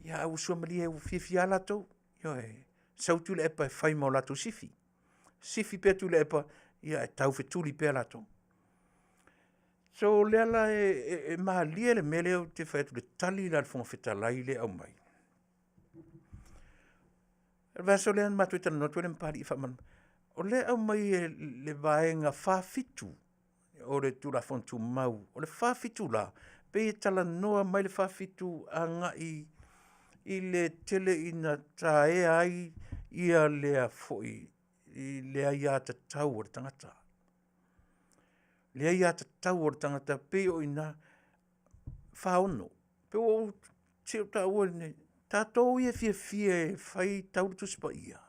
ae ua suamalie ua fiafia lava latou, ioe. Sau Tuilaepa e fai ma o latou sifi, sifi pea Tuilaepa ae taufetuli pea latou. So o lea la e malie le mea lea ou te fai atu i le tali lea a le Fofoga Fetalai lea e aumai. O le vaiaso lea na matou talanoa atu ai ma Papalii faamalamalama. O lea e aumai e le Vaega 47 o le Tulafono Tumau, o le 47 la, pei e talanoa mai le 47 agai i le tele ina taea ai ia le foi le aiatatau a le tagata. Le aiatatau a le tagata pei o i ina 46, pei ua ou, se i ou taua lenei, tatou ia e fiafia e faitau le Tusi Paia,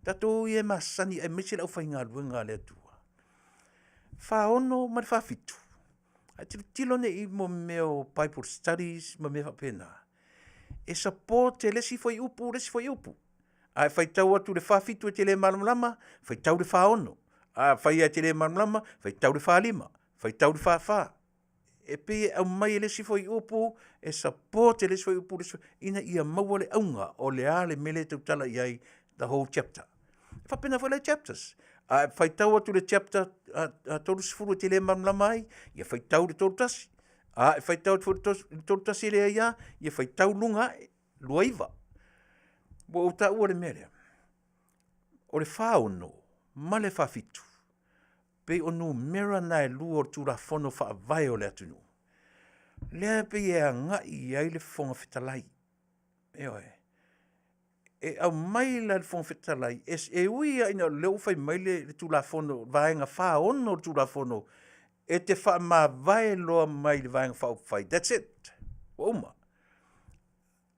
tatou ia e masani aemaise le aufaigaluega a le Atua, 46 ma le 47, a e tilotilo nei i mea o Bible studies ma mea faapena, e support e le isi fuaiupu le isi fuaiupu. A e faitau atu i le 47 e te le malamalama, faitau le 46. Afai lava e te le malamalama, faitau le 45, faitau le 44. E pei e aumai e le isi fuaiupu e support e le isi fuaiupu le isi fuaiupu, ina ia maua le auga o le a le mea lea e tautala i ai the whole chapter. E faapena foi la i chapters. A e faitau atu i le chapter 30 e te le malamalama ai, ia faitau i le 31. A e faitau atu foi i le 31 e leai lava, ia faitau luga ae, 29. Ua ou taua le mea lea, o le 46 ma le 47, pei o numera na e lua o le Tulafono Faavae o le atunuu, lea e pei e agai i ai le Fofoga Fetalai. Ioe. E aumai la e le Fofoga Fetalai, e ui lava ina o lea ua fai mai le Tulafono, Vaega 46 o le Tulafono e te faamavae loa mai le Vaega Faaupufai, that's it, ua uma.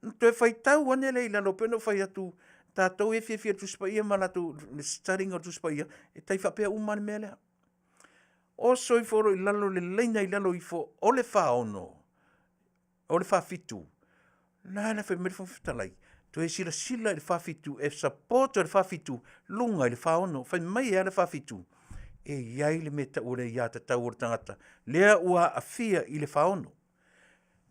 Ona toe faitau ane lea i lalo, pei ona ou fai atu, tatou ia e fiafia i le Tusi Paia ma latou le study ina o le Tusi Paia, e tai faapea uma lava le mea lea. Oso ifo loa i lalo le laina i lalo ifo o le 46, o le 47, la la fai mai le Fofoga Fetalai, toe silasila i le 47 e support le 47 luga i le 46. Fai mai e a le 47? E i ai le mea e tau o le aiatatau a le tagata, lea ua aafia i le 46.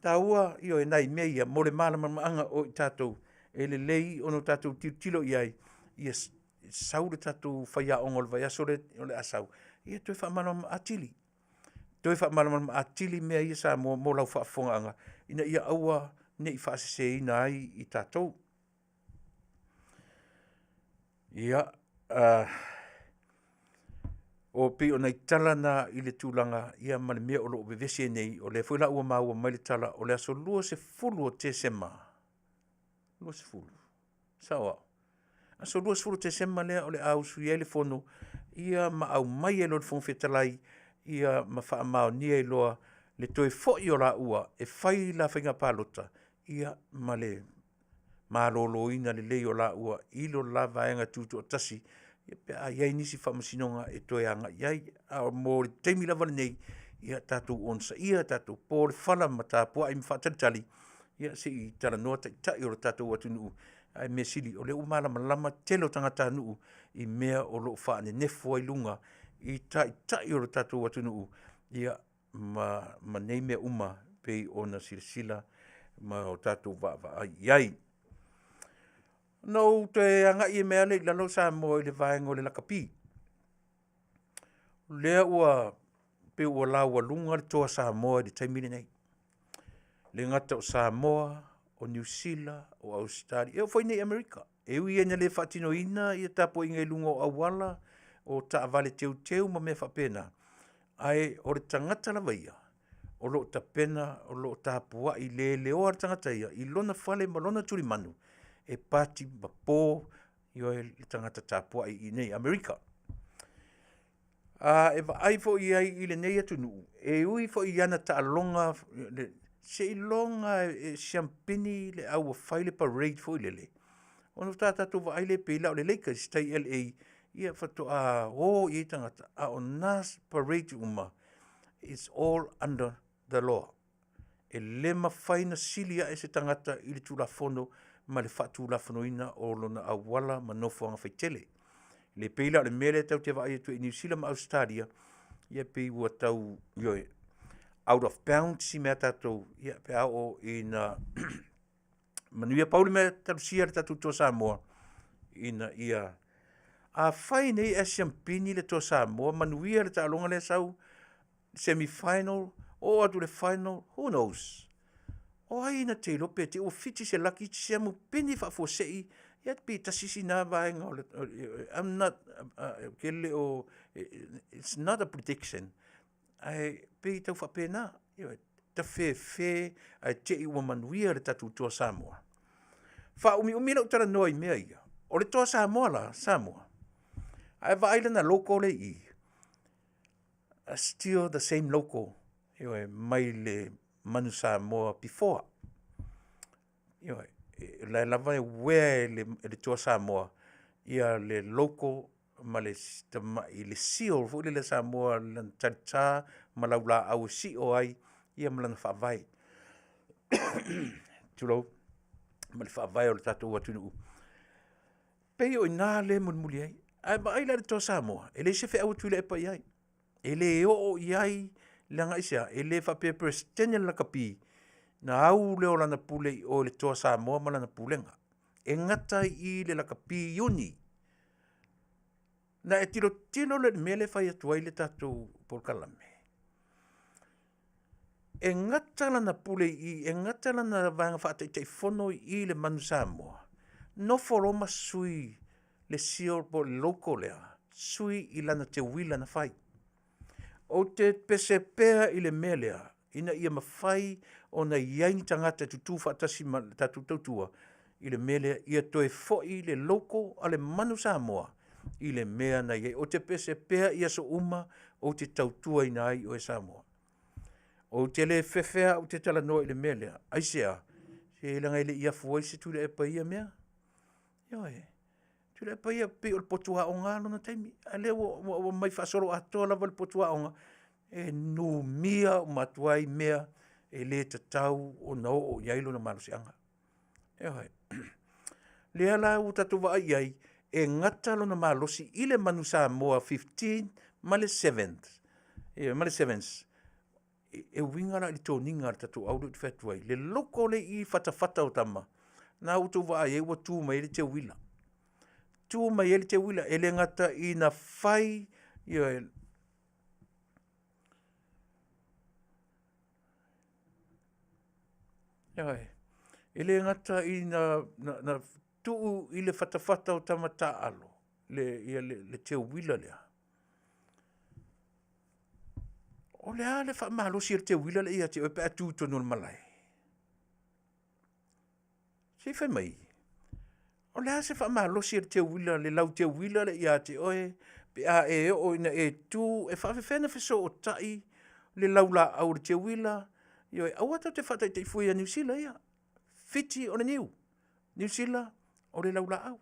Taua, ioe, nai mea ia mo le malamalamaaga o i tatou, e lelei ona tatou tilotilo i ai, ia sau le tatou faiaoga o le vaiaso lea o le a sau, ia toe faamalamalama atili, toe faamalamalama atili mea ia Samoa mo lau faafofogaaga ina ia aua ne i faaseseina ai i tatou. Ia, e pei o nai tala na i le tulaga ma le mea o lo o vevesi ai nei, o lea foi la ua maua mai le tala o le aso 20 o Tesema, 20, sao au? Aso 20 o Tesema lea o le a usuia ai le Fono ia ma aumai ai loa e le Fofoga Fetalai ma faamaonia ai loa le toe foi o laua e fai la faiga palota ma le maloloina lelei o laua i lo la Vaega Tutoatasi pe a i ai nisi faamasinoga e toe agai i ai. A mo le taimi lava lenei, ia tatou onosaia, tatou po le fala ma tapuai ma faatalitali. Ia se i talanoa taitai o le tatou atunuu, ae mea sili o lea ua malamalama tele o tagatanuu i mea o lo o faanenefu ai luga i taitai o le tatou atunuu, ia ma nei mea uma pei ona silasila ma o tatou vaavaai i ai. Ona ou toe agai mai lava lea i lalo Samoa i le vaega o le lakapi. O lea ua pei ua laualuga le Toa Samoa i le taimi lenei. E le gata o Samoa, o Niu Sila, o Ausetalia, e oo foi i inei i Amerika. E ui lava ina le faatinoina tapuaiga i luga o auala, o taavale teuteu ma mea faapena, ae o le tagata lava ia, o lo o tapena, o lo o tapuai leleoa le tagata ia i lona fale ma lona tulimanu e pati ma po le tagata tapuai i inei i Amerika. E vaai foi i ai i lenei atunuu, e ui foi i ana taaloga, seiloga e siamupini le au ua fai le parade foi lele, ona faatoa tatou vaai lea pei la o le Lakers i tai i LA, ia faatoa o i ai tagata, a o na parade uma, its all under the law. E le mafai ona sili ae se tagata i le Tulafono ma le faatulafonoina o lona auala ma nofoaga faitele. E le pei la o le mea lea tatou te vaai atu ai i Niu Sila ma Ausetalia, ia pei ua tau, ioe, out of bounds si mea tatou pe a oo ina manuia. Pau le mea, talosia le tatou Toa Samoa ina ia… Afai nei ae siamupini le Toa Samoa, manuia le taaloga lea e sau, semi final, oo atu i le final, who knows? O ai na te iloa pe te i ua fiti se laki siamupini faafuasei, ia pe tasi sina vaega o le… I'm not, ou te le o… it's not a prediction, ae pei e tau faapena, ioe, tafefe ae te i ua manuia le tatou Toa Samoa. Faaumiumi lou talanoa i mea ia, o le Toa Samoa la, Samoa, a e vaai i lana logo lea e i i, still the same logo, ioe, mai le Manu Samoa before. Ioe, o la e lava e uaea e le Toa Samoa le logo ma le tamai le seal foi lele a Samoa i lana talita ma laulaau e sio ai ma lana faavae. Tulou, ma le faavae o le tatou atunuu. E pei o i ina lea e mulimuli ai. A e vaai la i le Toa Samoa, e leai se feau a Tuilaepa i ai, e le oo i ai, leaga aisea? E le faapea e Peresetene le lakapi ona au lea o lana pule i o i le Toa Samoa ma lana pulega. E gata ai i i le lakapi iuni. Ona e tilotilo lea i le mea lea e fai atu ai le tatou polokalame, e gata lana pule i i, e gata lana vaega faa-Taitaifono i i i le Manu Samoa, nofo loa ma sui le seal po o le logo lea, sui i lana teuila na fai. Ou te pese pea i le mea lea, ina ia mafai ona i ai ni tagata e tutu faatasi ma le tatou tautua i le mea lea, ia toe foi le logo a le Manu Samoa i le mea na i ai. Ou te pese pea i aso uma ou te tautuaina ai oe Samoa. Ou te le fefe lava ou te talanoa i le mea lea. Aisea? Se leaga e le i afu ai se Tuilaepa i ia mea. Ioe. Tuilaepa ia pei o le potu aoga lava lona taimi, a o lea ua aumai faasoloatoa lava le potu aoga, e numia uma atu ai mea e le tatau ona oo i ai lona malosiaga. Ioe. O lea la ua tatou vaai i ai, e gata lona malosi i le Manu Samoa 15 ma le 7, ma le 7 e uiga la i le toniga a le tatou au lea ou te fai atu ai, le logo lea e i i fatafata o tama, lena ua outou vaai i ai ua tu mai ai le teuila. Tu mai ai le teuila, e le gata ina fai ioe, ioe, e le gata ina tuu i le fatafata o tama taaalo le teuila lea, O le a le faamalosi o le teuila lea ia te oe pe a e tu i totonu o le malae? Se i fai mai, o le a se faamalosi o le teuila, le lauteuila lea ia te oe pe a e oo ina e tu, e faapefea ona fesootai le laulaau o le teuila? Ioe, aua tou te faataitai fua ia Niu Sila ia, Fiti o le niu, Niu Sila o le laulaau.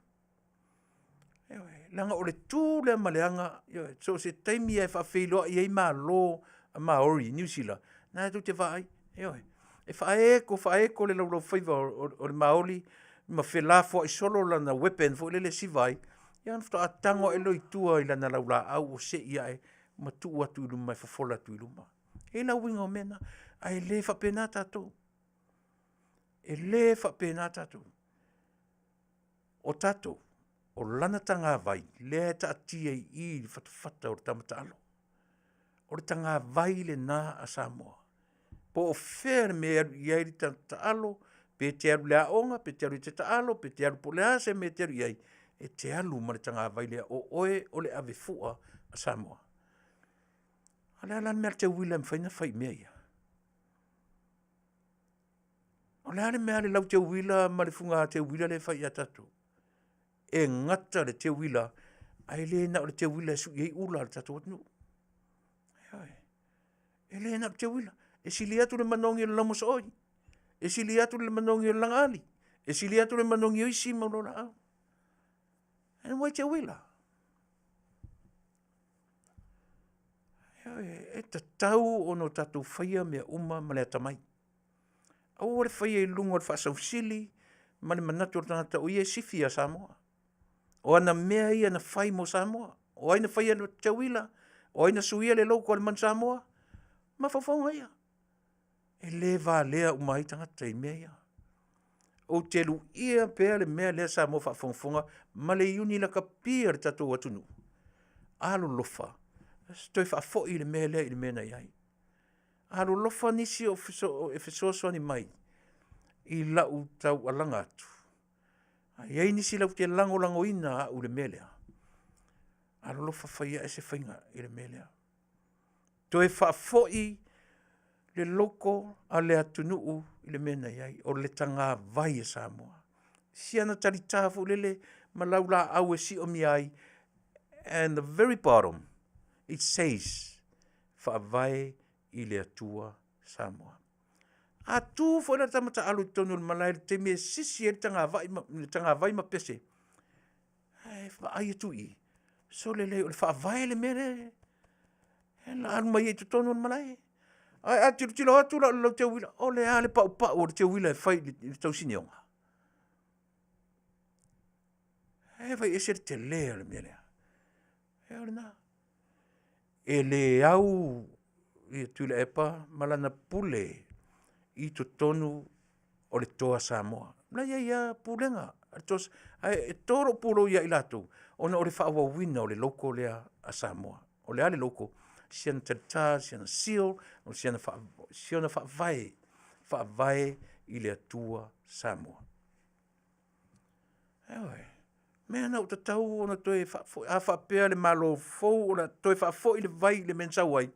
Ioe, leaga o le tu lea ma le aga, ioe, so o se taimi lava e faafeiloai ai malo a Maori i Niu Sila, o lena tou te vaai, ioe. E faaeko faaeko le laulaufaiva o le maoli ma felafoai solo lana weapon foi lele e siva ai, ia ona faatoa tago ae lea i tua i lana laulaau o sei ae ma tuu atu i luma e fofola atu i luma. E i ai la uiga o mea na, ae le faapena tatou. E le faapena tatou. O tatou, o lana tagavai lea e taatia i i i fatafata o le tama taalo. O le tagavai lena a Samoa. Po o fea le mea e alu i ai le tagata taalo, pe te alu i le aoga, pe te alu e te taalo, pe te alu po o le a se mea e te alu i ai, e te alu ma le tagavai lea, o oe o le avefua a Samoa. A o le a la le mea a le teuila e mafai ona fai i mea ia? O le a le mea a le lau teuila ma le fuga teuila lea e fai ia tatou? E gata le teuila, ae le na o le teuila e sui ai ula a le tatou atunuu. Ioe, e le na o le teuila, e sili atu le manogi o le laumosoi, e sili atu le manogi o le lagaali, e sili atu le manogi o isi mau laulaau. Ae why teuila? Ioe, e tatau ona tatou faia mea uma ma le atamai. Aua le faia i luga o le faasausili ma le manatu o le tagata o ia e sifi ia Samoa. O ana mea ia na fai mo Samoa. O ai na faia le teuila? O ai na suia le logo a le Manu Samoa? Mafaufauga ia, e le valea uma ai tagata i mea ia. Ou te luia pea le mea lea Samoa o faafogafoga ma le iuni lakapi a le tatou atunuu, alolofa, toe faafoi le mea lea i le mea na i ai. Alolofa nisi e fesoasoani mai i lau taualaga atu, a i ai nisi latou te lagolagoina au i le mea lea, alolofa fai ae se faiga i le mea lea. Toe faafoi le logo a le atunuu i le mea na i ai, o le tagavai a Samoa. Si ana talita foi lele ma laulaau e siomia ai, and the very bottom it says, Faavae i le Atua Samoa. A tu foi la le tama taalo i totonu o le malae i le taimi e sisi ai le tagavai ma pese, ae vaai atu i i, sole leai o le Faavae le mea lea o le a alu mai ai i totonu o le malae. Ae a tilotilo atu la i le lauteuila, o le a le paupau o le teuila e fai i le tausinioga? E vaai ese le tele o le mea lea. O lena. E le au ia Tuilaepa ma lana pule i totonu o le Toa Samoa. O la e i ai lava pulega a le Toa Samoa, ae to lou pulou ia i latou, ona o le faaauauina o le logo lea a Samoa. O le a le logo? Si ana talita, si ana seal, o si ona faavae, Faavae i le Atua Samoa. Ioe, o mea na ua tatau ona toe faafoi. A faapea le Malo fou o le a toe faafoi le vai i le mea na sau ai,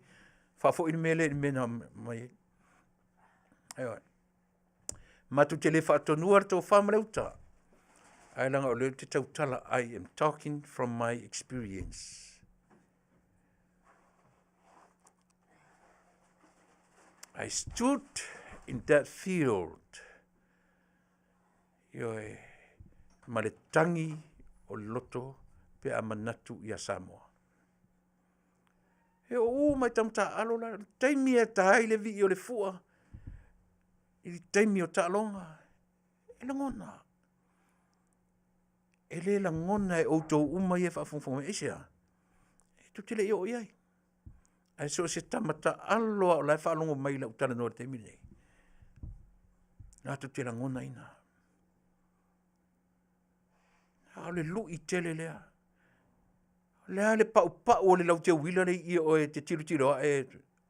faafoi le mea lea i le mea na aumai ai. Ioe. Matou te le faatonuina le tofa ma le uta, ae leaga o lea ou te tautala, I am talking from my experience. I stood in that field. Ioe, ma le tagi o le loto pe a manatu ia Samoa. E oo uma i tama taaalo la, le taimi e ta ai le vii o le fua, i le taimi o taaloga, e lagona. E le lagona e outou uma ia e faafogafoga mai. Aisea? E tou te le i oo i ai. Ae so o se tama taalo lava o la e faalogo mai i lau talanoa i le taimi lenei, latou te lagonaina. A o le lui tele lea. O le a le paupau o le lauteuila lea e i i o oe e te tilotilo ae,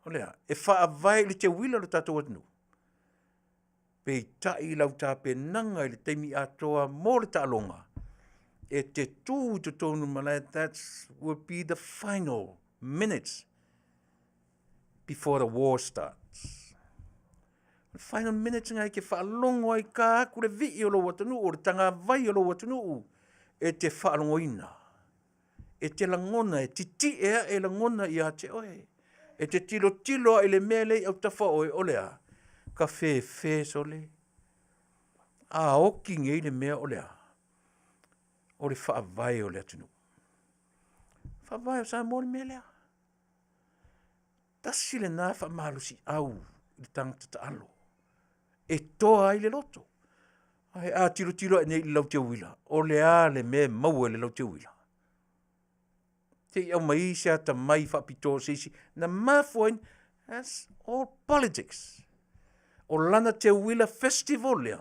o le a? E faavae i le teuila lo tatou atunuu? Peitai lau tapenaga i le taimi atoa mo le taaloga, e te tu i totonu o le malae, that will be the final minutes before the war starts. O le final minutes lena e te faalogo ai ta atu le vii o lou atunuu, o le tagavai o lou atunuu e te faalogoina, e te lagona, e titie ae lagona ia te oe. E te tilotilo lava i le mea lea i autafa o oe, o le a? Kafefe sole, a oti nei le mea o le a? O le faavae o le atunuu. O le faavae o Samoa le mea lea. Tasi lena faamalosiau i le tagata taalo. e toa ai le loto. Ae a tilotilo ae nei i le lauteuila, o le a le mea e maua i le lauteuila? Se i aumai se atamai faapitoa o se isi na mafua ai, that's all politics. O lana teuila festival lea,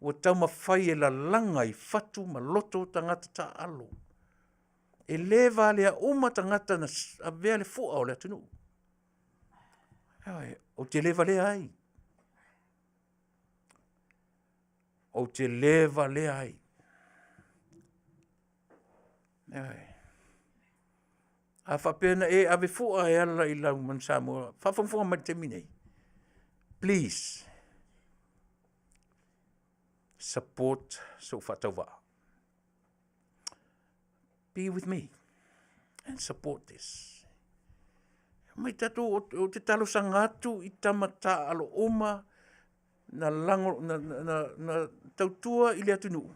ua taumafai e lalaga i fatu ma loto tagata taaalo. E le valea uma tagata na avea le fua o le atunuu. Ioe, ou te le valea ai. Ou te le valea ai. Ioe. A faapea na e ave fua e ala i lau Manu Samoa, faafogafoga mai i le taimi nei, please support sou faatauvaa. Be with me and support this. Mai tatou, ou te talosaga atu i tama taaalo uma na, lago, na, na, na, na tautua i le atunuu,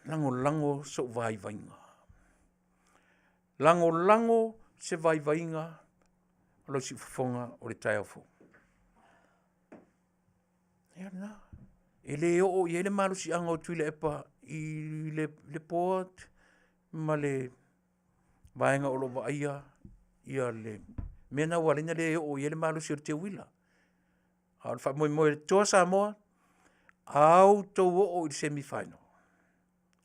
lagolago sou vaivaiga. Lagolago se vaivaiga o lau siufofoga o le taeao fou. Ia lena. E le oo i ai le malosiaga o Tuilaepa i le, le board ma le vaega o lo o vaaia ia le mea lena ua ala ai ona le oo i ai le malosi o le teuila. A o le faamoemoe o le Toa Samoa, a outou oo i le semi final,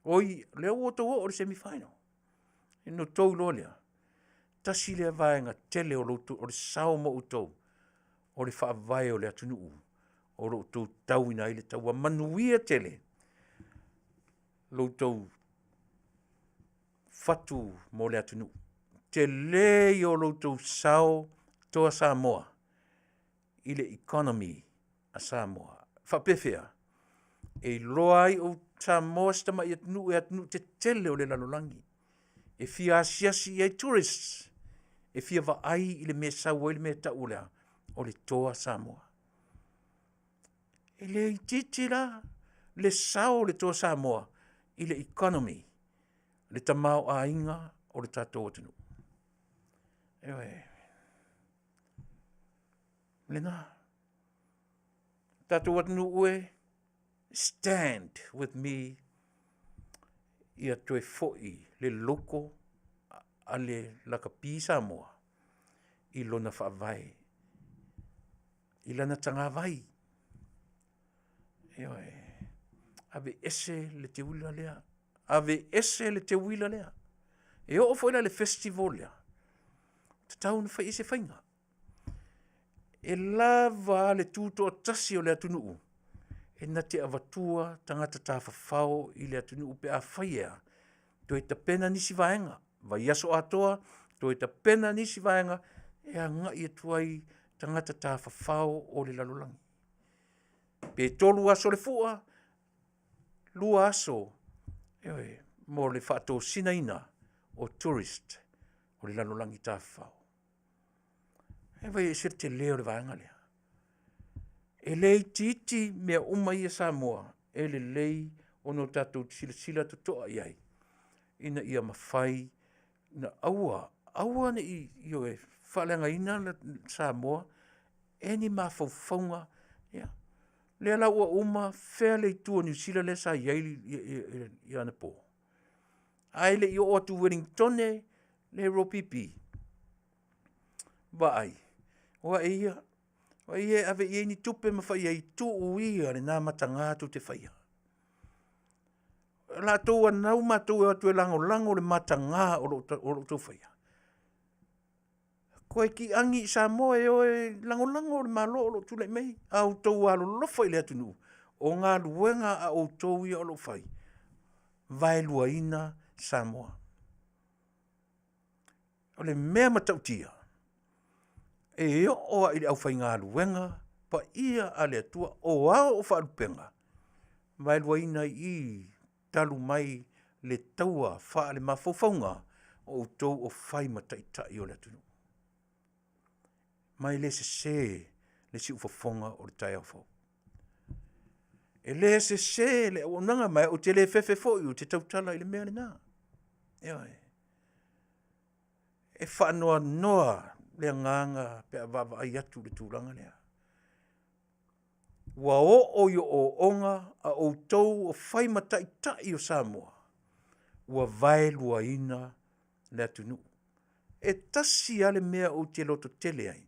oi o lea ua outou oo i le semi final, ona outou iloa lea, tasi lea vaega tele o le sao mo outou, o le faavae o le atunuu o lo o outou tauina ai le taua. Manuia tele lo outou fatu mo le atunuu. Tele ia o lo outou sao Toa Samoa i le economy a Samoa. E faapefea? E iloa ai o Samoa si tamai atunuu e atunuu tetele o le lalolagi e fia asiasi i ai tourists, e fia vaai i le mea e sau ai le mea e tau o le a? O le Toa Samoa. E le itiiti la le sao o le Toa Samoa i le economy, le tamaoaiga o le tatou atunuu. Ioe. Lena. Tatou atunuu e, stand with me ia toe foi le logo a le lakapi Samoa i lona faavae, i lana tagavai. Ioe. Aveese le teuila lea, aveese le teuila lea. E oo foi la i le festival lea, e tatau ona fai i ai se faiga. E lava a le tutoatasi o le atunuu e na te avatua tagata tafafao i le atunuu pe afai e a, toe tapena nisi vaega, vaiaso atoa toe tapena nisi vaega e agai atu ai tagata tafafao o le lalolagi. Pe 3 aso o le fua, 2 aso, ioe, mo le faatosinaina o tourist o le lalolagi tafafao. E vaai e ese le tele o le vaega lea. E le itiiti mea uma ia Samoa e lelei ona o tatou silasila totoa i ai ina ia mafai ona aua, aua ne i, ioe, faaleagaina Samoa e ni mafaufauga. Ia, lea la ua uma, fea le itu o Niu Sila lea sa i ai anapo? Ae le i oo atu i Ueligitone le ropb. Vaai, o ai ia, o ai ia e ave i ai ni tupe ma fai ai, tuu ia lena mataga tou te faia. O latou e anau matou e o atu e lagolago le mataga o lo outou faia. Toe kiagi i Samoa e o e lagolago le Malo o lo o tulai mai. A outou alolofa i le atunuu, o galuega a outou ia o lo o fai, vaeluaina Samoa. O le mea matautia, e oo lava i le aufaigaluega paia a le Atua, o ao o faalupega, vaeluaina i i talu mai le taua faalemafaufauga o outou o fai ma taitai o le atunuu. Ma e le sese le siufofoga o le taeao fou. E le sese le auaunaga, ma ou te le fefe foi ou te tautala i le mea lena. Ioe. E faanoanoa le agaga pe a vaavaai atu i le tulaga lea. Ua oo i ooooga a outou o fai ma taitai o Samoa, ua vaeluaina le atunuu. E tasi lava le mea ou te lototele ai,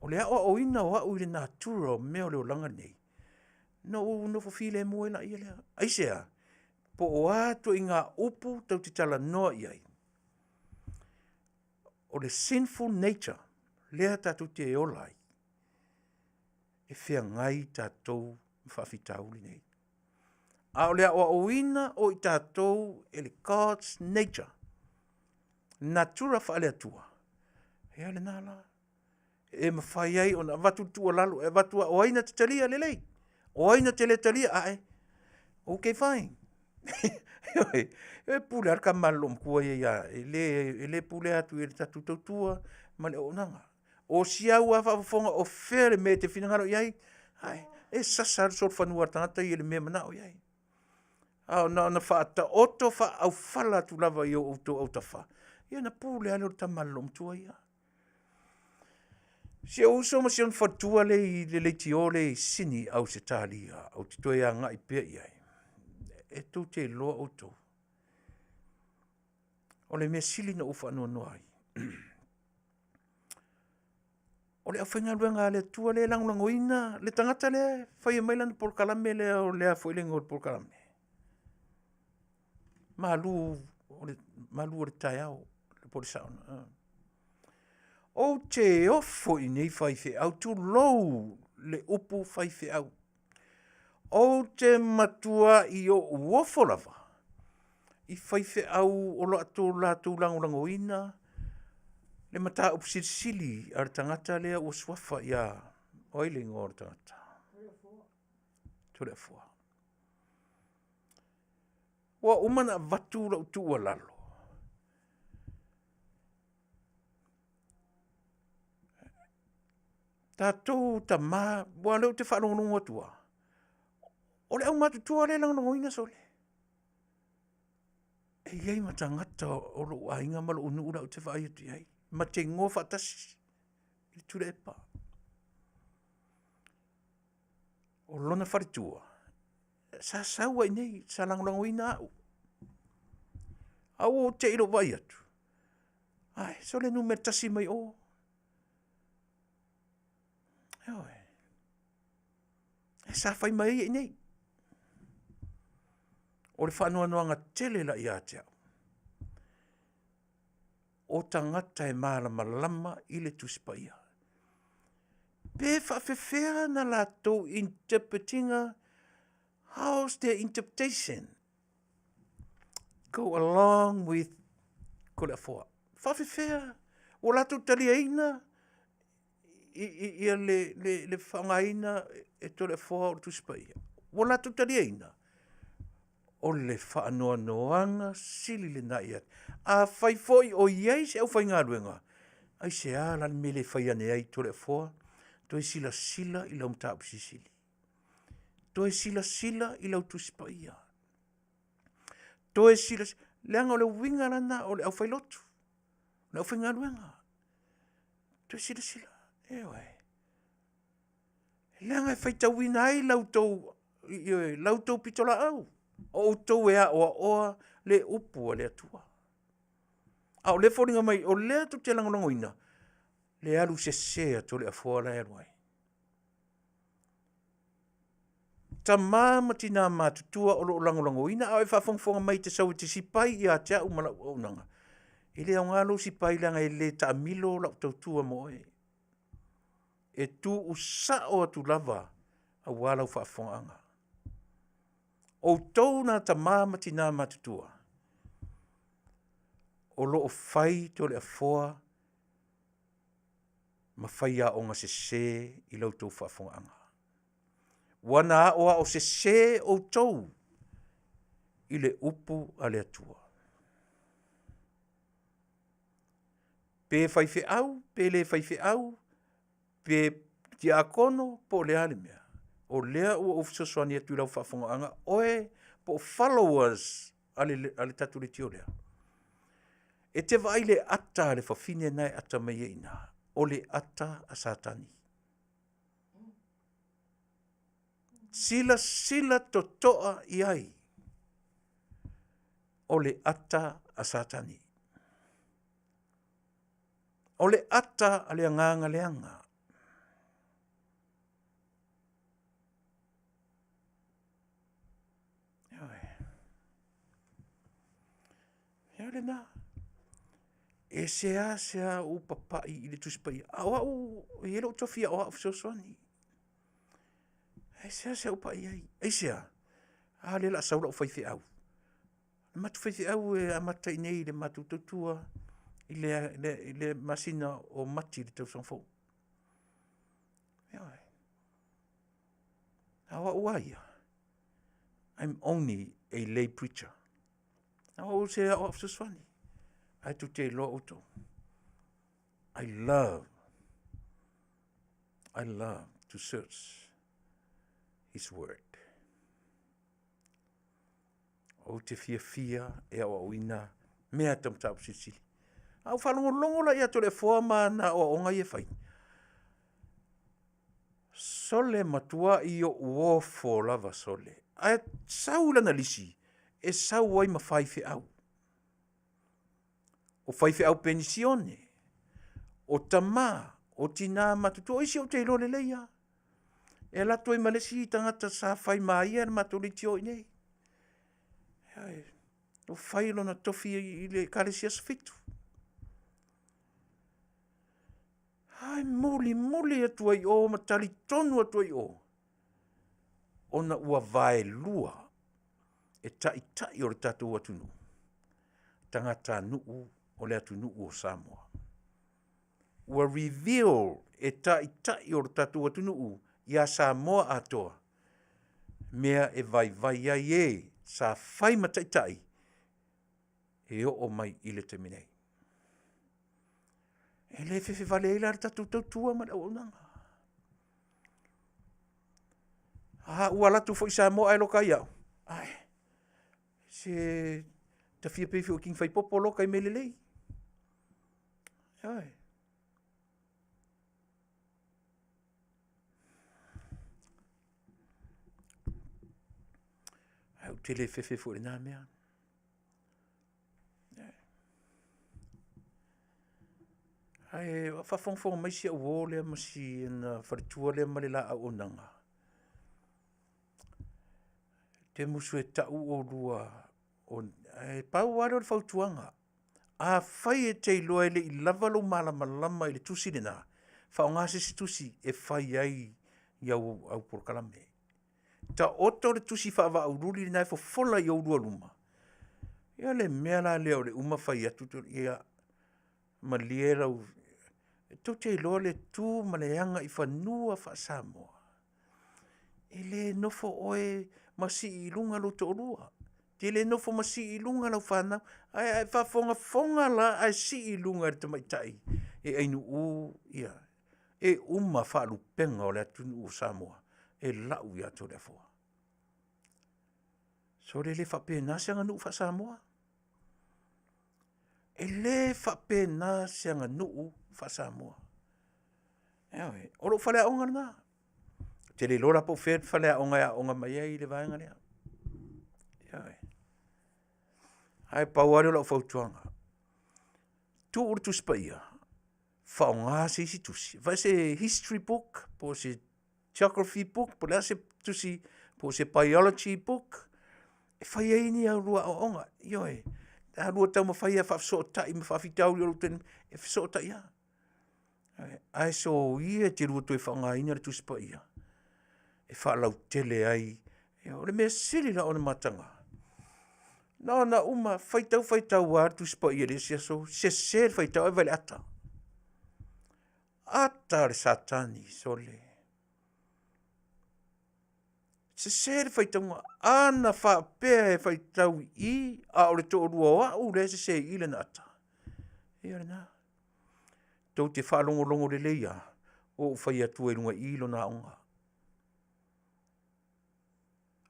o le aoaoina o au i le natura o mea o le olaga lenei, ona ou nofo filemu ai lea. Aisea? Po o a ituaiga upu tou te talanoa i ai, o le sinful nature lea tatou te ola ai, e feagai tatou ma faafitauli nei. A o le aoaoina o i tatou e le God's nature, natura faale-Atua, ia lena la, e mafai ai ona avatu le tuualalo, e avatu o ai na te talia lelei, o ai na te le talia, ae, okay fine. Ioe, e pule lava le tama a le loomatua ia ia, e le pulea atu e le tatou tautua ma le auaunaga. O si au lava faafofoga o fea le mea e te finagalo i ai, ae, e sasa lava le solofanua a le tagata ia i le mea e manao i ai. A na ona faataoto faaaufala atu lava i outou autafa, ia ona pule lava lea o le tama a le loomatua ia. Si ou uso ma si ona faletua lea i le leitio lea i Sini Ausetalia, ou te toe agai pea i ai, e tou te iloa outou, o le mea sili ona ou faanoanoa ai, o le aufaigaluega a le Atua lea e lagolagoina le tagata lea e faia mai lana polokalame lea o le a foi le igoa o le polokalame? Malu o le, malu o le taeao po o le sao lena. Ou te ofo i nei faifeau, tulou le upu faifeau. Ou te matuai ou ofo lava i faifeau o lo o latou lagolagoina le mataupu silisili a le tagata lea ua suafa ia, o ai le igoa o le tagata? Toleafoa. Ua uma ona avatu lau tuualalo, tatou tama, aua o lea ou te faalogologo atu lava, o le aumatutua lea e lagolagoina sole. E i ai ma tagata o lou aiga ma lou nuu la ou te vaai atu i ai, ma te igoa faatasi i Tuilaepa. O lona faletua, sa sau lava i inei, sa lagolagoina au. Ae ua ou te i i lou vaai atu, ae sole numera tasi mai o. Ioe. Sa fai ma ia i inei. O le faanoanoaga tele la ia te au, o tagata e malamalama i le Tusi Paia. Pe faapefea ona latou interpret ina, how's their interpretation go along with Toleafoa? Faapefea ua latou taliaina ia le faaaogaina e Toleafoa o le Tusi Paia? Ua latou taliaina? O le faanoanoaga sili lena ia te au. Afai foi o i ai se aufaigaluega, aisea la le mea e le fai ane ai Toleafoa, toe silasila i lau mataupu silisili. Toe silasila i lau Tusi Paia. Toe silasila, leaga o le uiga lena o le aufailotu, o le aufaigaluega. Toe silasila, ioe. Leaga e faitauina ai la outou, ioe, la outou pitolaau, o outou e aoaoa le upu a le Atua. A o lea e foliga mai o lea tou te lagolagoina le alu sese a Toleafoa la e alu ai. Tama ma tina matutua o lo o lagolagoina a o e faafogafoga mai e te sau e te sipai ia te au ma lau auaunaga, e le aoga lou sipai leaga e le taamilo lau tautua mo oe. E tuusao atu lava aua lau faafofogaaga. Outou na tama ma tina matutua, o lo o fai Toleafoa ma faiaoga sese i la outou faafofogaaga. Ua na aoao sese outou i le upu a le Atua. Pe faifeau pe le faifeau, pe tiakono po o le a le mea, o lea ua ou fesoasoani atu i lau faafofogaaga, oe po o followers a le tatou leitio lea. E te vaai i le ata a le fafine na e ata mai ai i ina, o le ata a Satani. Silasila totoa i ai o le ata a Satani. O le ata a le agaga leaga. Ia lena. E seasea ou papai i le Tusi Paia, a o au, e i ai lou tofi aoao fesoasoani. Ae seasea ou pai i ai. Aisea? A lea o le a sau lau faifeau. O le matou faifeau e amata i inei i le matou tautua i le masina o Mati i le tausaga fou. Ioe. A o au lava ia, I'm only a lay preacher. O au o se aoao fesoasoani, ae tou te iloa outou. I love, I love to search His word. Ou te fiafia e aoaoina mea tau mataupu silisili. A ou faalogologo la ia Toleafoa ma ana aoaoga ia e fai, sole matuai ou ofo lava sole. Ae sau lana lisi e sau ai ma faifeau. O faifeau penisione, o tama, o tina matutua, o isi ou te iloa lelei lava. E alu atu ai ma le isi tagata sa fai ma ia le matou leitio i inei. Ua fai lona tofi i le Ekalesia Aso Fitu. Ae mulimuli atu ai i o ma talitonu atu ai i o, ona ua vaelua e taitai o le tatou atunuu, tagatanuu o le atunuu o Samoa. Ua reveal e taitai o le tatou atunuu ia Samoa atoa mea e vaivai ai e sa fai ma taitai e oo mai i le taimi nei. E le fefe vale ai la le tatou tautua ma le auaunaga. A ua alu atu foi Samoa ae loka ai au, ae, se ta fia pei foi e king faipopo loka i mea lelei. Ioe. Ae ou te le fefe foi i lena mea. Ae faafogafoga mai si au uo lea ma sina faletua lea ma le la auaunaga, ou te musu e tau oulua, ae pau lava lea o le fautuaga, afai e te iloa e le i lava lou malamalama i le tusi lena, faaaoga se isi tusi e fai ai au polokalame. Taoto le tusi faavaauululi lena e fofola i ou luma, ia le mea la lea o le uma fai atu, ia malie lau... Tou te iloa le tu ma le aga i fanua faa-Samoa, e le nofo oe ma sii i luga lou toalua, e te le nofo ma sii i luga lau fanau, ae a e faafogafoga la ae sii i luga e le tamaitai e ainuu ia, e uma faalupega o le atunuu o Samoa e lau ia Toleafoa. Sole, e le faapena se aganuu faa-Samoa. E le faapena se aganuu faa-Samoa. Ioe. O lou faleaoga lena. Ou te le iloa la po o fea le faleaoga e aooga mai ai le vaega lea. Ioe. Ae pau lava lea o lau fautuaga, tuu le Tusi Paia, faaaoga se isi tusi, vaai se history book po o se geography book po o le a se tusi po o se biology book e fai ai ni a oulua aoaoga. Ioe, a oulua taumafai e faafesootai ma faafitauli o lou taimi, e fesootai lava. Ae soia e te lua toe faaaogaina le Tusi Paia e faalautele ai. O le mea sili la ona mataga, na ona uma faitau faitau lava le Tusi Paia i le isi aso, sese le faitau ae vaai i le ata. Ata a le Satani, sole. Sese le faitauga, a na faapea e faitau i i, a o le toalua o au lea e sese i i lana ata, ia lena. Tou te faalogologo lelei lava, ua ou fai atu ai i luga i i lona aoga.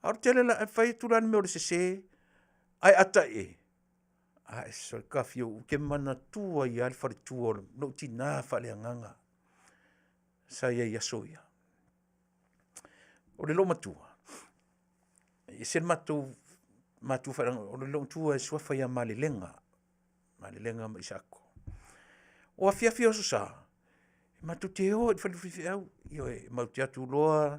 A o le tele, e fai atu la le mea o le sese, ae ata i e, ae sole, ou te manatua ai lava le faletua o lou tina faaleagaga sa i ai i aso ia. O le loomatua. ese le matou matua faaleagaga, o le loomatua e suafa ia Malelega, Malelega ma Isaako. O afiafi o Aso Sa, e matou te o lava i le fale o le faifeau, ioe, matou te o atu loa,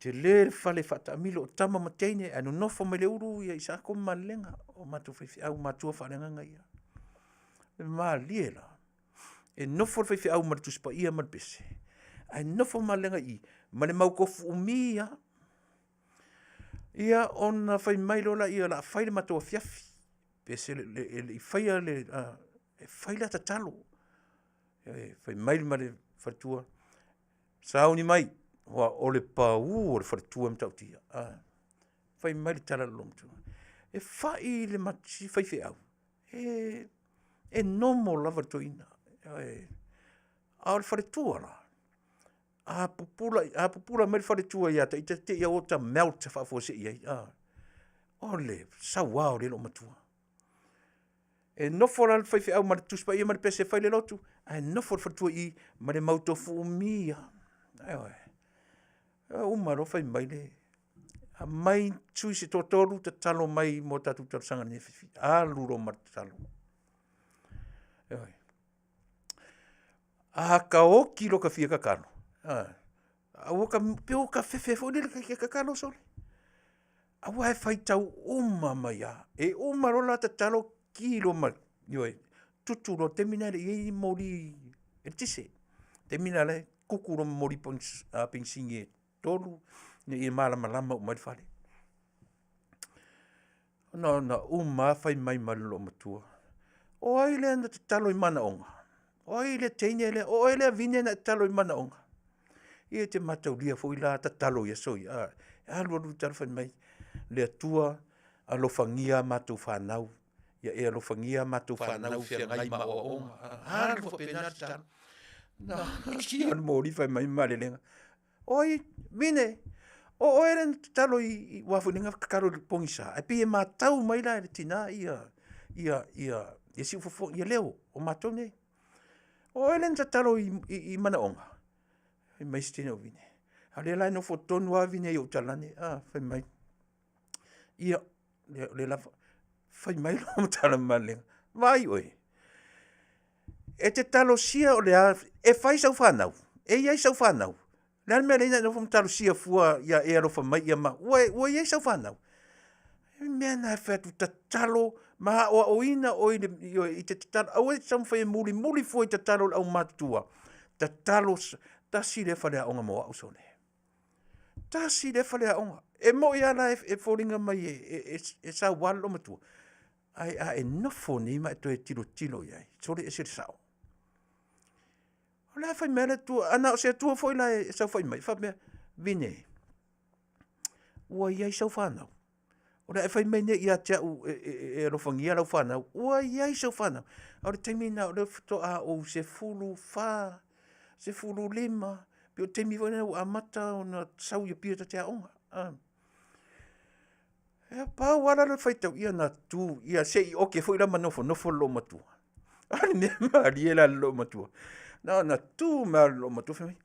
tele le fale faataamilo o tama ma teine ae nonofo mai le ulu Isaako ma Malelega, o matou faifeau matua faaleagaga ia. E malie la, e nofo le faifeau ma le Tusi Paia ma le pese, ae nofo Malelega i i ma le mau tofu umi lava. Ia ona fai mai loa lea o le a fai le matou afiafi, pese e le i faia le… e fai la tatalo. Fai mai le faletua, sauni mai aua o le pau o le faletua e matautia. Fai mai le tala a le olomatua, e fai i le faifeau, e normal lava le toeaina, a o le faletua la, a pupula mai le faletua ia te ita, te i ua ota melt faafuasei ai. O le saua o le loomatua. E nofo la le faifeau ma le Tusi Paia ma le pese e fai le lotu, ae nofo le faletua i i ma le mau tofu umi lava. Ioe. E uma loa fai mai le… aumai sui se toatolu tatalo mai mo tatou talosaga i lenei afiafi. Alu loa ma le tatalo. Ioe. A ta oti i lota fia tatalo, pei ua ota fefe foi lele e te tatalo sole, aua e faitau uma mai lava. E uma loa la tatalo ki loa ma le, ioe, tutu loa, o le taimi lena e le i i ai ni moli eletise. O le taimi lena o la e tutu loa ma moli penisini e 3 ina ia malamalama uma ai le fale. Na ona uma lava fai mai ma le loomatua, o ai lea na tatalo i manaoga? O ai le teine lea, o oe lea Vine na e tatalo i manaoga? Ia e te mataulia foi la tatalo i aso ia, e alu alu le tatalo fai mai, le Atua alofagia a matou fanau, ia e alofagia a matou fanau feagai ma aoaoga. Alu faapena le tatalo. Na ki lava le moli fai mai Malelega, oi Vine, o oe lea na tatalo i… aua foi na tatalo i le pogisa, ae pei e matau mai la e le tina siufofoga, ia leo o matou nei. O oe lea na tatalo i manaoga? Fai mai si teine o Vine, a o lea la e nofo tonu lava Vine i ou talane, fai mai, ia, o lea lava. Fai mai loa ma tala ma Malelega, vaai oe, e te talosia o le a, e fai sau fanau? E i ai sau fanau? O le a le mea e ala ai ona e nofo ma talosia fua ia e alofa mai ia ma… ua i ai sau fanau? O le mea lena e fai atu, tatalo ma aoaoina oe i te tatalo, aua e te taumafai e mulimuli fua i tatalo a le aumatutua, tatalo, tasi lea faleaoga mo au sole, tasi lea faleaoga. E moni lava la e foliga mai e saua le loomatua, ae a e nofo nei ma e toe tilotilo i ai, sole e ese le sao. O la e fai mai lava le Atua, a na o se Atua foi la e saofai mai, faapea, Vine, ua i ai sau fanau? O le a e fai mai nei ia te au e alofagia lau fanau, ua i ai sau fanau? A o le taimi lena o lea faatoa ou 14, 15, pei o le taimi foi lena ua amata ona sau i Apia ta te aoga. Ia pau lava la le faitau, ia na tu, ia se i oke foi la ma nofonofo le loomatua. A le mea malie la i le loomatua, na ona tu mai lava o le loomatua fai mai,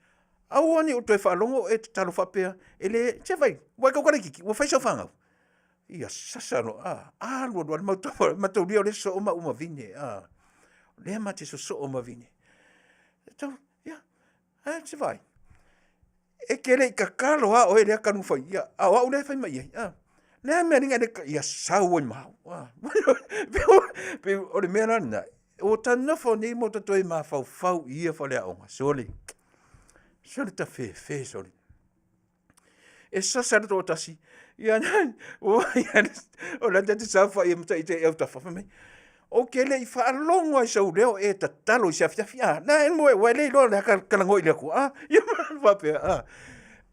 aua ne i ou toe faalogo o e tatalo faapea, e le, se i vaai, ua e tautala laitiiti ua fai sau fanau? Ia sasa loa, a, alu alu lava, mataulia o lea e sosoo maua ma Vine, a, o lea ma te sosoo ma Vine. Ia, ae se i vaai, e te le i tatalo lava oe i lea tanu fai, ia, a o au lea e fai mai i ai, a. O le a le mea e ala ai ona e… ia sau ai ma au. Pei o le mea la lena, ua ta nofo nei ma ta toe mafaufau i ia faleaoga, sole, sole tafefe sole. E sasa le toatasi, ia o la e ta te saofai ai ma ita i autafa, fai mai, ou te le i faalogo lava i sou leo o e tatalo i se afiafi, a, ua e le iloa o lea e talanoa i le Atua, a? Ia faapea, a.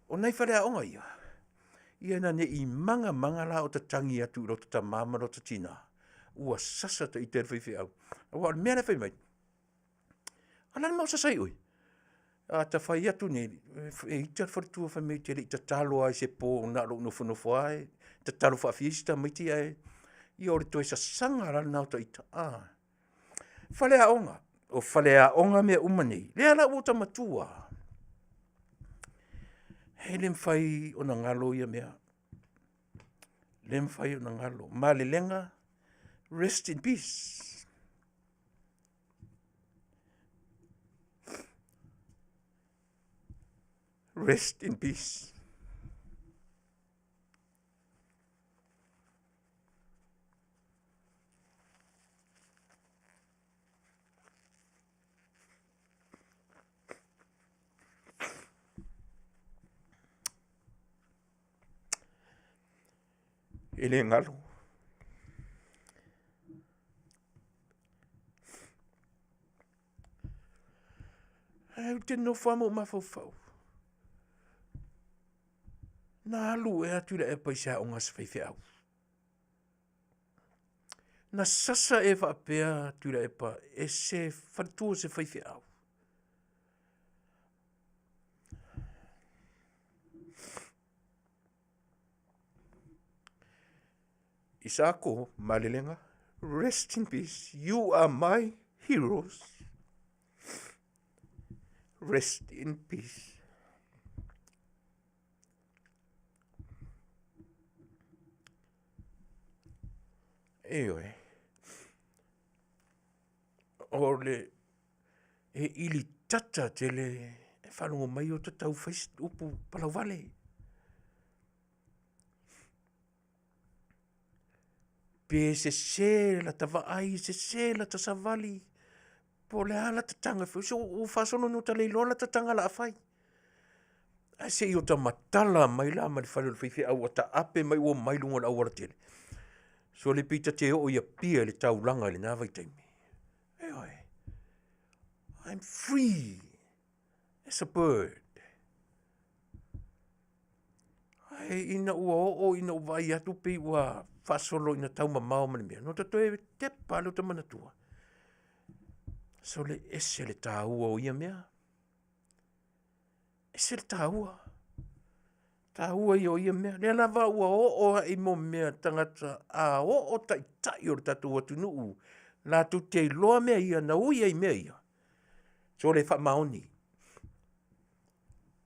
O nai faleaoga ia, ina ne i maga maga la o tatagi atu i lota tama ma lota tina, ua sasa ita i le faifeau. Aua o le mea la e fai mai, o le a le mea ua sasa ai oe? A ta fai atu nei, e ita le faletua fai mai ou te le i tatalo lava i se po na o lou nofonofo lava e tatalo faafia isi tamaiti ae… Ia o le toe sasaga la lena o ita. Faleaoga, o faleaoga mea uma nei, lea la ua ota matua lava, e le mafai ona galo ia mea. Le mafai ona galo. Malelega, rest in peace. Rest in peace. E le galo. Ae ou te nofo lava ma ou mafaufau, na alu ea Tuilaepa i se aoga a se faifeau? Na sasa ea faapea Tuilaepa e se faletua o se faifeau? Isaako Malelega, rest in peace, you are my heroes. Rest in peace. Ioe. O le e ili tata tele e faalogo mai o ta tau fai upu palauvale. Pe sese lata vaai, sese lata savali, po o le a lata taga e fai, se ua faasolo ina ota le iloa lata taga o le a fai. Ae se i ota matala mai la ma le fale o le faifeau ua taape mai ua omai i luga o le aualatele. Sole pei ta te oo i Apia i le taulaga i lena vaitaimi. Ioe. I'm free as a bird. Ae ina ua oo ina ou vaai atu pei ua faasolo ina taumamao ma le mea, ona ou toe tepa lava lea o ta manatua, sole ese le taua o ia mea. Ese le taua, taua ia o ia mea. O lea lava ua oo lava i mea o tagata a oo taitai o le tatou atunuu latou te iloa mea ia na ui ai i mea ia, sole e faamaoni.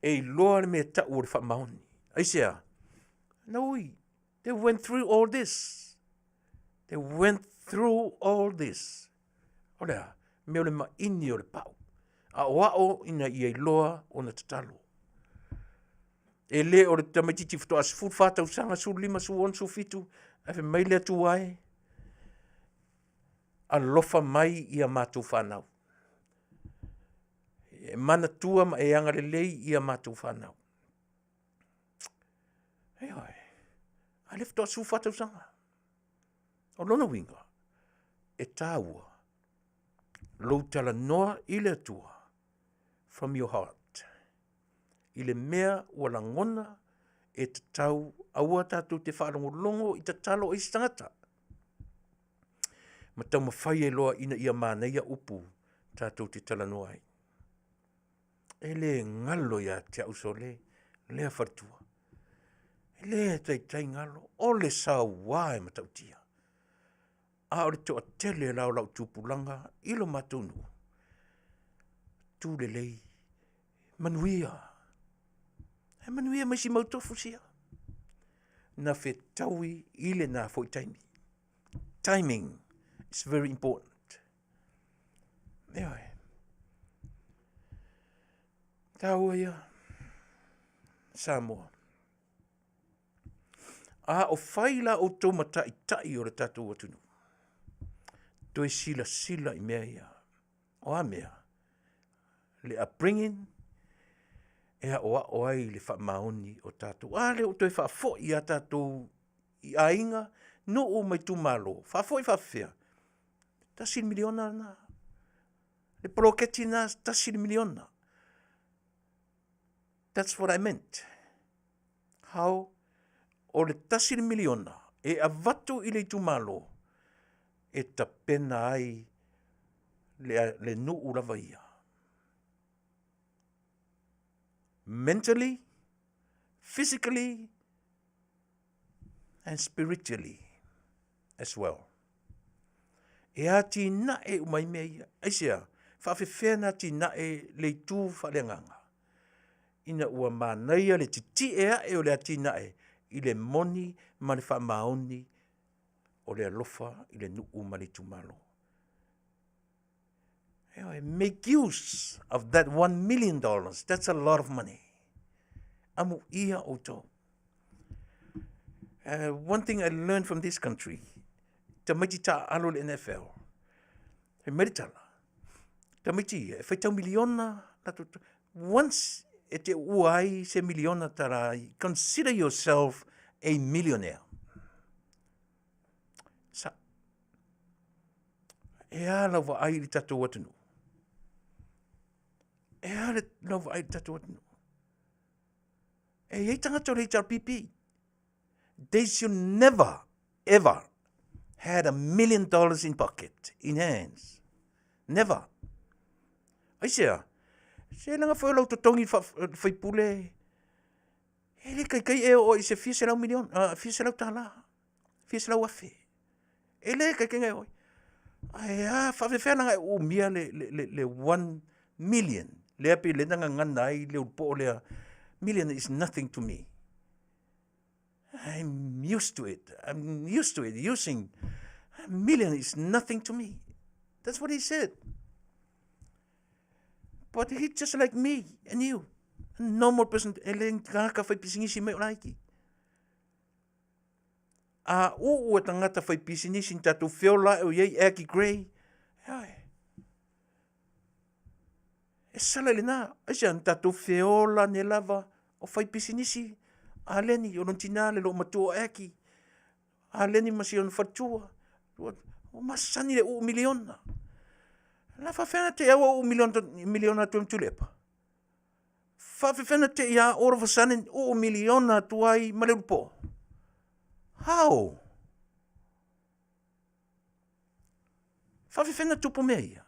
E iloa le mea e tau o le faamaoni. Aisea? Na ui. They went through all this. They went through all this. O le a? Mea o le maini o le pau. Aoao ina ia iloa ona tatalo. E le o le tamaitiiti faatoa 14 tausaga, 15, 16, 17, ae fai mai le Atua e, alofa mai ia matou fanau. E manatua ma e agalelei ia matou fanau. Ioe, a o lea faatoa 14 tausaga. O lona uiga, e taua lou talanoa i le Atua from your heart i le mea ua lagona e tatau aua tatou te faalogologo i tatalo a isi tagata ma taumafai ai loa ina ia manaia upu tatou te talanoa ai. E le galo ia te au sole lea faletua. E le taitai galo, o le saua e matautia. A o le toatele la o lau tupulaga i lo matou nuu, tu lelei, manuia. E manuia ma isi mau tofu sia. Na fetaui i lena foi taimi. Timing is very important. Ioe. Taua ia Samoa. A o fai la outou ma taitai o le tatou atunuu, toe silasila i mea ia. O a mea? Le upbringing e aoao ai le faamaoni o tatou. A lea ua toe faafoi a tatou i aiga, nuu ma itumalo, faafoi faafefea? $1 miliona lena. Le poloketi lena $1 miliona. That's what I meant. How o le $1 miliona e avatu i le itumalo e tapena ai le nuu lava ia. Mentally, physically and spiritually as well. E atinae uma ai mea ia. Aisea? Faafefea na atinae le itu faaleagaga? Ina ua manaia le titie ae o le atinae. i le moni ma le faamaoni o le alofa i le nuu ma le itumalo. Ioe, make use of that $1 million. That's a lot of money. Amuia outou. One thing I learned from this country, tamaiti taaalo le NFL, e mai le tala, tamaiti ia, e faitau miliona, latou, once e te uua ai se miliona tala, consider yourself a millionaire. Sa, e a lau vaai i le tatou atunuu? E a lau vaai i le tatou atunuu? E i ai tagata o le HRPP. They should never, ever had $1 million in pocket, in hands. Never. Aisea, se leaga foi o lau totogi faipule, e le kaikai e oo i se fia selau miliona, fia selau tala, fia selau afe. E le kaikai e oo. Ae a, faafefea la ona e uumia le 1 million, lea pei lea na gagana ai le ulupo lea, million is nothing to me. I'm used to it. I'm used to it. Using a million is nothing to me. That's what he said. But he's just like me and you. A normal person. E le tagata fai pisinisi mai o laiki. A uu e tagata fai pisinisi ni tatou feola e o iai Aggie Grey. Ai. E sala i lena. Aisea, na tatou feola ne lava o fai pisinisi. A leni, o lona tina le loomatua o Aggie. A leni ma si ona faletua. Ua masani le uu miliona. La faafefea na te i au uu miliona, miliona atu ai ma Tuilaepa? Faafefea na te i a all of a sudden uu miliona atu ai ma le ulupo? How? Faafefea na tupu mea ia?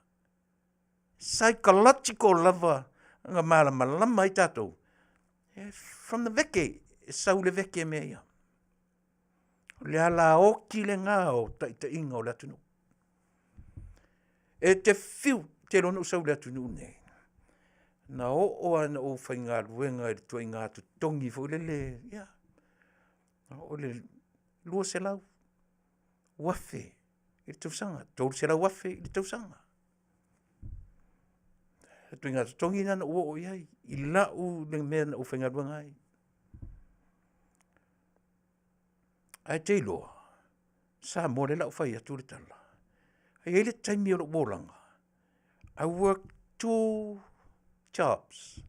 Psychological lava na malamalama ai tatou. From the veke, e sau le veke mea ia. O le ala oti lena o taitaiga o le atunuu. E te fiu, te iloa na ou sau i le atunuu lenei. Na oo lava ina ou faigaluega i le ituaiga totogi foi lele, ia, na oo i le 200,000 i le tausaga, 300,000 i le tausaga. Le ituaiga totogi lena na ou oo i ai i lau le mea na ou faigaluega ai. Ae te iloa, Samoa lea o le a ou fai atu le tala. E i ai le taimi o lou olaga, I work two jobs.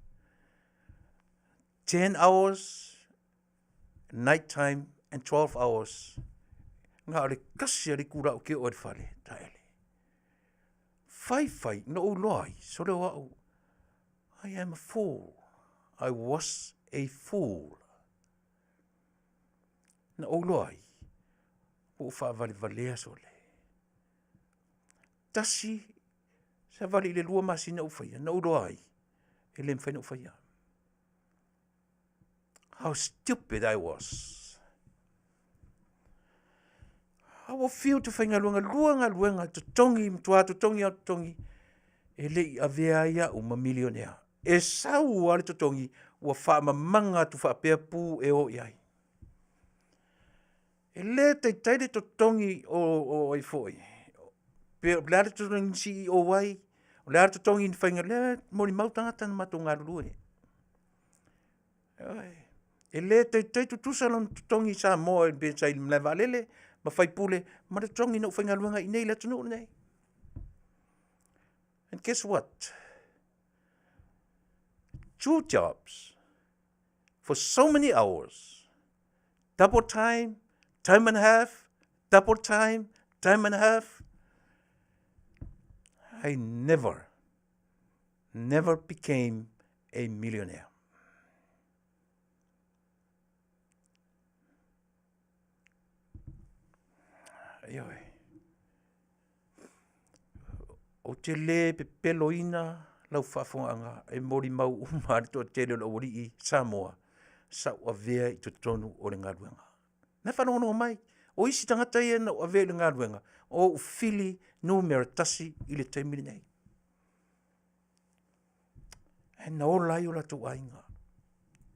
10 hours night time and 12 hours. Na o le kasi a le itula ou te oo ai i le fale, taele. Fai fai, na ou iloa ai, sole o au, I am a fool. I was a fool. Na ou iloa ai, ua ou faavalevalea sole. Tasi, savali i le 2 masina ou faia, na ou iloa ai, e le mafai ona ou faia. How stupid I was. A ua fiu te faigaluega, lua galuega, totogi, matua totogi au totogi, e le i avea ai au ma milionea. E sau lava le totogi, ua faamamaga atu faapea pu e o i ai. E le taitai le totogi o ai foi. Pe o le a le totogi na CEO ai, o le a le totogi na faiga, lea e molimau tagata na matou galulue. E le taitai tutusa lona totogi i Samoa pe sa i le malae vaalele ma faipule ma le totogi na ou faigaluega ai i inei i le atunuu lenei. And guess what? Two jobs for so many hours. Double time, time and a half, double time, time and a half. I never, never became a millionaire. Ioe. Ou te le pepeloina lau faafofogaaga e molimau uma le toatele o le aualii Samoa sa ou avea i totonu o le galuega. Na e faalogologo mai, o isi tagata ia na ou avea i le galuega, o ou fili numera tasi i le taimi lenei. Ae na ola ai o latou aiga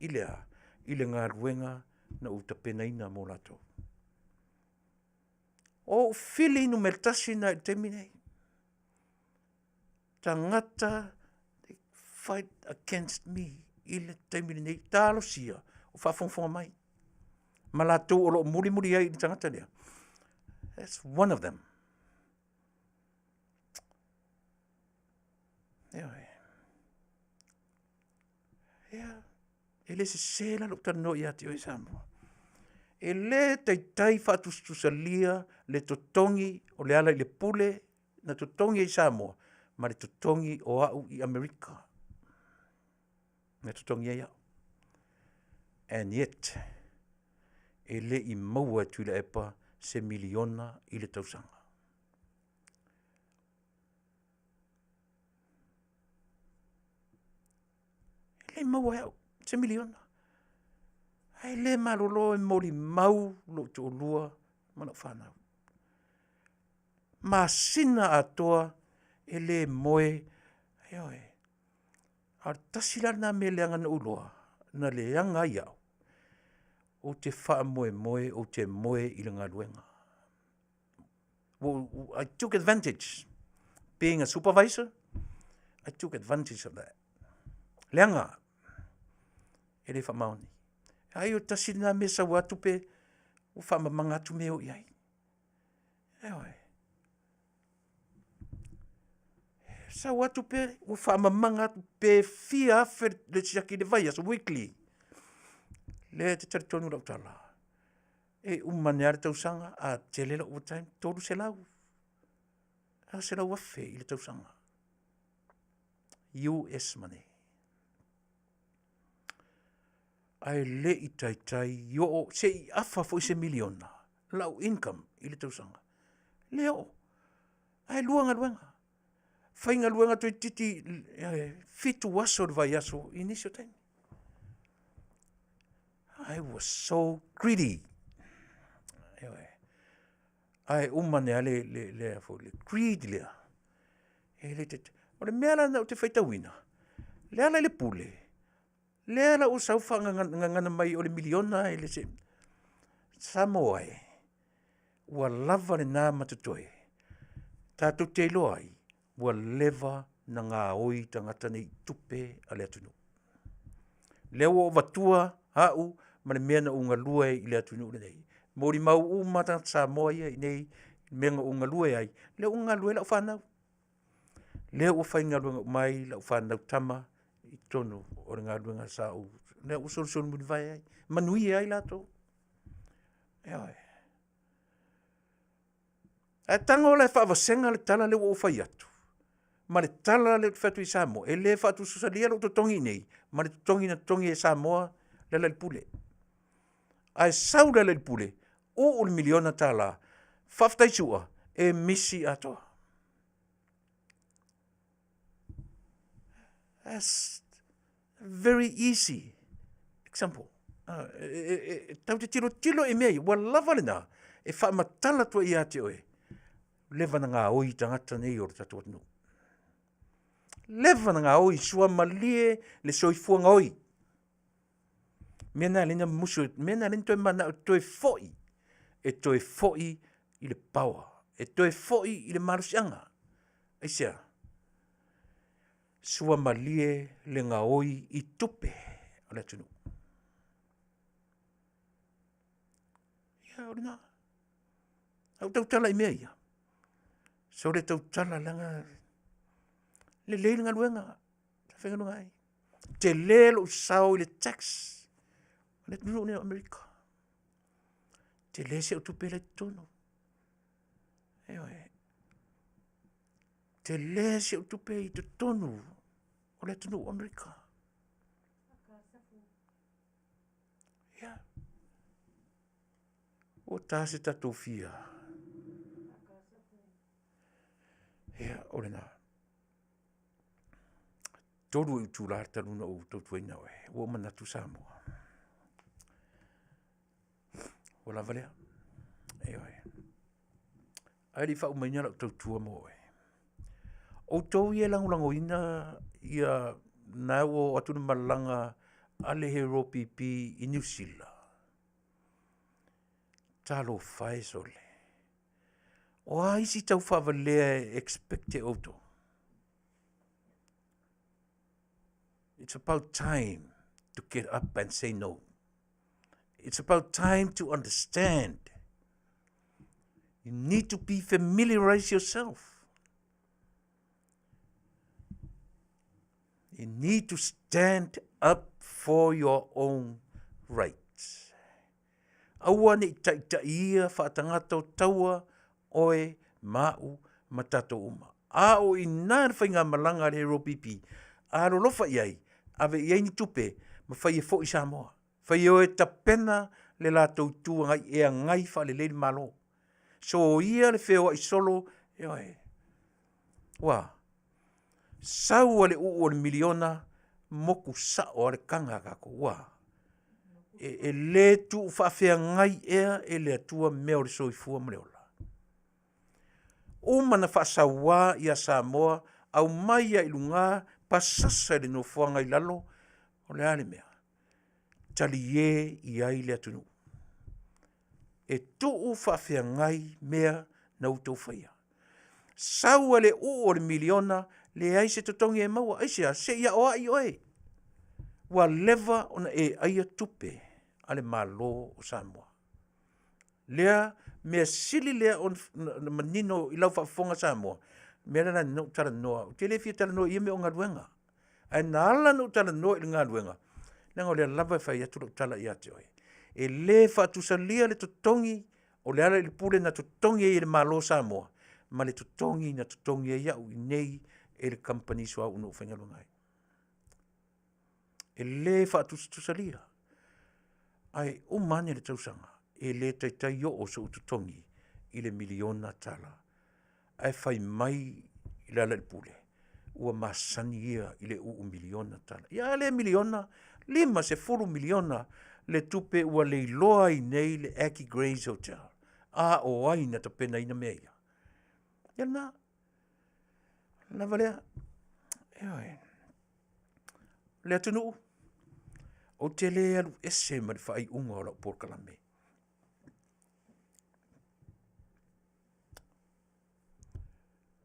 i le a? I le galuega. na ou tapenaina mo latou. O ou fili numera tasi lena i le taimi lenei. Tagata they fight against me i le taimi lenei. Talosia o faafogafoga mai ma latou o lo o mulimuli ai i le tagata lea. That's one of them. Ioe. Ia, e le sese la lou talanoa ia te oe Samoa. E le taitai faatusatusalia le totogi o Lealailepule na totogi ai i Samoa ma le totogi o au i Amerika na totogi ai au. And yet, e le i maua e Tuilaepa se miliona i le tausaga. E le i maua e au se miliona, ae le malolo e molimau lou toalua ma lau fanau. Masina atoa e le moe, ioe. A o le tasi la lena mea leaga na ou iloa na leaga ai au, ou te faamoemoe ou te moe i le galuega. I took advantage being a supervisor, I took advantage of that. Leaga, e le faamaoni. Ai o le tasi lena mea e sau lava tupe ua faamamaga atu mea e o i ai. Ioe. Sau lava tupe ua faamamaga atu pe fia afe le siaki i le vaiaso, weekly. O lea e te talitonu i lau tala, e uma ane lava le tausaga, a tele lau overtime, e $300, $400,000 i le tausaga US money. Ae le i taitai oo se i afa foi se miliona lau income i le tausaga. E le oo, ae lua galuega. Faigaluega toeitiiti 7 aso i le vaiaso i nisi o taimi. I was so greedy. Ioe. Ae uma ane lava le greed lea, e le taitai. O le mea la lena ou te faitauina, Lealailepule, lea la ua sau faagagana mai o le miliona e le se… Samoa e, ua lava lena ma totoe tatou te iloa ai ua leva ona gaoi tagata nei i tupe a le atunuu. O lea ua ou avatua au ma le mea na ou galue ai i le atunuu lenei. E molimau uma lava tagata Samoa ia i inei i mea na ou galue ai, lea ua galulue ai lau fanau. Lea ua faigaluega uma ai lau fanau tama i totonu o le galuega sa ou… lea ua solisoli mulivae ai, manuia ai latou. Ioe. Ae tago la e faavasega le tala lea ua ou fai atu ma le tala lea ou te fai atu ai i Samoa, e le faatusatusalia lou totogi i inei ma le totogi na totogi e Samoa Lealailepule. Ae sau Lealailepule uu le miliona tala, faafetai Su'a, e misi atoa. That's very easy example. Tatou te tilotilo i mea ia, ua lava lena e faamatala atu ai ia te oe, leva ona gaoi tagata nei o le tatou atunuu. Leva ona gaoi, suamalie le soifua gaoi. O le mea lena e ala ai ona mumusu, o le mea lena e ala ai ona toe mananao e toe foi, e toe foi i le power, e toe foi i le malosiaga. Aisea? Suamalie le gaoi i tupe a le atunuu. Ia o lena. A ou tautala i mea ia, sole tautala leaga e lelei le galuega sa faigaluega ai. Tele lou sao i le tax a le atunuu lenei o Amerika. Tele si au tupe la e i totonu. Ioe. Tele si au tupe i totonu o le atunuu o Amerika. Ia, ua ta se tatou fia. Ia, o lena. 3 itula talu ona ou tautuaina oe, ua ou manatu Samoa, ua lava lea. Ioe. Ae le i faaumaina lau tautua mo oe, outou ia e lagolagoina ia na ua oo atu le malaga a le Hero PP i Niu Sila. Talofa e sole. O a isi tau faavalea e expect e outou? It's about time to get up and say no. It's about time to understand. You need to be familiarize yourself. You need to stand up for your own rights. Aua ne i taitaia faatagata o taua oe ma a'u ma tatou uma. A o i ina le faigamalaga a le LPP, alolofa i ai, ave i ai ni tupe ma fai e foi Samoa. Fai e o e tapena le latou Itu Agai e agai faalelei le Malo. Soia le feoai solo, ioe. Ua sau a le uu o le miliona, moku sao lava le taga a tatou. Ua e le tuu faafeagai ea e le Atua mea o le soifua ma le ola. Uma ona faasaua ia Samoa, aumai lava i luga, pasasa i le nofoaga i lalo, o le a le mea? Talie i ai le atunuu. E tuu faafeagai mea na outou faia. Sau lava i le uu o le miliona, leai se totogi e maua. Aisea? Se i aoai oe. Ua leva ona e aia tupe a le Malo o Samoa. Lea mea sili lea ona manino i lau faafofoga Samoa, mea lea na ou talanoa, ou te le fia talanoa i ia mea o galuega. Ae na ala ona ou talanoa i le galuega, leaga o lea lava e fai atu lau tala ia te oe. E le faatusalia le totogi o Lealailepule na totogi ai e le Malo o Samoa ma le totogi na totogi ai au i inei e le kamupani suauu na ou faigaluega ai. E le faatusatusalia, ae uma ane le tausaga, e le taitai oo sou totogi i le miliona tala. Ae fai mai Lealailepule, ua masani ia i le uu miliona tala. Ia a le miliona, $50 miliona le tupe ua leiloa ai nei le Aggie Grey's Hotel. A o ai na tapenaina mea ia? Ia lena. Lava lea. Ioe. Le atunuu, ou te le alu ese ma le faaiuga o lau polokalame.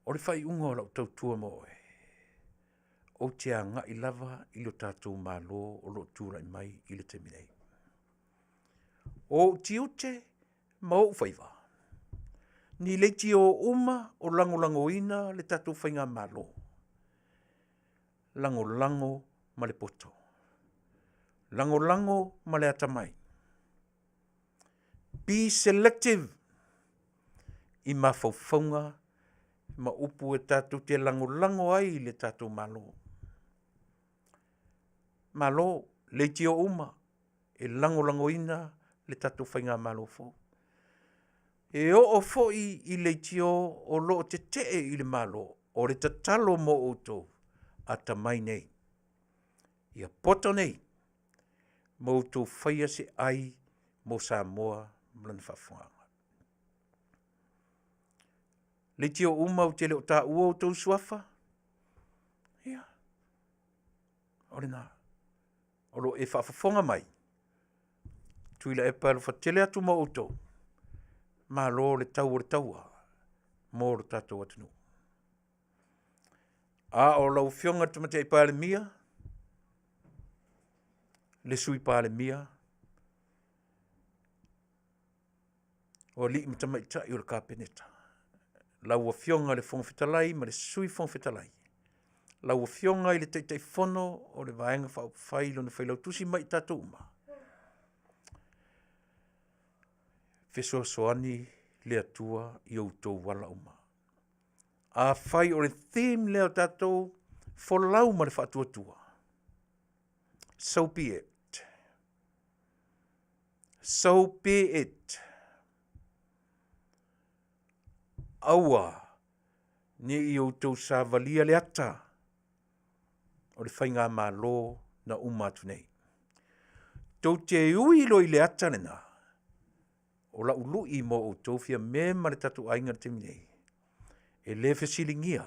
O le faaiuga o lau tautua mo oe, ou te agai lava i lo tatou Malo o lo o tulai mai i le taimi nei. O ou tiute ma ou faiva, ni leitio uma o lagolagoina le tatou faigamalo, lagolago ma le poto, lagolago ma le atamai. Be selective i mafaufauga ma upu e tatou te lagolago ai i le tatou Malo. Malo, leitio uma e lagolagoina le tatou faigamalo fou. E oo foi i leitio o lo o tetee i le Malo, o le tatalo mo outou, atamai nei, ia poto nei ma outou faia se ai mo Samoa ma lana faafofogaaga. Leitio uma ou te le o taua outou suafa, ia, o lena. O lo o e faafofoga mai, Tuilaepa e alofa tele atu mo outou, malo le tau o le taua mo lo tatou atunuu. A o lau Afioga i le Tamaitai Palemia, le Sui Palemia, o alii ma tamaitai o le Kapeneta, lau Afioga i le Fofoga Fetalai ma le Sui Fofoga Fetalai, lau Afioga i le Taitaifono o le Vaega Faaupufai lona Failautusi ma i tatou uma, fesoasoani le Atua i outou ala uma. Afai o le theme lea o tatou, folau ma le faatuatua, so be it. So be it. Aua ne i outou savalia le ata o le faigamalo na uma atu nei. Tou te ui loa i le ata lena, o lau lui mo outou Fiame ma le tatou aiga i le taimi nei, e le fesiligia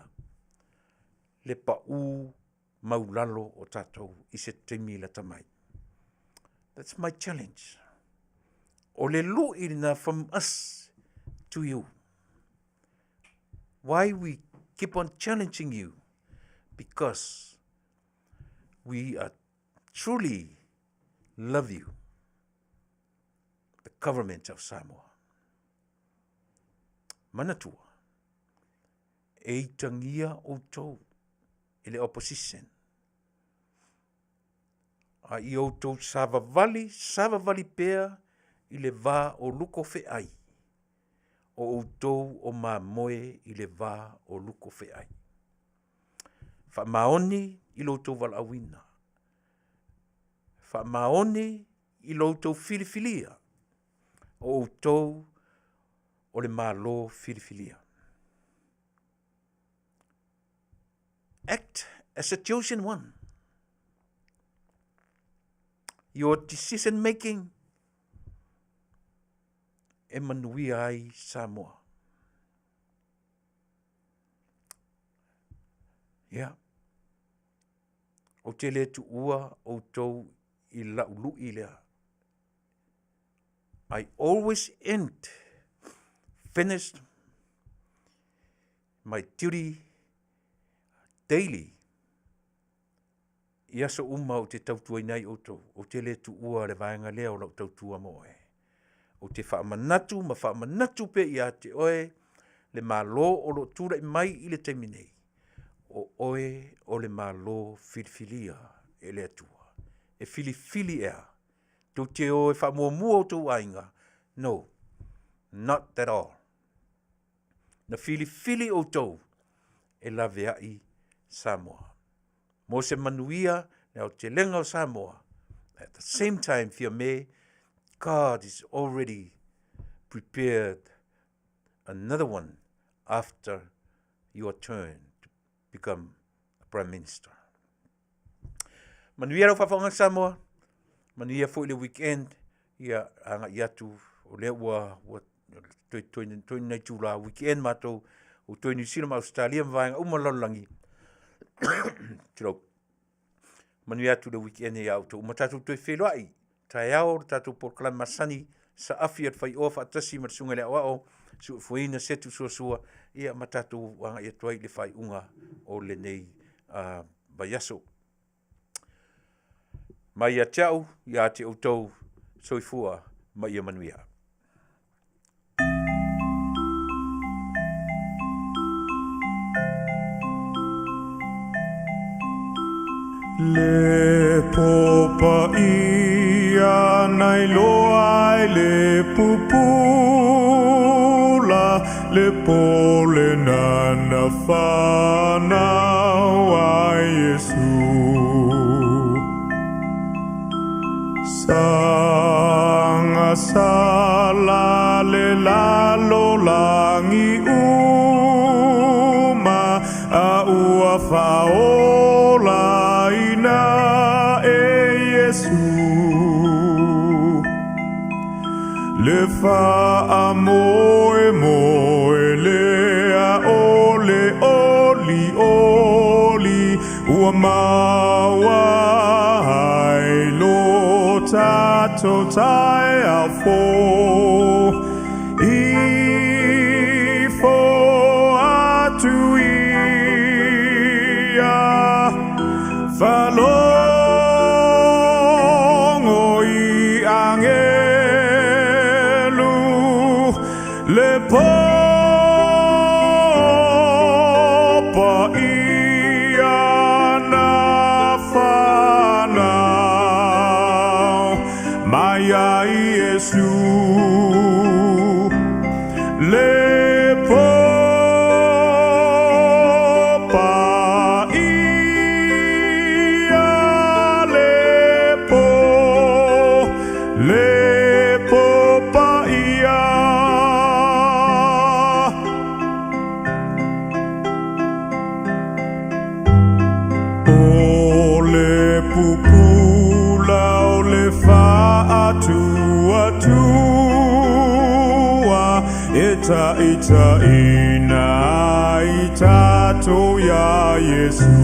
le pau maulalo o tatou i se taimi lata mai. That's my challenge. O le lu'i lena from us to you. Why we keep on challenging you? Because we are truly love you, the government of Samoa. Manatua, e itagia outou e le opposition. A i outou savavali, savavali pea i le va o luko feai, o outou o mamoe i le va o luko feai. Faamaoni i lo outou valaauina. Faamaoni i lo outou filifilia, o outou o le Malo filifilia. Act as a chosen one. Your decision making e manuia ai Samoa. Ia. Ou te le tuua outou i lau lui lea. I always end, finished my duty daily i aso uma ou te tautuaina ai outou, ou te le tuua le vaega lea o lau tautua mo oe. Ou te faamanatu ma faamanatu pea ia te oe le Malo o lo o tulai mai i le taimi nei, o oe o le Malo filifilia e le Atua. E filifili ea? Tou te o e faamuamua outou aiga? No, not at all. Na filifili outou e laveai Samoa. Mo se manuia le aotelega o Samoa. At the same time, Fiame, God is already prepared another one after your turn to become a Prime Minister. Manuia lau faafofoga Samoa, manuia foi le weekend, ia agai atu o lea ua, ua toe, toe, toe nei tula weekend matou, o toe New Zealand ma Australia ma vaega uma lalolagi. Tulou. Manuia atu le weekend ia outou uma tatou toe feiloai. Taeao le tatou polokalame masani, saafi a le faioa faatasi ma le susuga i le aoao, suefueina Setu Suasua, ia ma tatou agai atu ai i le faaiuga o lenei uh, vaiaso. Mai ia te au, ia te outou, soifua ma ia manuia. Le popaia nai loa ai le pupula, le pole nana whanau ai Iesu. Sanga sala le lalo langi uma, a ua whaola ina e Iesu. Le wha moe moe le a ole oli oli ua maua ai lo tatou taeao fou. Ifo atu ia Faalogo i agelu le paia na whanau mai ai Iesu. Le paia le po, le paia. O le pupula o le faatuatua e taitaiina ai tatou iā Iesu.